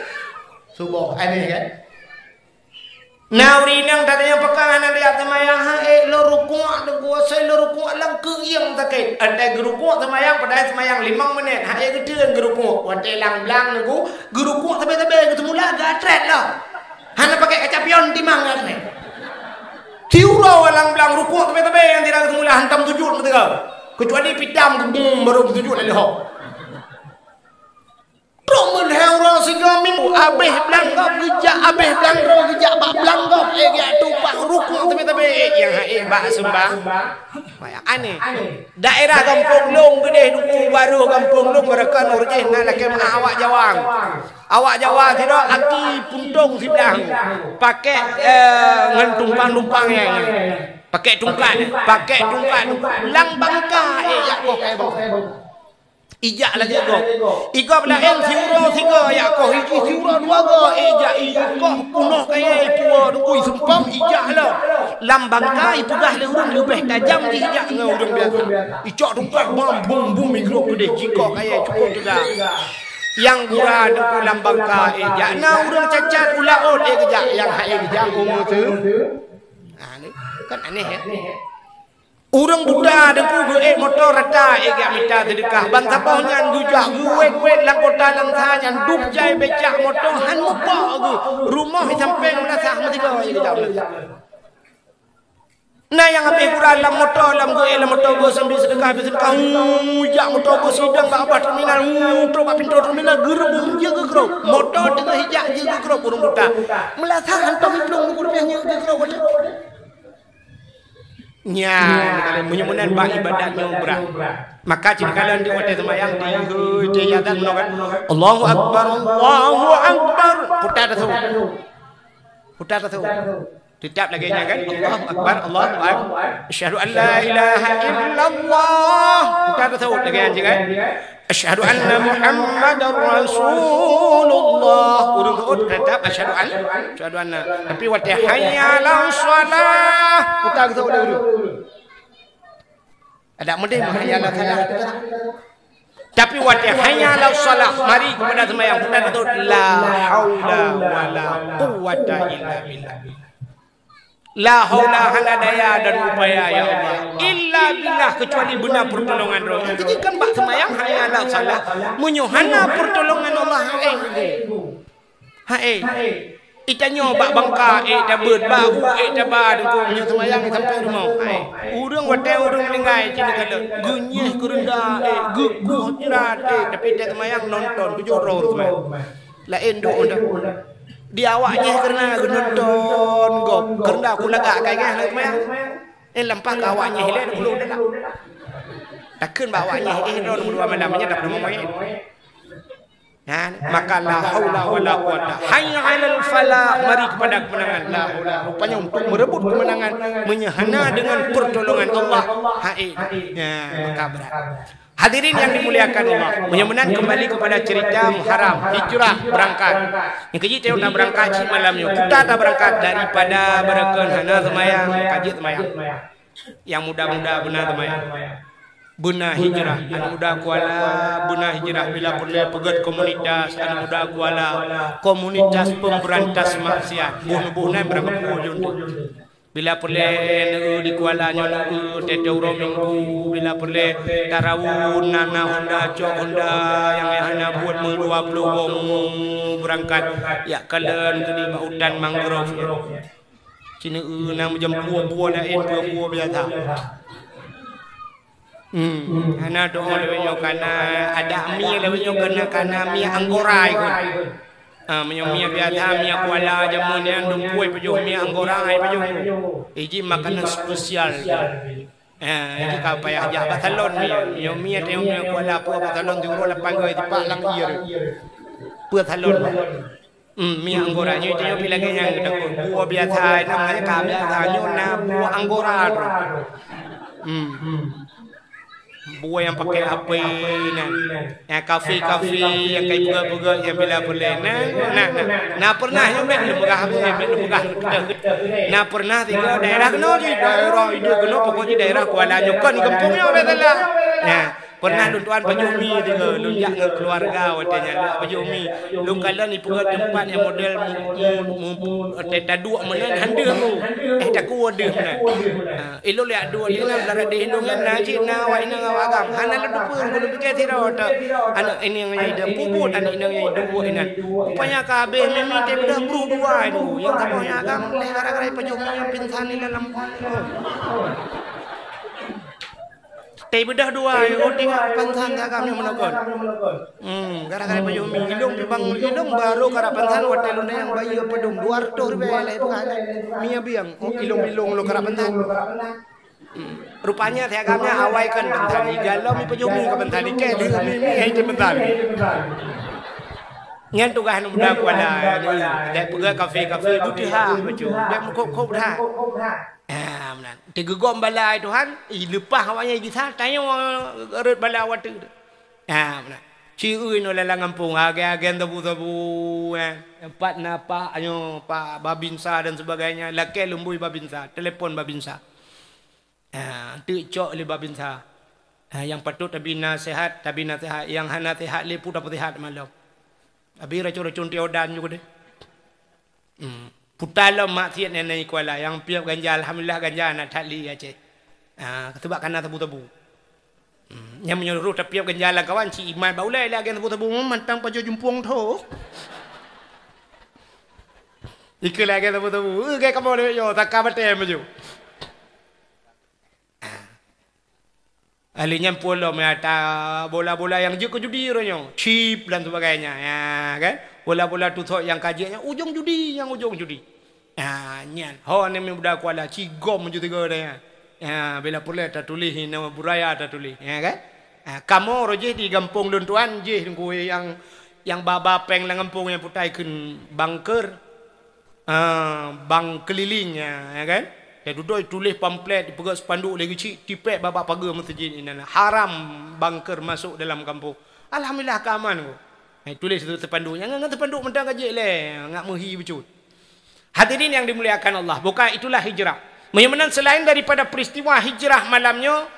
suboh. Aneh, kan? Na ureuëng inong tada nyang peugah hana tajak seumayang, han ék lôn rukuk, teungku, asai lôn rukuk lam keuieng sakét. Asai geurukuk seumayang, padahai seumayang limong menit, han ék geuteun geurukuk. Watée lam blang teungku, geurukuk sabe-sabe, geuteumula geuatrét lah. Hana pakai kaca pion timang geuatrét. Siuroe lam blang rukuk sabe-sabe nyang tidak geuteumula hantom sujud meuteugah. Kecuali pitam geubum baru sujud lé ho. Trok meuhai uroe sigoe minggu, abéh blang gob geujak, abéh blang droe geujak bak blang gob, ék jak tupat rukuk teubé-teubé, ék nyang han ék bak seumbah. Wah, aneh. Daerah gampông lôn keudeh, duku barô gampông lôn, meureuka ureuëng jih na lakée meu'ah awak Jawa. Awak Jawa sidroe aki puntông siblah, pakai, eh, ngon tumpang-tumpang nyan. Pakai tungkat, pakai tungkat. Lam bangka, ék jak koh kayée bangka. Ijak lagée gob. Igob laén siuroe sigoe jak koh, iji siuroe dua goe, ék jak iju koh punoh kayée ipuwoe dukui seumpom ijak lom. Lam bangka ipeugah lé ureuëng leubeh tajam jih jak ngon ureuëng biasa. Icok tungkat bam bum bum igrob keudeh jikoh kayée cukôp teuga. Nyang gura teungku lam bangka ék jak na ureuëng cacat u laôt ék geujak nyang han ék geujak u meuseu. Nah, ni kan aneh ya. Ureuëng buta teungku geuék moto rata ék jak mita seudeukah. Ban saboh nyan geujak geuwét-wét lam kota lam sa nyan dub jai becak moto han muphom geuh. Rumoh di sampéng meulasah meusigoe ék jak meulasah. Na nyang habéh gura lam moto, lam geuék lam moto geuh sambil seudeukah, habéh seudeukah, hu, jak moto geuh sidang bak babah terminal, hu, trok bak pintoe terminal geureubung jeuet geugrob. Moto teungoh ijak jeuet geugrob ureuëng buta. Meulasah hantom iplueng meugureubiah jeuet geugrob watée. Nyan, meunyoe meunan bak ibadat nyoe brat. Maka cit kalon di watée seumayang, di hôi, di azan meunoe kan. Allahu Akbar, Allahu Akbar. Puta tasawuf. Puta tasawuf. Tetap lagée nyan kan. Allahu Akbar, Allahu Akbar. Asyhadu an la ilaha illallah. Puta tasawuf lagée nyan kan. Asyhadu anna Muhammadar Rasulullah. Ureuëng reuôt tetap asyhadu an, asyhadu anna. Tapi watée hayya 'alas shalah, puta geuseuôt lé ureuëng. Adak meudeh mah hayya 'alas shalah. Tapi watée hayya 'alas shalah, mari keupada seumayang, peue tatot, la haula wala quwwata illa billah. La haula, hana daya dan upaya, ya Allah, illa billah, kecuali beuna pertolongan Droe. Jadi kan bak seumayang hayya 'alas shalah, meunyoe hana pertolongan Allah, hai. Hai, itanyoe bak bangka ék tabeuet, bak u ék taba deungkong nyoe seumayang sampai rumoh. Hai, ureuëng watée ureuëng meuninggai cit ka lheueh, geunyeh keureunda ék, geukueh jirat ék, tapi tée seumayang nonton tujoh droe seumayang. Laén duek undang. Di awak nyeh keureuna geunonton gob, keureunda ku lagak kai ngeh lagak seumayang. Eh, lampah ka awak nyeh ilée dua puluh dah. Takheun bak awak nyeh, eh, droe dua malam nyan dah peurumoh. Nah, maka la haula wala quwata. Hayya 'alal falah, mari kepada kemenangan. La haula. Rupanya untuk merebut kemenangan, meunyoe hana dengan pertolongan Allah, hai. Ya, maka berat. Hadirin yang dimuliakan Allah, meunyoe meunan kembali kepada cerita Muharram, hijrah, berangkat. Nyang keujih teuh na berangkat cit malam nyoe. Kuta ta berangkat daripada beureukan hana seumayang, ka jeuet seumayang. Nyang muda-muda beuna teumanyong. Beuna hijrah, aneuk muda Kuala beuna hijrah bila peureulée peugét komunitas aneuk muda Kuala, komunitas pemberantas maksiat. Boh neuboh nan barang kapeue jeuet. Bila peureulée neueu di Kuala nyoe neueu teuh uroe Minggu, bila peureulée tarawon na na honda cok honda nyang hana buet meudua ploh boh beurangkat jak kalon keudeh bak utan mangrove. Ci neueu na meujampu buet laén peue buet biasa. Hmm, hana doh lawét nyoe kana adak mie lawét nyoe kana, kana mie anggora ikot. Ah, meunyoe mie biasa, mie Kuala jameun nyan dum kueh pajoh mie anggora ai pajoh. Iji makanan spesial. Ah, iji ka payah jak bak salon mie. Meunyoe mie teuh mie Kuala peue bak salon teuh uroe lapan goe tipak lam ie. Peue salon. Hmm, mie anggora nyoe, nyoe pih lagée nyang geutakot. Buah biasa, na meunan ka biasa. Nyoe na buah anggora tu. Hmm. Buah nyang pakai api na. Nyang kafe-kafe, nyang kai peugah-peugah, nyang bila peureulée. Na, na, na. Na pernah nyoe, bèk lôn peugah habéh, bèk lôn peugah. Na pernah tiga daerah keunoe jih, daerah idéh keunoe, pokok jih daerah Kuala nyoe kon di gampông nyoe, bèk salah. Na. Pernah lôn tuan pajoh mi tiga, lôn jak ngon keluarga watée nyan lôn pajoh mi. Lôn kalon ipeugah teumpat nyang model mu-, mu-, mu-, watée taduek meunan han deuh mu. Eh, takue deuh meunan. Ha, ilôn jak duek di nan, lara deh ilôn nyan na cit na awak inong awak agam. Hana lôn teupeue, lôn pikée sidroe teuk. Aneuk inong nyang ideuh pubut, aneuk inong nyang ideuh buet inan. Rupanya ka habéh mi-mi teuh beudoh bruh dua itu. Nyang saboh nyang agam lé gara-gara ipajoh mi nyang pingsan di dalam. Teubeudôh dua, oh, tinggai pansan siagam nyang meunokon. Hmm, gara-gara pajoh mi ilong pibang ilong baru karap pansan watée lôn nyang bayi padum dua ratus ribèe lé bukan. Mi abieng, oh, ilong-ilong lo karap pansan. Hmm. Rupanya siagam nyan awai kan pansan, igalom ipajoh mi ka pansan, ikée deuh mi, mi hai teu pansan. Nyan tugaih aneuk muda Kuala, dek peugah kafe-kafe, beuteuha bacut, dek meukhôb-khôb that. Ah, meunan. Teugeugom bala Tuhan, ileupah awak nyan gisa, tanyoe rhot bala watée. Ah, meunan. Ci ui nyoe lam gampông, agen-agen sabu-sabu, eh. Pat na Pak, nyoe, Pak Babinsa dan sebagainya, lakée lumbôi Babinsa, telepon Babinsa. Ah, teuk cok lé Babinsa. Ah, nyang patut tabi naseuhat, tabi naseuhat, nyang hana seuhat lé peue tapeusihat malom. Abi racun-racun tiodan nyoe deh. Hmm. Puta lom maksiat nyan di Kuala, nyang piep ganja, alhamdulillah ganja na that li Aceh. Ah, sebab kana sabu-sabu. Hmm. Nyang meunyoe roh tapiep ganja lam kawan, ci iman bak ulée lagée sabu-sabu mantang pajoh jumpung tho. Ikeue lagée sabu-sabu, eh, gai kamoe lewat nyoe, saka batée maju. Ahli nyan pulo meuata bola-bola nyang jeuet keu judi uroe nyoe, chip dan sebagainya, ya kan? Bola-bola tusok nyang ka jeuet nyan ujong judi, nyang ujong judi. Ha, nyan. Ho ni mi buda Kuala cigom ju tiga dah, ya. Ya, bila peureulée tatuléh inoe buraya tatuléh, ya kan? Ha, kamoe roh jih di gampông lôn tuan jih nyang, nyang ba-ba péng lam gampông nyang putai kheun bangker. Ah, bang keliling, ya, ya kan? Dia duduk tuléh pamflet, dipeugah spanduk lagi cik, tipék babah pageue meuseujid inan. Haram bangker masuk dalam kampung. Alhamdulillah ka aman ko. Eh, tuléh situ spanduk. Nyang ngon spanduk mantong ka jeuet lé, ngak meuhi bacut. Hadirin yang dimuliakan Allah, bukan itulah hijrah. Meunyoe meunan selain daripada peristiwa hijrah malam nyoe,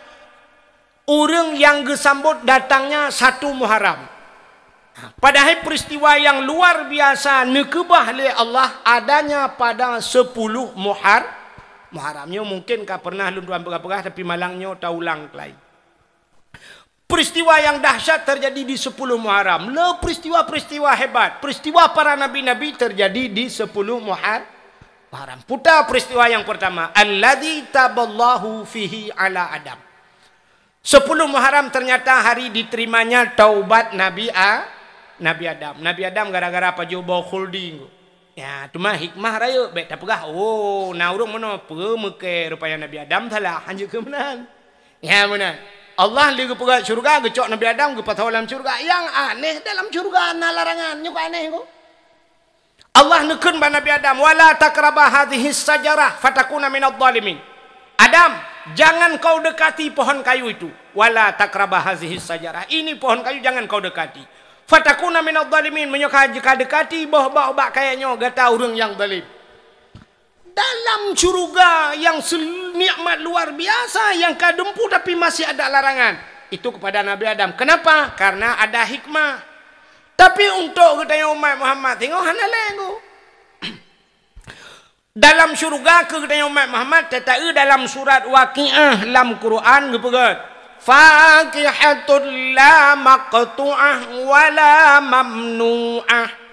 Ureuëng nyang geusambot datangnya satu Muharram. Padahai peristiwa nyang luar biasa neukeubah lé Allah adanya pada sepuluh Muhar-, Muharram. Nyoe mungkin ka pernah lôn tuan peugah-peugah, tapi malam nyoe taulang keulai. Peristiwa nyang dahsyat terjadi di sepuluh Muharram. Le peristiwa-peristiwa hebat, peristiwa para nabi-nabi terjadi di sepuluh Muhar-, Muharram. Puta peristiwa nyang pertama, alladzi taballahu fihi ala Adam. Sepuluh Muharram ternyata hari diterimanya taubat Nabi A-, Nabi Adam. Nabi Adam gara-gara pajoh boh khuldi. Ya, teuma hikmah rayeuk, bék tapeugah, "Oh, na ureuëng meunoe, peue meukée rupanya Nabi Adam salah." Hanjeuet keu meunan. Ya, meunan. Allah lé geupeugah syurga, geucok Nabi Adam, geupasoe lam syurga. Nyang aneh, dalam syurga na larangan. Nyoe ka aneh, ko. Allah neukheun bak Nabi Adam, "Wala taqraba hadhihi syajarah fatakuna minadh dhalimin." "Adam, jangan kau dekati pohon kayu itu." "Wala taqraba hadhihi syajarah." Ini pohon kayu jangan kau dekati. "Fatakuna minadh dhalimin." Meunyoe ka, ka dekati boh bak, bak kayée nyoe, gata ureuëng nyang zalim. Dalam syurga yang sel-, nikmat luar biasa yang ka dumpu tapi masih ada larangan. Itu kepada Nabi Adam. Kenapa? Karena ada hikmah. Tapi untuk geutanyoe umat Muhammad, singoh hana lé, ko. Dalam syurga keu geutanyoe umat Muhammad, teuta dalam surat Waqiah lam Quran geupeugah, "Fakihatun la maqtu'ah wa la mamnu'ah."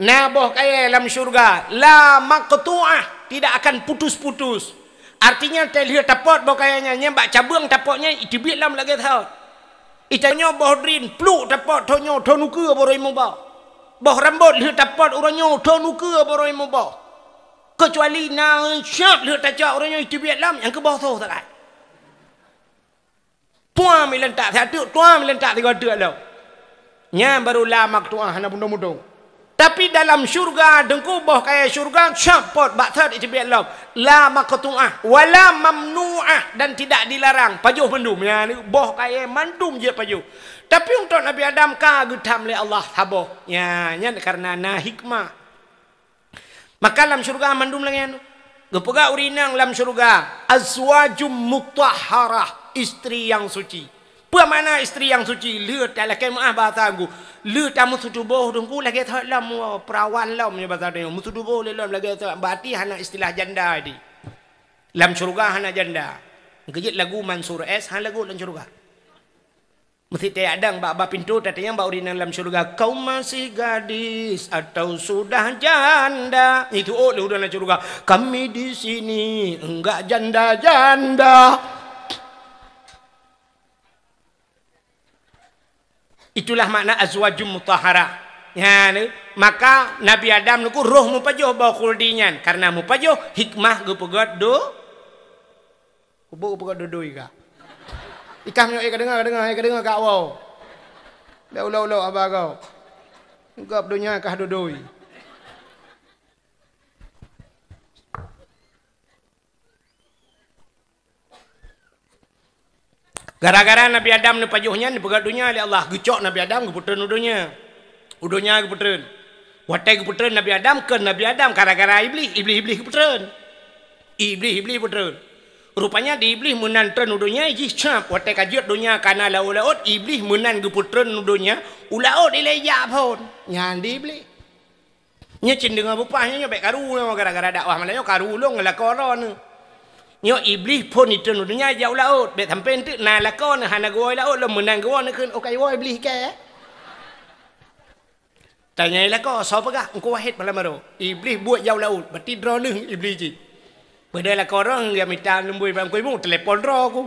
Na boh kayée lam syurga, la maqtu'ah, tidak akan putus-putus. Artinya, teuh lheueh tapot boh kayée nyan, nyan bak cabeueng tapot nyan, iteubiet lom lagée thot. Ita nyoe boh drin, pluk tapot, thon nyoe, thon ukeue baroe muboh. Boh rambot lheueh tapot uroe nyoe, thon ukeue baroe muboh. Keucuali na syab lheueh tacok uroe nyoe, iteubiet lom, nyang keu boh soh sagai. Tuha milentak siat teuk, tuha milentak sigoe teuk lom. Nyan baru la maqtu'ah, hana mudong-mudong. Tapi dalam syurga, teungku, boh kayée syurga, syab pot, bak that iteubiet lom. La maqtu'ah, wa la mamnu'ah, dan tidak dilarang. Pajoh mandum. Nyan boh kayée mandum jeuet pajoh. Tapi untuk Nabi Adam ka geutam lé Allah saboh. Nyan, nyan karena na hikmah. Maka lam syurga mandum lagée nyan. Geupeugah ureuëng inong lam syurga, "Azwajum mutahharah", istri yang suci. Peue makna istri yang suci? Lheueh talakée meuáh bahasa Teungku. Lheueh tameuseutuboh Teungku lagée thot lom, perawan lom nyoe bahasa Teungku. Meuseutuboh lé lom lagée thot, berarti hana istilah janda di. Lam syurga hana janda. Keujeuet lagu Mansur S, hana lagu lam syurga. Meusti tajak dang bak, bak pintoe, tatanyong bak ureuëng inong lam syurga, "Kau masih gadis atau sudah janda?" Itu oh lé ureuëng lam syurga, "Kami di sini enggak janda-janda." Itulah makna azwajum mutahharah. Nyan, maka Nabi Adam nyoe roh mupajoh boh khuldi nyan, karena mupajoh hikmah geupeugét do-, Kubu peugah dodoi ka. Ikah meunyoe ka deungoe, ka deungoe, ka deungoe ka woe. Bék ulok-ulok haba gob. Gob donya kah dodoi. Gara-gara Nabi Adam neupajoh nyan, neupeugét donya lé Allah, geucok Nabi Adam geupeutreun u donya. U donya geupeutreun. Watée geupeutreun Nabi Adam, kon Nabi Adam, gara-gara Iblih, Iblih-Iblih geupeutreun. Iblih-Iblih peutreun. Rupanya di Iblih meunan treun u donya jih cap. Watée ka jeuet donya ka na laôt-laôt, Iblih meunan geupeutreun u donya, u laôt ilée jak phon. Nyan di Iblih. Nyoe cit deungoe bupah nyoe, nyoe bék karu nyoe gara-gara dakwah malam nyoe karu lôn ngon lakoe droeneuh. Nyoe Iblih phon itreun u donya jak u laôt, bék sampoe teuk na lakoe neuh hana geuwoe laôt lom meunan geuwoe neukheun, "Oh ka iwoe Iblih kée." Tanyai lakoe, "Soe peugah?" "Engku Wahid malam baroe." "Iblih buet jak u laôt, berarti droeneuh Iblih jih." Peudeh lakoe droeneuh geumita lumbôi bak Teungku Imeum, telepon droe ku.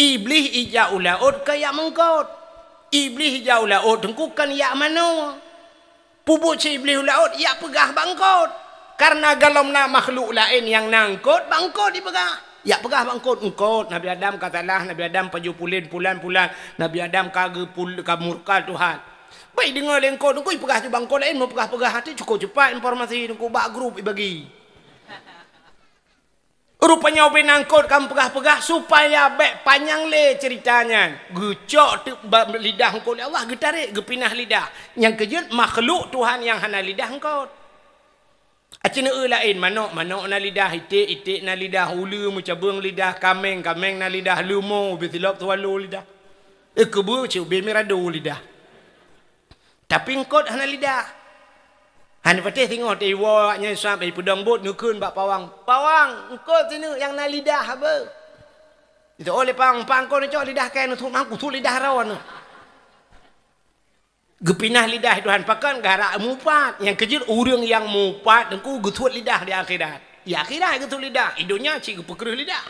Iblih ijak u laôt ka jak meungkot. Iblih ijak u laôt Teungku kon jak manoe. Peubuet si Iblih u laôt jak peugah bak eungkot. Karena gohlom na makhluk laén nyang na eungkot, bak eungkot jipeugah. Jak peugah bak eungkot, "Eungkot, Nabi Adam ka salah, Nabi Adam pajoh pulen, pulan, pulan, Nabi Adam ka geupul-, ka murka Tuhan." Bék deungoe lé eungkot, Teungku jipeugah cit bak eungkot laén, meupeugah-peugah até cukup cepat informasi Teungku bak grup jibagi. Rupanya ubé na eungkot ka meupeugah-peugah supaya bék panyang lé ceurita nyan. Geucok teuk ba-, lidah eungkot lé Allah, geutarek, geupinah lidah. Nyang keujeuet makhluk Tuhan nyang hana lidah eungkot. Aci neueu laén, manok, manok na lidah, iték, iték na lidah, uleue meucabeueng lidah, kaméng, kaméng na lidah, leumo ubé silop swallow lidah. Eh, keubeue cit ubé mirado lidah. Tapi eungkot hana lidah. Hana patéh singoh teuiwoe awaknyan sab, ipeudong bot neukheun bak pawang. "Pawang, eungkot sineuk nyang na lidah beu." Itu oleh pawang, "Pang kon cok lidah kèe neusut, mang kusut lidah droeneuh." Geupinah lidah Tuhan pakon gara mupat. Nyang keujeuet ureuëng nyang mupat teungku geusut lidah di akhirat. Di akhirat geusut lidah, di donya cit geupeukreueh lidah.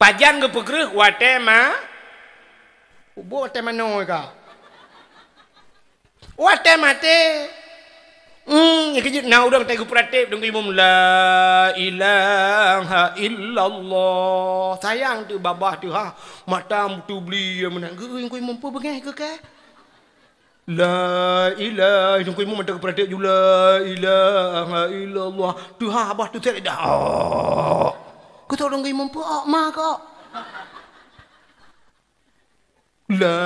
Pajan geupeukreueh watèe ma-, ubôk watèe manoe ka. Watèe maté. Hmm, nyang keujeuet na ureuëng tai geupeuratéb deungon imum, "La ilaha illallah." Sayang teuh babah teuh ha. Mata tubli meunan. Geu-, geu-, imum peue beungèh keu kèe? La ilaha, deungku imum mantong geupeuratéb ju, "La ilaha illallah." Teuhah babah teuh sét dah. Keutok deungku imum peue, "Oh, ma kok." La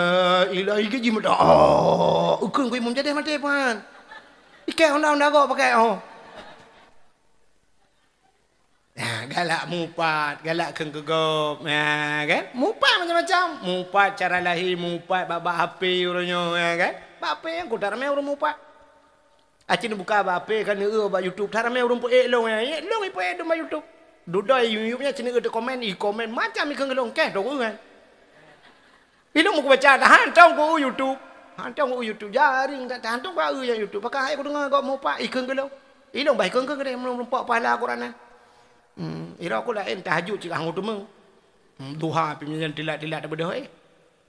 ilaha, geuji mantong. Oh, ukheun ku imum jadi maté pan. Ikèe honda-honda gok pakai, oh. Nah, galak mupat, galak kheun keu gob, nah, kan? Mupat macam-macam. Mupat cara lahé, mupat bak, bak H P uroe nyoe, ya kan? Bak H P nyang kuta ramé ureuëng mupat. Aci neubuka bak H P kan, neueu bak YouTube, that ramé ureuëng peuék lôn, ya. Ék lôn ipeuék dum bak YouTube. Dudoe YouTube nyan ci neueu teukomen, ikomen macam ikheun keu lôn, kèe tông kan. Ilôn meukubaca, tahan tông ku YouTube. Han tông ku YouTube, jaring ta-, tahan tông ku YouTube. Pakon hai kudeungoe gob mupat, ikheun keu lôn. Ilôn bah ikheun-kheun keudeh, meureumpok pahala Quran nyan. Hmm, ira ku laén tahajud cit ka han kuteumé. Hmm, duha pih nyan tilat-tilat tabeudôh, eh.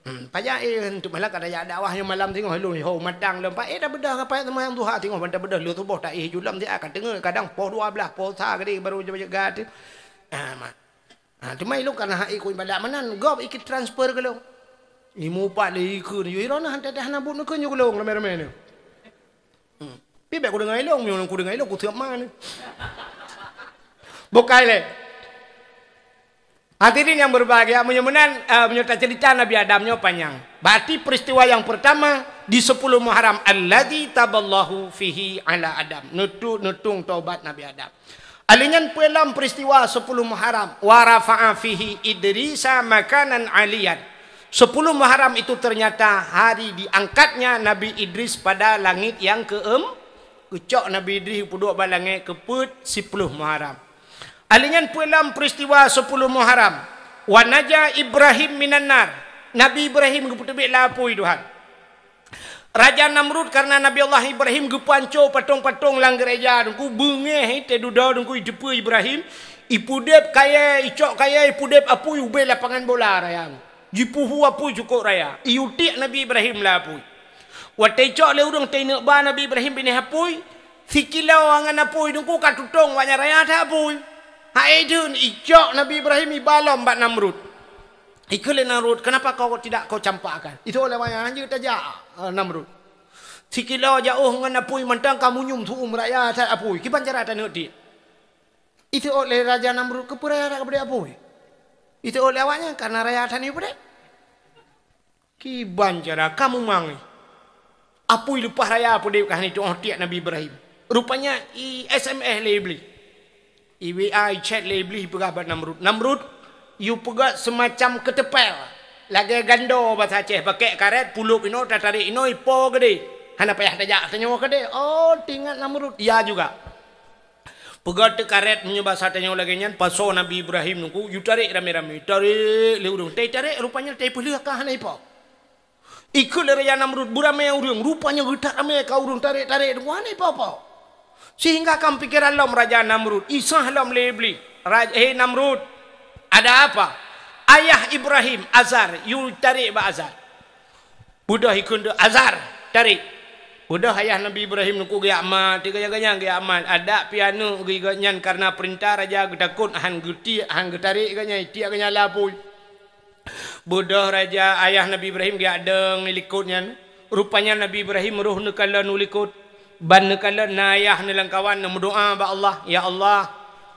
Hmm, pajan, eh, untuk malam ka tajak dakwah nyoe malam singoh ilôn, ho matang lom, pa, eh, tabeudôh ka payah seumayang duha singoh, ban tabeudôh lheueh suboh taéh julom siat ka teungeut, kadang poh dua blaih, poh sa keudeh baru jaga teuh. Ah, ma. Ha, teuma ilôn kana hai ku ibadat meunan, gob ikheun transfer keu lôn. Imupat lé ikheun, yo, droeneuh han teuh hana buet neukheun ju keu lôn ramé-ramé nyoe. Hmm. Pi bèk kudeungoe ilôn, meunyoe kudeungoe ilôn, kuseup ma nyoe. Bukai lé. Hadirin yang berbahagia, meunyoe meunan, eh, meunyoe taceurita Nabi Adam nyoe panyang. Berarti peristiwa yang pertama di sepuluh Muharram, alladzi taballahu fihi ala Adam. Neutu-, neutueng taubat Nabi Adam. Alheuh nyan peue lom peristiwa sepuluh Muharram, wa rafa'a fihi Idrisa makanan aliyan. Sepuluh Muharram itu ternyata hari diangkatnya Nabi Idris pada langit yang keem-, geucok Nabi Idris geupeuduek bak langét keu peuet siploh Muharram. Alheuh nyan peue lom peristiwa sepuluh Muharram, wa naja Ibrahim minan nar. Nabi Ibrahim geupeuteubiet lam apui Tuhan. Raja Namrud, karena Nabi Allah Ibrahim geupeuhanco patong-patong lam gereja, teungku, beungéh teududoe, teungku, iteupeue Ibrahim, ipeudeb kayèe, icok kayèe, ipeudeb apui ubé lapangan bola raya. Jipuhu apui cukôp raya, iutiek Nabi Ibrahim lam apui. Watèe icok lé ureueng teuineuk ba Nabi Ibrahim binéh apui, sikilo ngon apui, teungku, ka tutong awaknyan raya that apui. Hai deuh icok Nabi Ibrahim iba lom bak Namrud. Ikheun lé Namrud, "Kenapa kau tidak kau campakkan?" Itu oleh awaknyan, "Hanjeuet tajak, eh, Namrud. Sikilo jiôh ngon apui mantong ka munyum su'um raya that apui. Kiban cara taneuk tiek?" Itu oleh Raja Namrud, "Keupeue raya that kapeudeb apui?" Itu oleh awaknyan, "Karena raya that nyoe peudeb." Kiban cara kamu mangai? Apui leupah raya peudeb ka hana itu'oh tiek Nabi Ibrahim. Rupanya i S M S lé Iblih. I W A, i chat lé Iblih, ipeugah bak Namrud, "Namrud, yue peugöt seumacam keuteumpèl, lagèe gando basa Aceh, pakèk karét, pulop inoe, tatarek inoe, ipo keudeh. Hana payah tajak tanyoe keudeh." Oh, teuingat Namrud, "Iya juga." Peugöt teukarét meunyoe basa tanyoe lagèe nyan, pasoe Nabi Ibrahim teungku, yue tarek ramé-ramé, tarek lé ureueng. Teutarek rupanya teupeuleueh ka hana ipo. Ikheun lé Raja Namrud, beuramé ureueng, rupanya geutak ramé ka ureueng tarek-tarek teungku, hana ipo-po. Sehingga ka meupikéran lom Raja Namrud, isah lom lé Iblih, "Raj-, he Namrud, ada apa? Ayah Ibrahim, Azar, yue tarek bak Azar." Beudôh ikheun teuh, "Azar, tarek." Beudôh ayah Nabi Ibrahim teungku geujak mat, teuh ganyang-ganyang geujak mat. Adak pih aneuk geuh nyan karena peurintah raja geutakot, han geutiek, han geutarek geuh nyan, itiek geuh nyan lam apui. Beudôh raja, ayah Nabi Ibrahim geujak dong likot nyan. Rupanya Nabi Ibrahim roh neukalon u likot. Ban neukalon na ayah neuh lam kawan, neumeudoa bak Allah, "Ya Allah,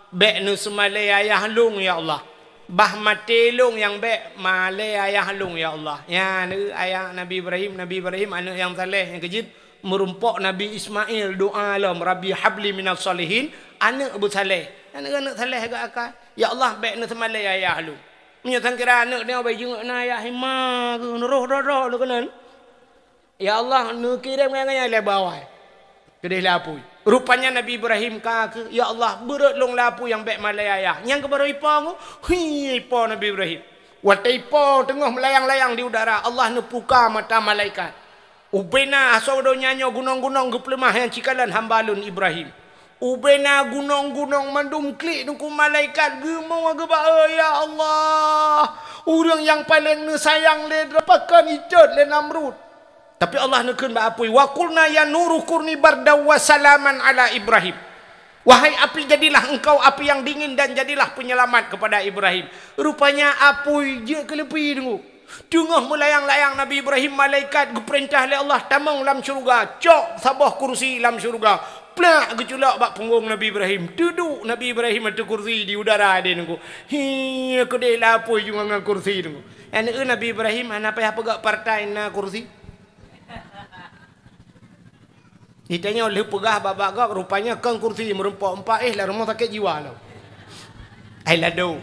bèk neuseumalée ayah lôn, ya Allah. Bah maté lôn nyang bèk malée ayah lôn, ya Allah." Nyan, eh, ayah Nabi Ibrahim, Nabi Ibrahim aneuk nyang saleh, nyang keujeuet. Meurumpok Nabi Ismail doa lom, "Rabbi habli minas shalihin," aneuk beusaleh. Aneuk-aneuk saleh geuakai. "Ya Allah, bèk neuseumalée ayah lôn." Meunyoe sangkira aneuk nyoe bai jeuet na ayah, hima geuh, neuroh droe-droe lé keunan. "Ya Allah, neukirém ngai-ngai lé bawai." Keudeh lé apui. Rupanya Nabi Ibrahim ka keu, "Ya Allah, beureuet lôn lé apui nyang bèk malée ayah." Nyang keubaroe ipo ngon, hi, ipo Nabi Ibrahim. Watée ipo teungoh meulayang-layang di udara, Allah neupuka mata malaikat. Ubena asoe donya nyoe gunong-gunong geupeuleumah nyang cikalon hamba lôn Ibrahim. Ubena gunong-gunong mandum klik Teungku, malaikat geumoe geuba, "Ya Allah, ureuëng nyang paleng neusayang lé droe pakon itot lé Namrud." Tapi Allah neukheun bak apui, "Wa qulna ya nuru kuni bardan wa salaman ala Ibrahim." Wahai api, jadilah engkau api yang dingin dan jadilah penyelamat kepada Ibrahim. Rupanya apui jeuet keu leupi Teungku. Teungoh meulayang-layang Nabi Ibrahim, malaikat geupeurintah lé Allah tamong lam syeuruga, cok saboh kursi lam syeuruga, plak geuculok bak punggong Nabi Ibrahim. Teuduek Nabi Ibrahim ateueh kursi di udara deh Teungku. Hi, keudeh lé apui jih ngon kursi Teungku. Aneuk Nabi Ibrahim hana payah peugah partai na kursi. Ditanyoe lheueh peugah bak-bak gob, rupanya keu kursi meurumpok empat, eh, lam rumoh sakét jiwa lom. Ai lado.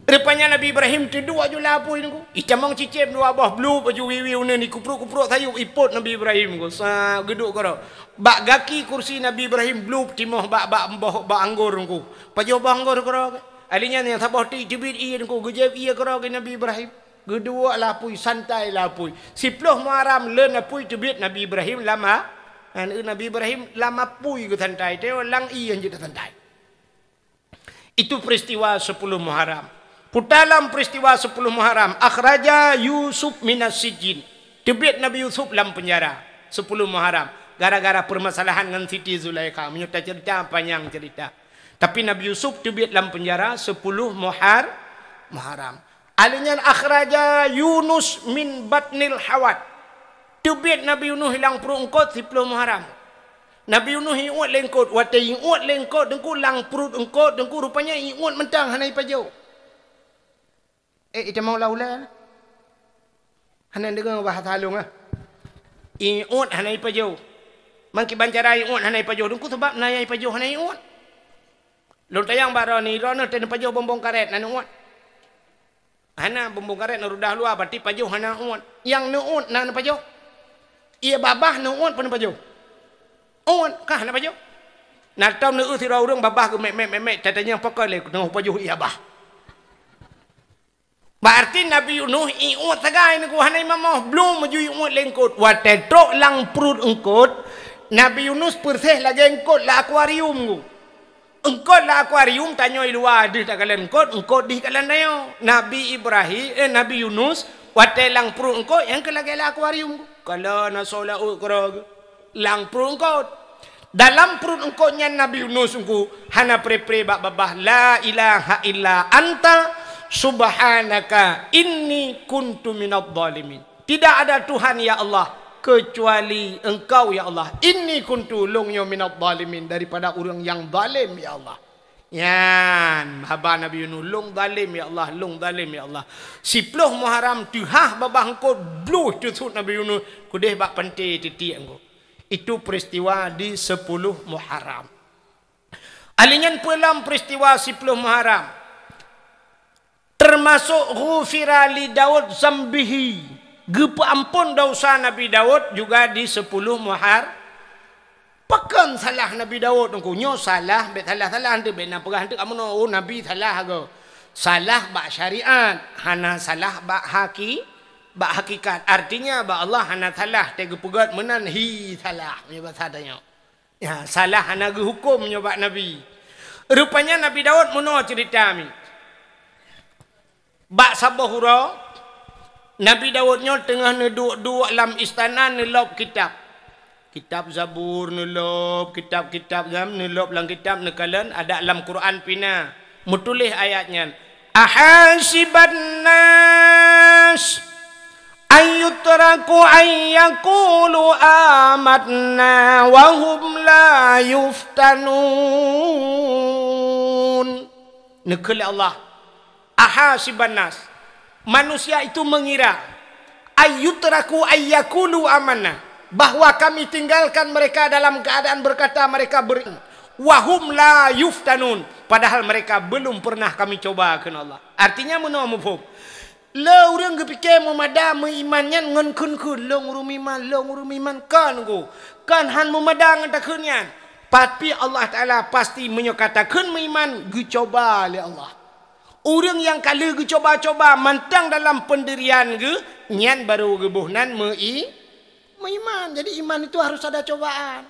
Rupanya Nabi Ibrahim teuduek aju lé apui Teungku. Itamong cicém dua boh, blup aju wiwi uneun, ikupruek-kupruek sayup, ipot Nabi Ibrahim Teungku. Sa geuduek keudroe. Bak gaki kursi Nabi Ibrahim blup timoh bak, bak boh, bak anggor Teungku. Pajoh boh anggor keudroe. Alinyan nyang saboh ti teubiet ié Teungku, geujép ié keudroe keu Nabi Ibrahim. Geuduek lé apui, santai lé apui. Siploh Muharram leuen apui teubiet Nabi Ibrahim lam a-, aneuk Nabi Ibrahim lam apui geusantai, teuh lam ié jeuet santai. Itu peristiwa sepuluh Muharram. Puta lam peristiwa sepuluh Muharram, akhraja Yusuf minas sijin. Teubiet Nabi Yusuf lam penjara sepuluh Muharram. Gara-gara permasalahan ngon Siti Zulaikha. Meunyoe tacerita, panyang cerita. Tapi Nabi Yusuf teubiet lam penjara sepuluh Muhar-, Muharram. Alinyan akhraja Yunus min batnil hawat. Teubiet Nabi Yunus lam pruet eungkot siploh Muharram. Nabi Yunus iuet lé eungkot, watée iuet lé eungkot Teungku, lam pruet eungkot Teungku, rupanya iuet mantong hana ipajoh. Eh, itamong lam ulée. Hana deungoe bahasa lôn, ah. Iuet hana ipajoh. Mangkiban cara iuet hana ipajoh Teungku, sabab na nyang ipajoh hana iuet. Lôn tanyong bak droeneuh, droeneuh teuh neupajoh bonbon karet na neuuet. Hana, bonbon karet na rudah luwa, berarti pajoh hana uet. Nyang neuuet na neupajoh. Ié babah neuuet peue neupajoh? Uet kah neupajoh? Na tom neueu sidroe ureuëng babah geumek-mek-mek-mek, tatanyong pakon lé keunoe pajoh ié babah. Berarti Nabi Yunus iuet sagai Teungku, hana imamoh, blom aju iuet lé eungkot. Watée trok lam pruet eungkot, Nabi Yunus peureséh lagée eungkot lam akuarium Teungku. Eungkot lam akuarium, tanyoe i luwa deuh takalon eungkot, eungkot dih kalon tanyoe. Nabi Ibrahim, eh, Nabi Yunus, watée lam pruet eungkot, nyang keu lagée lam akuarium. Kalon asoe laôt keudroe geuh. Lam pruet eungkot. Dalam pruet eungkot nyan Nabi Yunus Teungku hana pre-pre bak babah, "La ilaha illa anta subhanaka inni kuntu minadh dhalimin." Tidak ada Tuhan, ya Allah, kecuali Engkau, ya Allah. Inni kuntu, lôn nyoe, minadh dhalimin, daripada ureuëng nyang zalim, ya Allah. Nyan haba Nabi Yunus, "Lôn zalim, ya Allah, lôn zalim, ya Allah." Siploh Muharram teuhah babah eungkot, bluh teusut Nabi Yunus, keudeh bak panté teutiek eungkot. Itu peristiwa di sepuluh Muharram. Alinyan peue lam peristiwa siploh Muharram. Termasuk ghufira li Daud zambihi, geupeuamphon desya Nabi Daud juga di sepuluh Muhar-, pakon salah Nabi Daud Teungku? Nyoe salah, bék salah-salah, hana bék na peugah hana kamoe, "Oh, Nabi salah agoe." Salah bak syariat, hana salah bak haki-, bak hakikat. Artinya, bak Allah hana salah, teuh geupeugét meunan hi salah, meunyoe basa tanyoe. Ya, salah hana geuhuköm nyoe bak Nabi. Rupanya Nabi Daud meunoe ceurita mi. Bak saboh uroe, Nabi Daud nyoe teungoh neuduek-duek lam istana neulôb kitab. Kitab Zabur neulôb, kitab-kitab nyan neulôb lam kitab neukalon, adak lam Quran pih na. Meutuléh ayat nyan, "Ahasiban nas an yutraku an yaqulu amanna wa hum la yuftanun." Neukheun lé Allah, "Ahasiban nas," manusia itu mengira, "an yutraku an yaqulu amanna," bahwa Kami tinggalkan mereka dalam keadaan berkata mereka ber-, wa hum la yuftanun, padahal mereka belum pernah Kami coba, kheun Allah. Artinya meunoe muphom. Le ureuëng geupike meumada meuiman nyan ngon kheun-kheun, "Lôn ureuëng meuiman, lôn ureuëng meuiman," kon Teungku. Kon han meumada ngon takheun nyan. Tapi Allah Taala pasti meunyoe ka takheun meuiman, geucoba lé Allah. Ureuëng nyang ka lheueh geucoba-coba mantong dalam peundirian geuh, nyan barô geuboh nan meui-, meuiman. Jadi iman itu harus ada cobaan.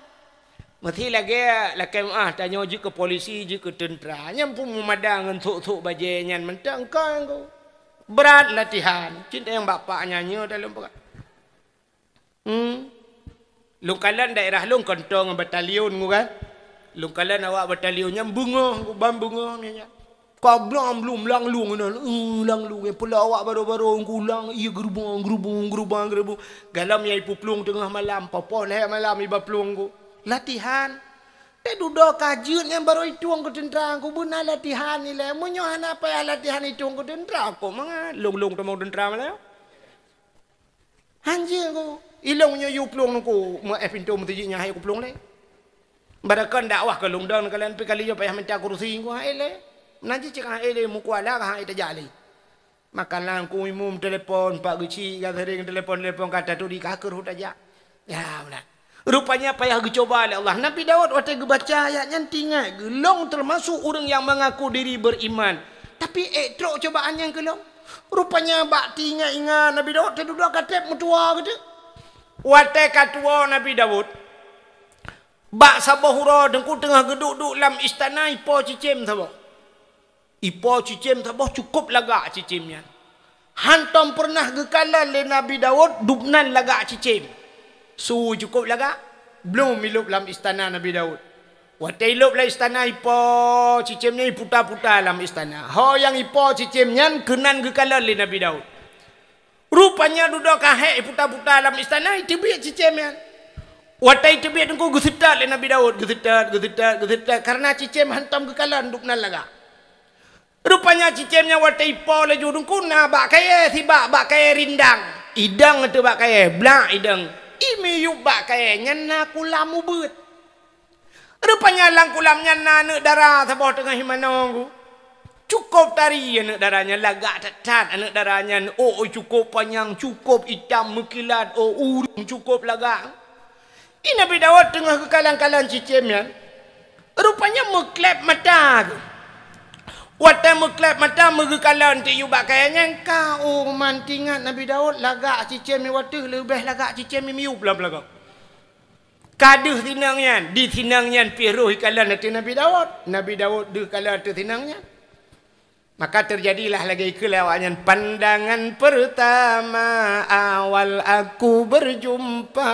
Meusti lagée lakée meuáh tanyoe jeuet keu polisi, jeuet keu teuntra. Nyan pun meumada ngon thok-thok bajée nyan mantong kon Teungku. Brat latihan. Cit nyang bapak nyan nyoe dalam peugah. Hmm. Lôn kalon daerah lôn kantô ngon batalion ngon kan. Lôn kalon awak batalion nyan beungoh, ban beungoh nyan. Ka blang blum lang lueng nyan, eh, lang lueng. Peula awak baro-baro ulang, iya geurubong, geurubong, geurubong, geurubong. Galom nyang ipuplueng teungoh malam, poh-poh lhée malam iba plueng Teungku. Latihan. Teududoe ka jeuet nyan barô itueng keu teuntra Teungku, beuna latihan ilée. Meunyoe hana payah latihan itueng keu teuntra, kok mangat lôn-lôn tamong teuntra malam. Hanjeuet Teungku. Ilôn nyoe yue plueng Teungku, meu éh pintoe meuseujid nyan hai kuplueng lé. Barakon dakwah keu lôn dong kalian pi kali nyoe payah minta kursi Teungku hai lé. Nan cicik hai lé mukuala ka hai tajak lé. Makanan ku imum telepon, pak geuchik ka sering telepon-telepon ka taturi ka keuruh tajak. Ya, beuna. Rupanya payah geucoba lé Allah. Nabi Daud watée geubaca ayat nyan teuingat geuh, "Lôn teumasok ureuëng nyang mengaku diri beriman, tapi ék trok cobaan nyan keu lôn." Rupanya bak teuingat-ingat Nabi Daud teududoe ka treb meutuwoe geuteuk. Watée ka tuwoe Nabi Daud, bak saboh uroe Teungku teungoh geuduek-duek lam istana ipo cicém saboh. Ipo cicém saboh cukôp lagak cicém nyan. Hantom peureunah geukalon lé Nabi Daud dubnan lagak cicém. Su cukôp lagak, blom ilôb lam istana Nabi Daud. Watée ilôb lam istana ipo cicém nyan iputa-puta lam istana. Ho nyang ipo cicém nyan keunan geukalon lé Nabi Daud. Rupanya dudoe ka hék iputa-puta lam istana, iteubiet cicém nyan. Watée iteubiet Teungku geuseutôt lé Nabi Daud, geuseutôt, geuseutôt, geuseutôt, kareuna cicém hantom geukalon dubnan lagak. Rupanya cicém nyan watée ipo laju Teungku na bak kayée sibak, bak kayée rindang. Idong ateueh bak kayée, blak idong. Imiyueb bak kayée nyan na kulam ubeuet. Rupanya lam kulam nyan na aneuëk dara saboh teungoh imanö Teungku. Cukôp tari aneuëk dara nyan, lagak that-that aneuëk dara nyan, ôk cukôp panyang, cukôp itam meukilat, ôk ureuëng cukôp lagak. Di Nabi Daud teungoh geukalon-kalon cicém nyan, rupanya meukleb mata geuh. Watée meukleb mata meugeukalon tiyueb bak kayée nyan ka, oh, man teuingat Nabi Daud lagak cicém nyan watée leubeh lagak cicém nyan miyueb lam lagak. Ka deuh sinong nyan, di sinong nyan pih roh ikalon ateueh Nabi Daud. Nabi Daud deuh kalon ateueh sinong nyan. Maka teujadilah lagée ikheun lé awak nyan, "Pandangan pertama awal aku berjumpa,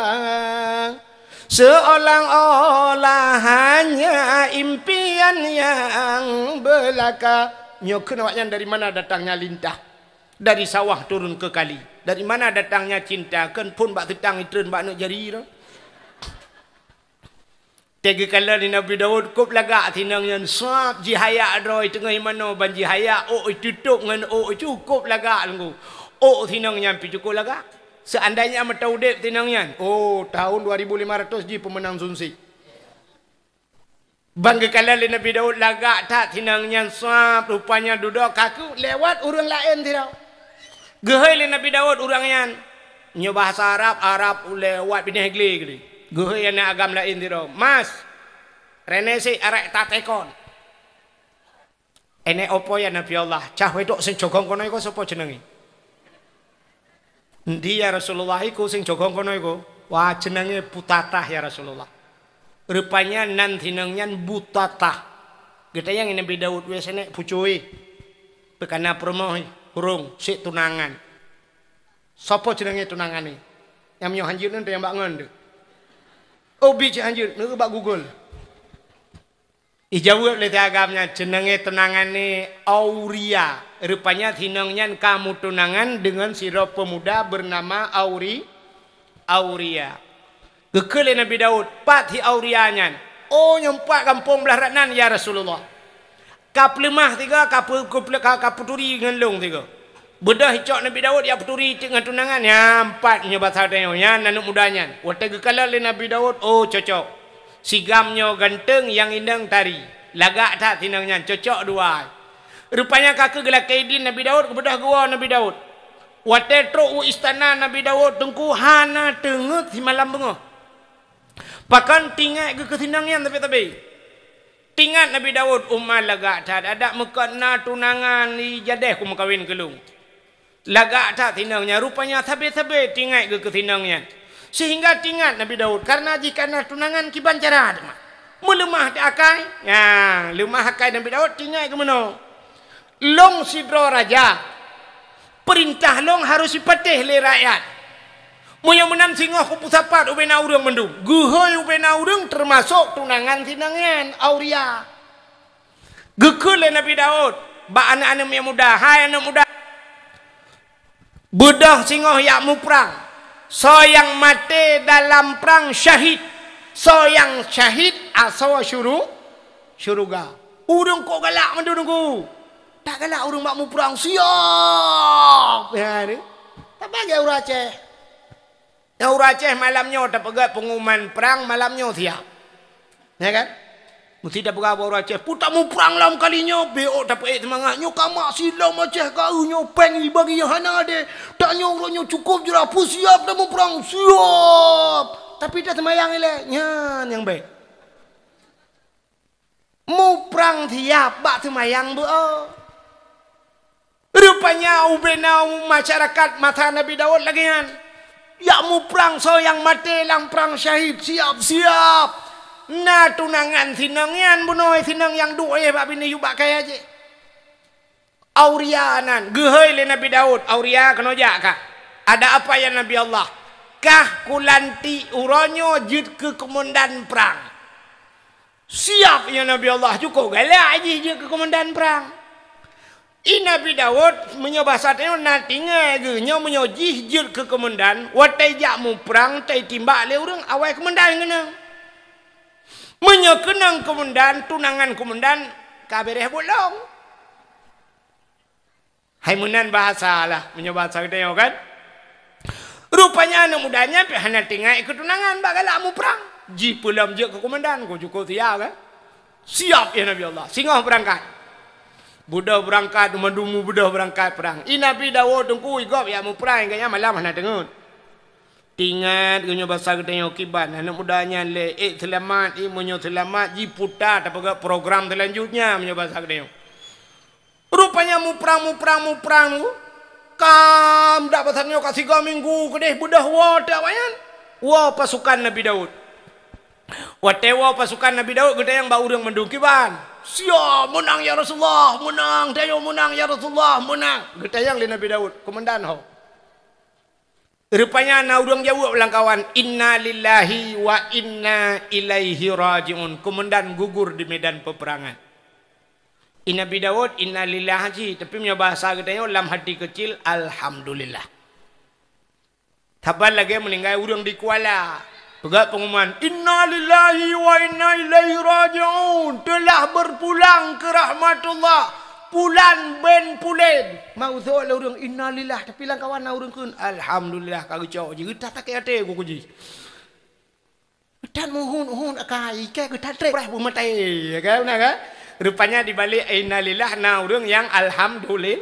seolah-olah hanya impian yang belaka." Nyoe kheun awak nyan, dari mana datangnya lintah? Dari sawah turun ke kali. Dari mana datangnya cinta? Kon phon bak teutang itreun bak aneuëk jari tu. Teugeukala lé Nabi Daud, kôp lagak sinong nyan, sab jihayak droe teungoh imanö ban jihayak, ôk itutôp ngon ôk cukôp lagak Teungku. Ôk sinong nyan pih cukôp lagak. Seandainya meuta udeb sinong nyan, oh, tahun dua ribu lima ratus jih peumeunang Sunsi. Ban geukalon lé Nabi Daud lagak that sinong nyan sab, rupanya dudoe ka keuh lewat ureuëng laén sidroe. Geuhôi lé Nabi Daud ureuëng nyan. Nyoe bahasa Arab, Arab lewat binéh glé geuh. Geuhôi aneuëk agam laén sidroe. "Mas, rené sik arek tatekon." "Enek opo ya Nabi Allah?" "Cah wedok sing cogong kono iko sopo jenenge?" "Endi ya Rasulullah, iku sing cogong kono iku?" "Wah, jenenge Butatah ya Rasulullah." Rupanya nan sinong nyan Butatah. Geutanyong Nabi Daud, "Weh senek pucui, peukana peurumoh, ureuëng sik tunangan. Sopo jenenge tunangan ni?" Nyang meunyoe hanjeuet nyan tanyong bak ngon deuh. Oh, bi cit hanjeuet, neu bak Google. Ijaweueb lé si agam nyan, "Jenenge tunangan ni Auria." Rupanya sinong nyan ka meutunangan deungon sidroe peumuda beunama Auri-, Auria. Geukheun lé Nabi Daud, "Pat si Auria nyan?" "Oh, nyoe pat gampông blaih rot nan, ya Rasulullah. Ka peuleumah sigoe, ka peu-, ka, ka peuturi ngon lôn sigoe." Beudôh icok Nabi Daud jak peuturi cit ngon tunangan, nyan pat nyoe basa tanyoe, nyan aneuk muda nyan. Watée geukalon lé Nabi Daud, oh, cocok. Sigam nyoe ganteng, nyang inong tari. Lagak that sinong nyan, cocok dua. Rupanya ka keuh geulakée idin Nabi Daud, geubeudôh geuwoe Nabi Daud. Watée trok u istana Nabi Daud, Teungku, hana teungeut simalam beungoh. Pakon, teuingat geuh keu sinong nyan sabe-sabe. Teuingat Nabi Daud, "Uma lagak that, adak meukot na tunangan i jadeh kumeukawen keu lôn." Lagak that sinong nyan, rupanya sabe-sabe teuingat geuh keu sinong nyan. Sehingga teuingat Nabi Daud, kareuna jih ka na tunangan kiban cara teuma. Meuleumah akai, nah, leumah akai Nabi Daud teuingat geuh meunoe. Lôn sidroe raja, peurintah lôn harôh jipatéh lé rakyat. Meunyoe meunan singoh kupeusapat ubena ureuëng mandum, geuhôi ubena ureuëng teumasok tunangan sinong nyan, Auria. Geukheun lé Nabi Daud bak aneuk-aneuk muda, "Hai aneuk muda, beudôh singoh jak muprang. Soe nyang maté dalam prang syahid. Soe nyang syahid asoe syuru-, syeuruga." Ureuëng kok galak mandum Teungku. Tak galak ureuëng bak muprang, siap. Ya, ni. Tak bagi ureuëng Aceh. Nyang ureuëng Aceh malam nyoe tapeugah pengumuman prang, malam nyoe siap. Ya kan? Mesti tapeugah bak ureuëng Aceh, "Peue tamuprang lam kali nyoe, beuôt tapeuék seumangat. Nyoe ka mak silom Aceh ka eu nyoe péng ibagi nyang hana adé. Tanyoe uroe nyoe cukôp jurah, peusiap tamuprang, siap." Tapi taseumayang ilée, nyan nyang bék. Muprang siap bak seumayang beuôt. Rupanya ubena masyarakat masa Nabi Daud lagée nyan. Jak muprang soe nyang maté lam prang syahid, siap-siap. Na tunangan sinong nyan bunoe, sinong nyang duek bak binéh yub bak kayée jih. Auria nan, geuhôi lé Nabi Daud, "Auria, keunoe jak kah." "Ada apa ya Nabi Allah?" "Kah kulantik uroe nyoe jeuet keu keumandan prang." "Siap ya Nabi Allah," cukôp galak jih jeuet keu keumandan prang. I Nabi Daud, meunyoe basa tanyoe na tinggai geuh nyoe, meunyoe jih jeuet keu keumandan, watée jak muprang, tatimbak lé ureuëng awai keumandan keunong. Meunyoe keunong keumandan, tunangan keumandan ka béréh bolong. Hai meunan bahasa lah, meunyoe bahasa geutanyoe kan. Rupanya aneuk muda nyan pih hana tinggai keu tunangan bak galak muprang. Jipeulom jeuet keu keumandan, kok cukôp siap kan. Siap ya Nabi Allah. Singoh beurangkat. Beudôh beurangkat, mandum beudôh beurangkat prang. I Nabi Daud Teungku i gob jak muprang, gobnyan malam hana teungeut. Teuingat geuh nyoe basa geutanyoe kiban, aneuk muda nyan lé, ék seulamat, ék meunyoe seulamat, jiputa tapeugah program seulanjutnya meunyoe basa geutanyoe. Rupanya muprang, muprang, muprang tu, kam dak basa nyoe ka sigoe minggu keudeh beudôh woe teuk awaknyan. Woe pasukan Nabi Daud. Watée woe pasukan Nabi Daud, geutanyong bak ureuëng mandum kiban. "Siap, meunang ya Rasulullah, meunang, tanyoe meunang ya Rasulullah, meunang." Geutanyong lé Nabi Daud, keumandan ho. Rupanya na ureuëng jaweueb lam kawan, "Inna lillahi wa inna ilaihi raji'un." Keumandan gugur di medan peperangan. I Nabi Daud, "Inna lillahi," tapi meunyoe bahasa geutanyoe lam hati keucil, "Alhamdulillah." Saban lagée meuninggai ureuëng di Kuala, peugah pengumuman, "Inna lillahi wa inna ilaihi raji'un, telah berpulang ke rahmatullah, pulan bin pulen." Meusoe lé ureuëng, "Inna lillah," tapi lam kawan na ureuëng kheun, "Alhamdulillah," ka geucok jih, geutah sakét até ku jih. Tan muhun-uhun akai, ikai geutantrek preh beumaté, ya kan, na kan? Rupanya di balik inna lillah na ureuëng nyang alhamdulil-,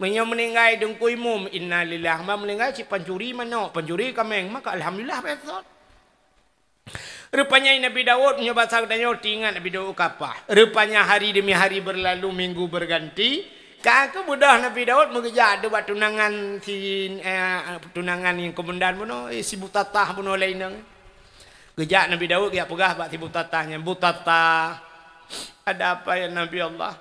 meunyoe meuninggai Teungku Imum, inna lillah, ma meuninggai cit pancuri manok, pancuri kaméng, maka alhamdulillah, beutôi. Rupanya Nabi Daud, meunyoe basa geutanyoe, teuingat Nabi Daud ka paih. Rupanya hari demi hari berlalu, minggu berganti, ka keuh beudôh Nabi Daud meugeujak deuh bak tunangan si, eh, tunangan nyang keumandan bunoe, eh, si Butatah bunoe lé inong. Geujak Nabi Daud geujak peugah bak si Butatah nyan, "Butatah, ada apa ya Nabi Allah?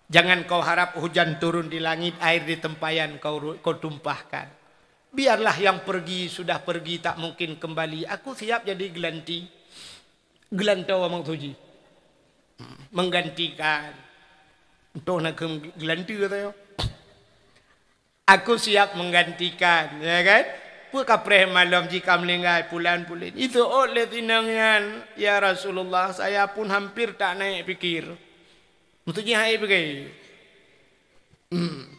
Jangan kau harap hujan turun di langit, air di tempayan kau ru-, kau tumpahkan. Biarlah yang pergi sudah pergi, tak mungkin kembali. Aku siap jadi gelanti." Geulantoe maksud jih. Menggantikan. Entah nak keu geulantoe kata nyoe. "Aku siap menggantikan," ya kan? Peue ka preh malom jih ka meuninggai pulan pulen. Itu ôt lé si inong nyan, "Ya Rasulullah, saya pun hampir tak naik pikir." Maksud jih hai pikir. Hmm.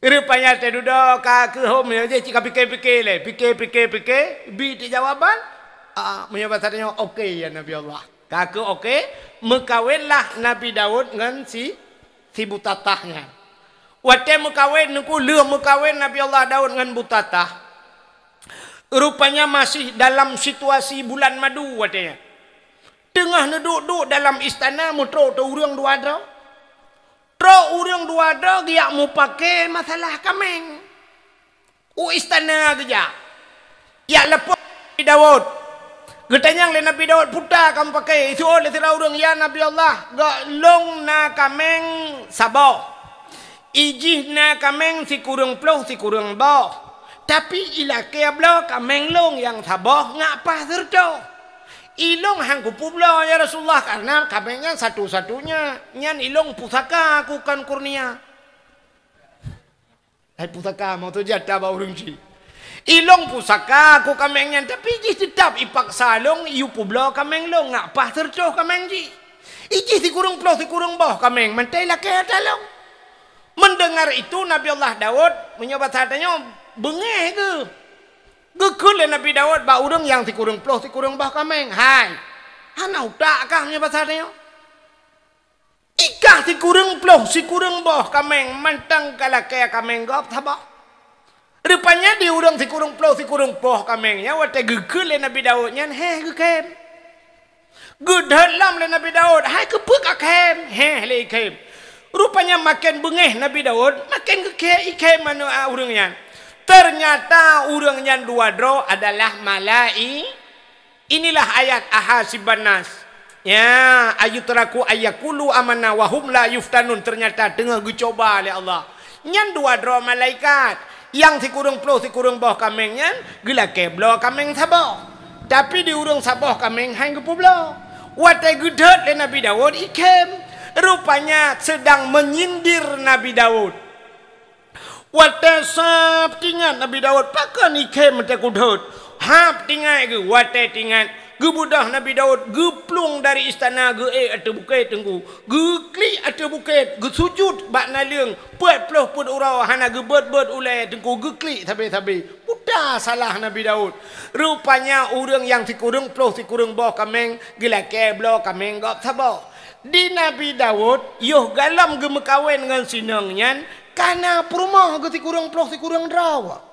Rupanya teududoe ka keuhom nyoe jih cit ka pike-pike lé. Pike, pike, pike, bi teujawaban. Ah, meunyoe basa tanyoe, "Oke, ya Nabi Allah." Ka keu oke, meukawenlah Nabi Daud ngon si, si Butatah nyan. Watée meukawen, Teungku, lheueh meukawen Nabi Allah Daud ngon Butatah, rupanya masih dalam situasi bulan madu watée nyan. Teungoh neuduek-duek dalam istana, meutrok teu ureuëng dua droe. Trok ureuëng dua droe geujak mupake masalah kaméng. U istana geujak. Jak lapor Nabi Daud. Geutanyong lé Nabi Daud, "Peue ka mupake?" Jiseuôt lé sidroe ureuëng, "Ya Nabi Allah, gohlom na kaméng saboh. Ijih na kaméng sikureueng ploh sikureueng boh. Tapi ilakée bloe kaméng lôn nyang saboh ngat paih sireutôh. Ilôn han kupeubloe, ya Rasulullah, karena kaméng nyan satu-satunya. Nyan ilôn pusaka, kon kurnia." Hai pusaka, mau tu jata bak ureuëng cit. "Ilôn pusaka, kon kaméng nyan, tapi jih teutab ipaksa lôn, iyue peubloe kaméng lôn, ngat paih sireutôh kaméng jih. Ijih sikureueng ploh sikureueng boh kaméng, mantong ilakée ata lôn." Mendengar itu, Nabi Allah Daud, meunyoe basa tanyoe, beungéh geuh. Geukheun lé Nabi Daud bak ureuëng nyang sikureueng ploh sikureueng boh kaméng, "Hai, hana utak kah meunyoe basa tanyoe? Ikah sikureueng ploh sikureueng boh kaméng, mantong kalakée kaméng gob saboh." Rupanya di ureuëng sikureueng ploh sikureueng boh kaméng nyan watée geukheun lé Nabi Daud nyan, héh geukhem. Geudhôt lom lé Nabi Daud, "Hai, keupeue kakhem?" "Héh lé ikhem." Rupanya maken beungéh Nabi Daud, maken geukhem ikhem manoe, a, ureuëng nyan. Ternyata ureuëng nyan dua droe adalah malai-, Inilah ayat ahasiban nas, ya, ayutraku ayyakulu amanna wa hum la yuftanun. Ternyata teungoh geucoba lé Allah. Nyan dua droe malaikat, nyang sikureueng ploh sikureueng boh kaméng nyan geulakée bloe kaméng saboh. Tapi di ureuëng saboh kaméng han geupeubloe. Watée geudhôt lé Nabi Daud ikhem, rupanya sedang menyindir Nabi Daud. Watée sab teuingat Nabi Daud, pakon ikhem teuh kudhôt. Hab teuingat geuh, watée teuingat, geubeudôh Nabi Daud geuplueng dari istana geuék ateueh bukét Teungku. Geuklik ateueh bukét, geusujut bak naleueng, peuet ploh peuet uroe hana geubeuet-beuet ulée Teungku, geuklik sabe-sabe. Buta salah Nabi Daud. Rupanya ureuëng nyang sikureueng ploh sikureueng boh kaméng geulakée bloe kaméng gob saboh. Di Nabi Daud, yoh galom geumeukawen ngon si inong nyan, ka na peurumoh geuh sikureueng ploh sikureueng droe.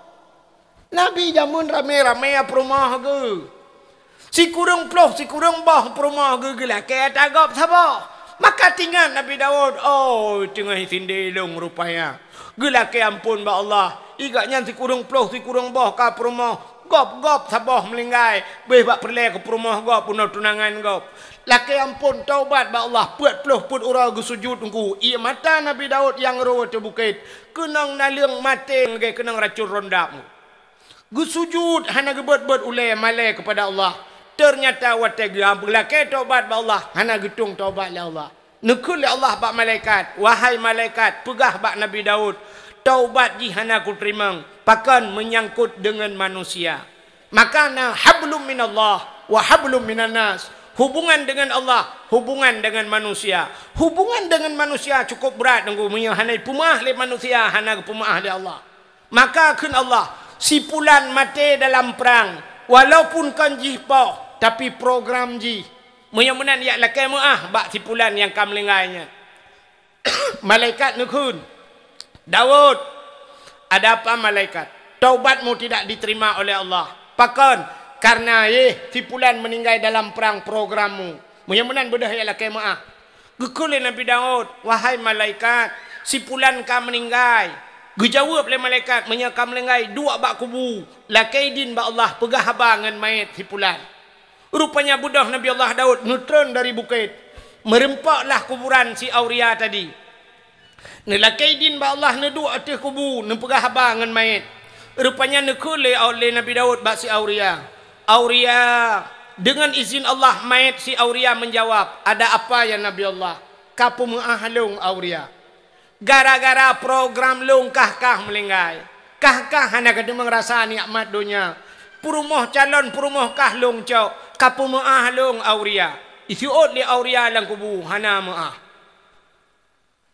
Nabi jameun ramé-ramé peurumoh geuh. Sikureueng ploh sikureueng boh peurumoh geuh geulakée ata gob saboh. Maka teuingat Nabi Daud, "Oh, teungoh isindé lôn rupanya. Geulakée amphon bak Allah. Igak nyan sikureueng ploh sikureueng boh ka peurumoh, gob-gob saboh meuninggai, béh bak peureulée keu peurumoh gob bunoe tunangan gob. Lakée amphon, taubat bak Allah, peuet ploh peuet uroe geusujut Teungku." Ié mata Nabi Daud nyang rô ateueh bukét, keunong naleueng maté lagée keunong racun rondap. Geusujut hana geubeuet-beuet ulée malée keupada Allah. Ternyata watée geuh geulakée taubat bak Allah, hana geutueng taubat lé Allah. Neukheun lé Allah bak malaikat, "Wahai malaikat, peugah bak Nabi Daud, taubat jih hana kuteurimong, pakon meunyangkot deungon manusia." Maka na hablum minallah wa hablum minannas. Hubungan dengan Allah, hubungan dengan manusia. Hubungan dengan manusia cukup brat Teungku, meunyoe hana ipeumeuáh lé manusia, hana geupeumeuáh lé Allah. Maka kheun Allah, "Si pulan maté dalam prang, walaupun kon jih poh, tapi program jih." Meunyoe meunan, jak lakée meuáh bak si pulan nyang ka meuninggai nyan. Malaikat neukheun, "Daud, ada apa malaikat? Taubatmu tidak diterima oleh Allah. Pakon? Karena yeh si pulan meuninggai dalam prang programmu." Meunyoe meunan beudôh jak lakée meuáh. Geukheun lé Nabi Daud, "Wahai malaikat, si pulan ka meuninggai." Geujaweueb lé malaikat, "Meunyoe ka meuninggai, duek bak kubu, lakée idin bak Allah, peugah haba ngon manyét si pulan." Rupanya beudôh Nabi Allah Daud neutreun dari bukét, meurumpoklah kuburan si Auria tadi. Neulakée idin bak Allah neuduek ateueh kubu, neupeugah haba ngon manyét. Rupanya neukheun lé, lé Nabi Daud bak si Auria, "Auria, deungon izin Allah," manyét si Auria meujawab, "Ada apa ya Nabi Allah?" "Ka peumeuáh lôn Auria. Gara-gara program lôn kah-kah meuninggai. Kah-kah hana kateumeung rasa nikmat donya. Peurumoh calon peurumoh kah lôn cok, ka peumeuáh lôn Auria." Jiseuôt lé Auria lam kubu, hana meuáh.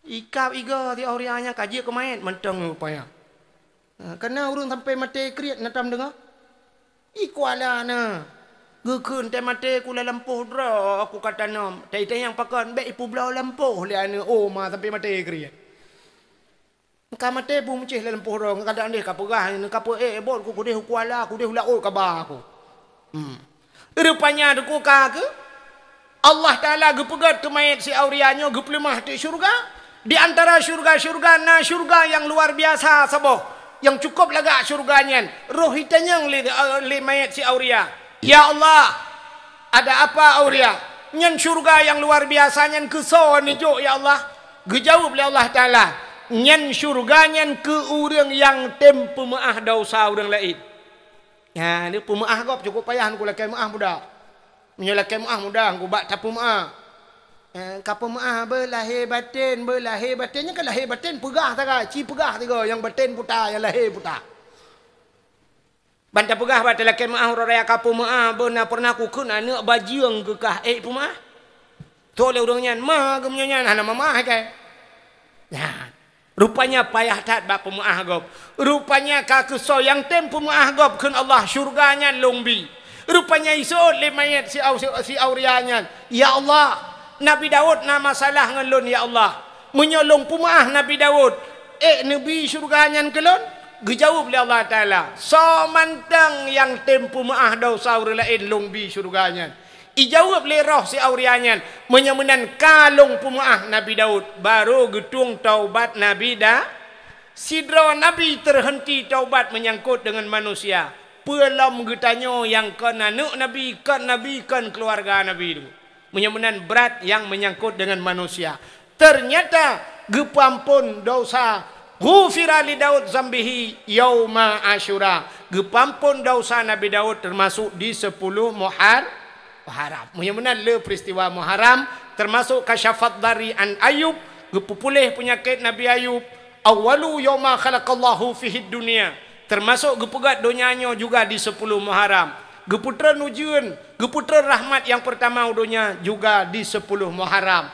Ikab igoe si Auria nyan ka jeuet keu manyét mantong rupanya. Ha, kana ureuëng sampai maté kriet na tam deungoe. I Kuala na. Geukheun teuh maté ku lam lampôh droe ku ka tanom. Tai-tai nyang pakon bék ipubloe lampôh lé aneuëk oma sampai maté kriet. Ka maté bu meucéh lam lampôh droe, kadang deh ka peugah, ka peu-, eh, bot ku kudeh u Kuala, kudeh u laôt ka ba ku. Hmm. Rupanya teuku ka keu Allah Taala geupeugét keu manyét si Auria nyoe geupeuleumah teuk syurga. Di antara syurga-syurga na syurga nyang luar biasa saboh, nyang cukup lagak syurga nyan. Roh itanyong lé, eh, lé manyét si Auria, "Ya Allah, ada apa Auria? Nyan syurga nyang luar biasa nyan keu soe neujok ya Allah?" Geujaweueb lé Allah Taala, "Nyan syurga nyan keu ureuëng nyang tem peumeuáh desya ureuëng laén." Nyan, peumeuáh gob cukup payah ngon lakée meuáh muda. Meunyoe lakée meuáh muda, ngon bak tapeumeuáh. Eh, ka peumeuáh beu lahé batén, beu lahé batén, nyan ka lahé batén peugah sagai, ci peugah sigoe, nyang batén puta, nyang lahé puta. Ban tapeugah bak talakée meuáh uroe raya ka peumeuáh, beu na pernah kukheun aneuëk bajeueng geukah ék peumeuáh. Tho lé ureuëng nyan, ma geumeunyoe nyan hana meumeuáh kai. Nyan. Rupanya payah that bak peumeuáh gob. Rupanya ka keusoe nyang tem peumeuáh gob kheun Allah, syurga nyan lôn bi. Rupanya iseuôt lé manyét si Au-, si, si Auria nyan, "Ya Allah, Nabi Daud na masalah ngon lôn, ya Allah. Meunyoe lôn peumeuáh Nabi Daud, ék neubi syurga nyan keu lôn?" Geujaweueb lé Allah Taala, "Soe mantong nyang tem peumeuáh desya ureuëng laén lôn bi syurga nyan." Ijaweueb lé roh si Auria nyan, "Meunyoe meunan ka lôn peumeuáh Nabi Daud." Barô geutueng taubat Nabi Da-, sidroe nabi teuhenti taubat meunyangkot deungon manusia. Peue lom geutanyoe nyang kon aneuëk nabi, kon nabi, kon keuluwarga nabi tu? Meunyoe meunan brat nyang meunyangkot deungon manusia. Ternyata geupeuamphon desya, "Ghufira li Daud zambihi yauma Asyura." Geupeuamphon desya Nabi Daud teumasok di sepuluh Muhar-, Muharram. Meunyoe meunan le peristiwa Muharram, teumasok kasyafat dari an Ayub, geupeupuléh peunyakét Nabi Ayub, "Awwalu yauma khalaqallahu fihid dunya." Teumasok geupeugét donya nyoe juga di sepuluh Muharram. Geupeutreun ujeuen, geupeutreun rahmat nyang peurtama u donya juga di sepuluh Muharram.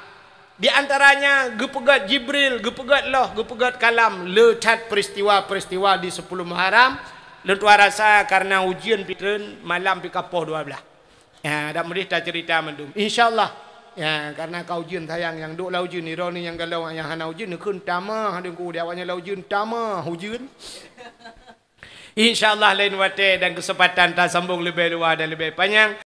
Di antaranya geupeugét Jibril, geupeugét loh, geupeugét kalam, le that peristiwa-peristiwa di sepuluh Muharram. Lôn tuan rasa karena ujeuen pih treun, malam pih ka poh dua belas. Ya, dak meudeh taceurita mandum. Insya Allah. Ya, karena ka ujeuen sayang nyang duek lam ujeuen, droeneuh nyang galong nyang hana ujeuen, neukheun tamah, deungku di awaknyan lam ujeuen, tamah ujeuen. Insya Allah lain watée dan keuseumpatan tasambong leubeh luwa dan leubeh panyang.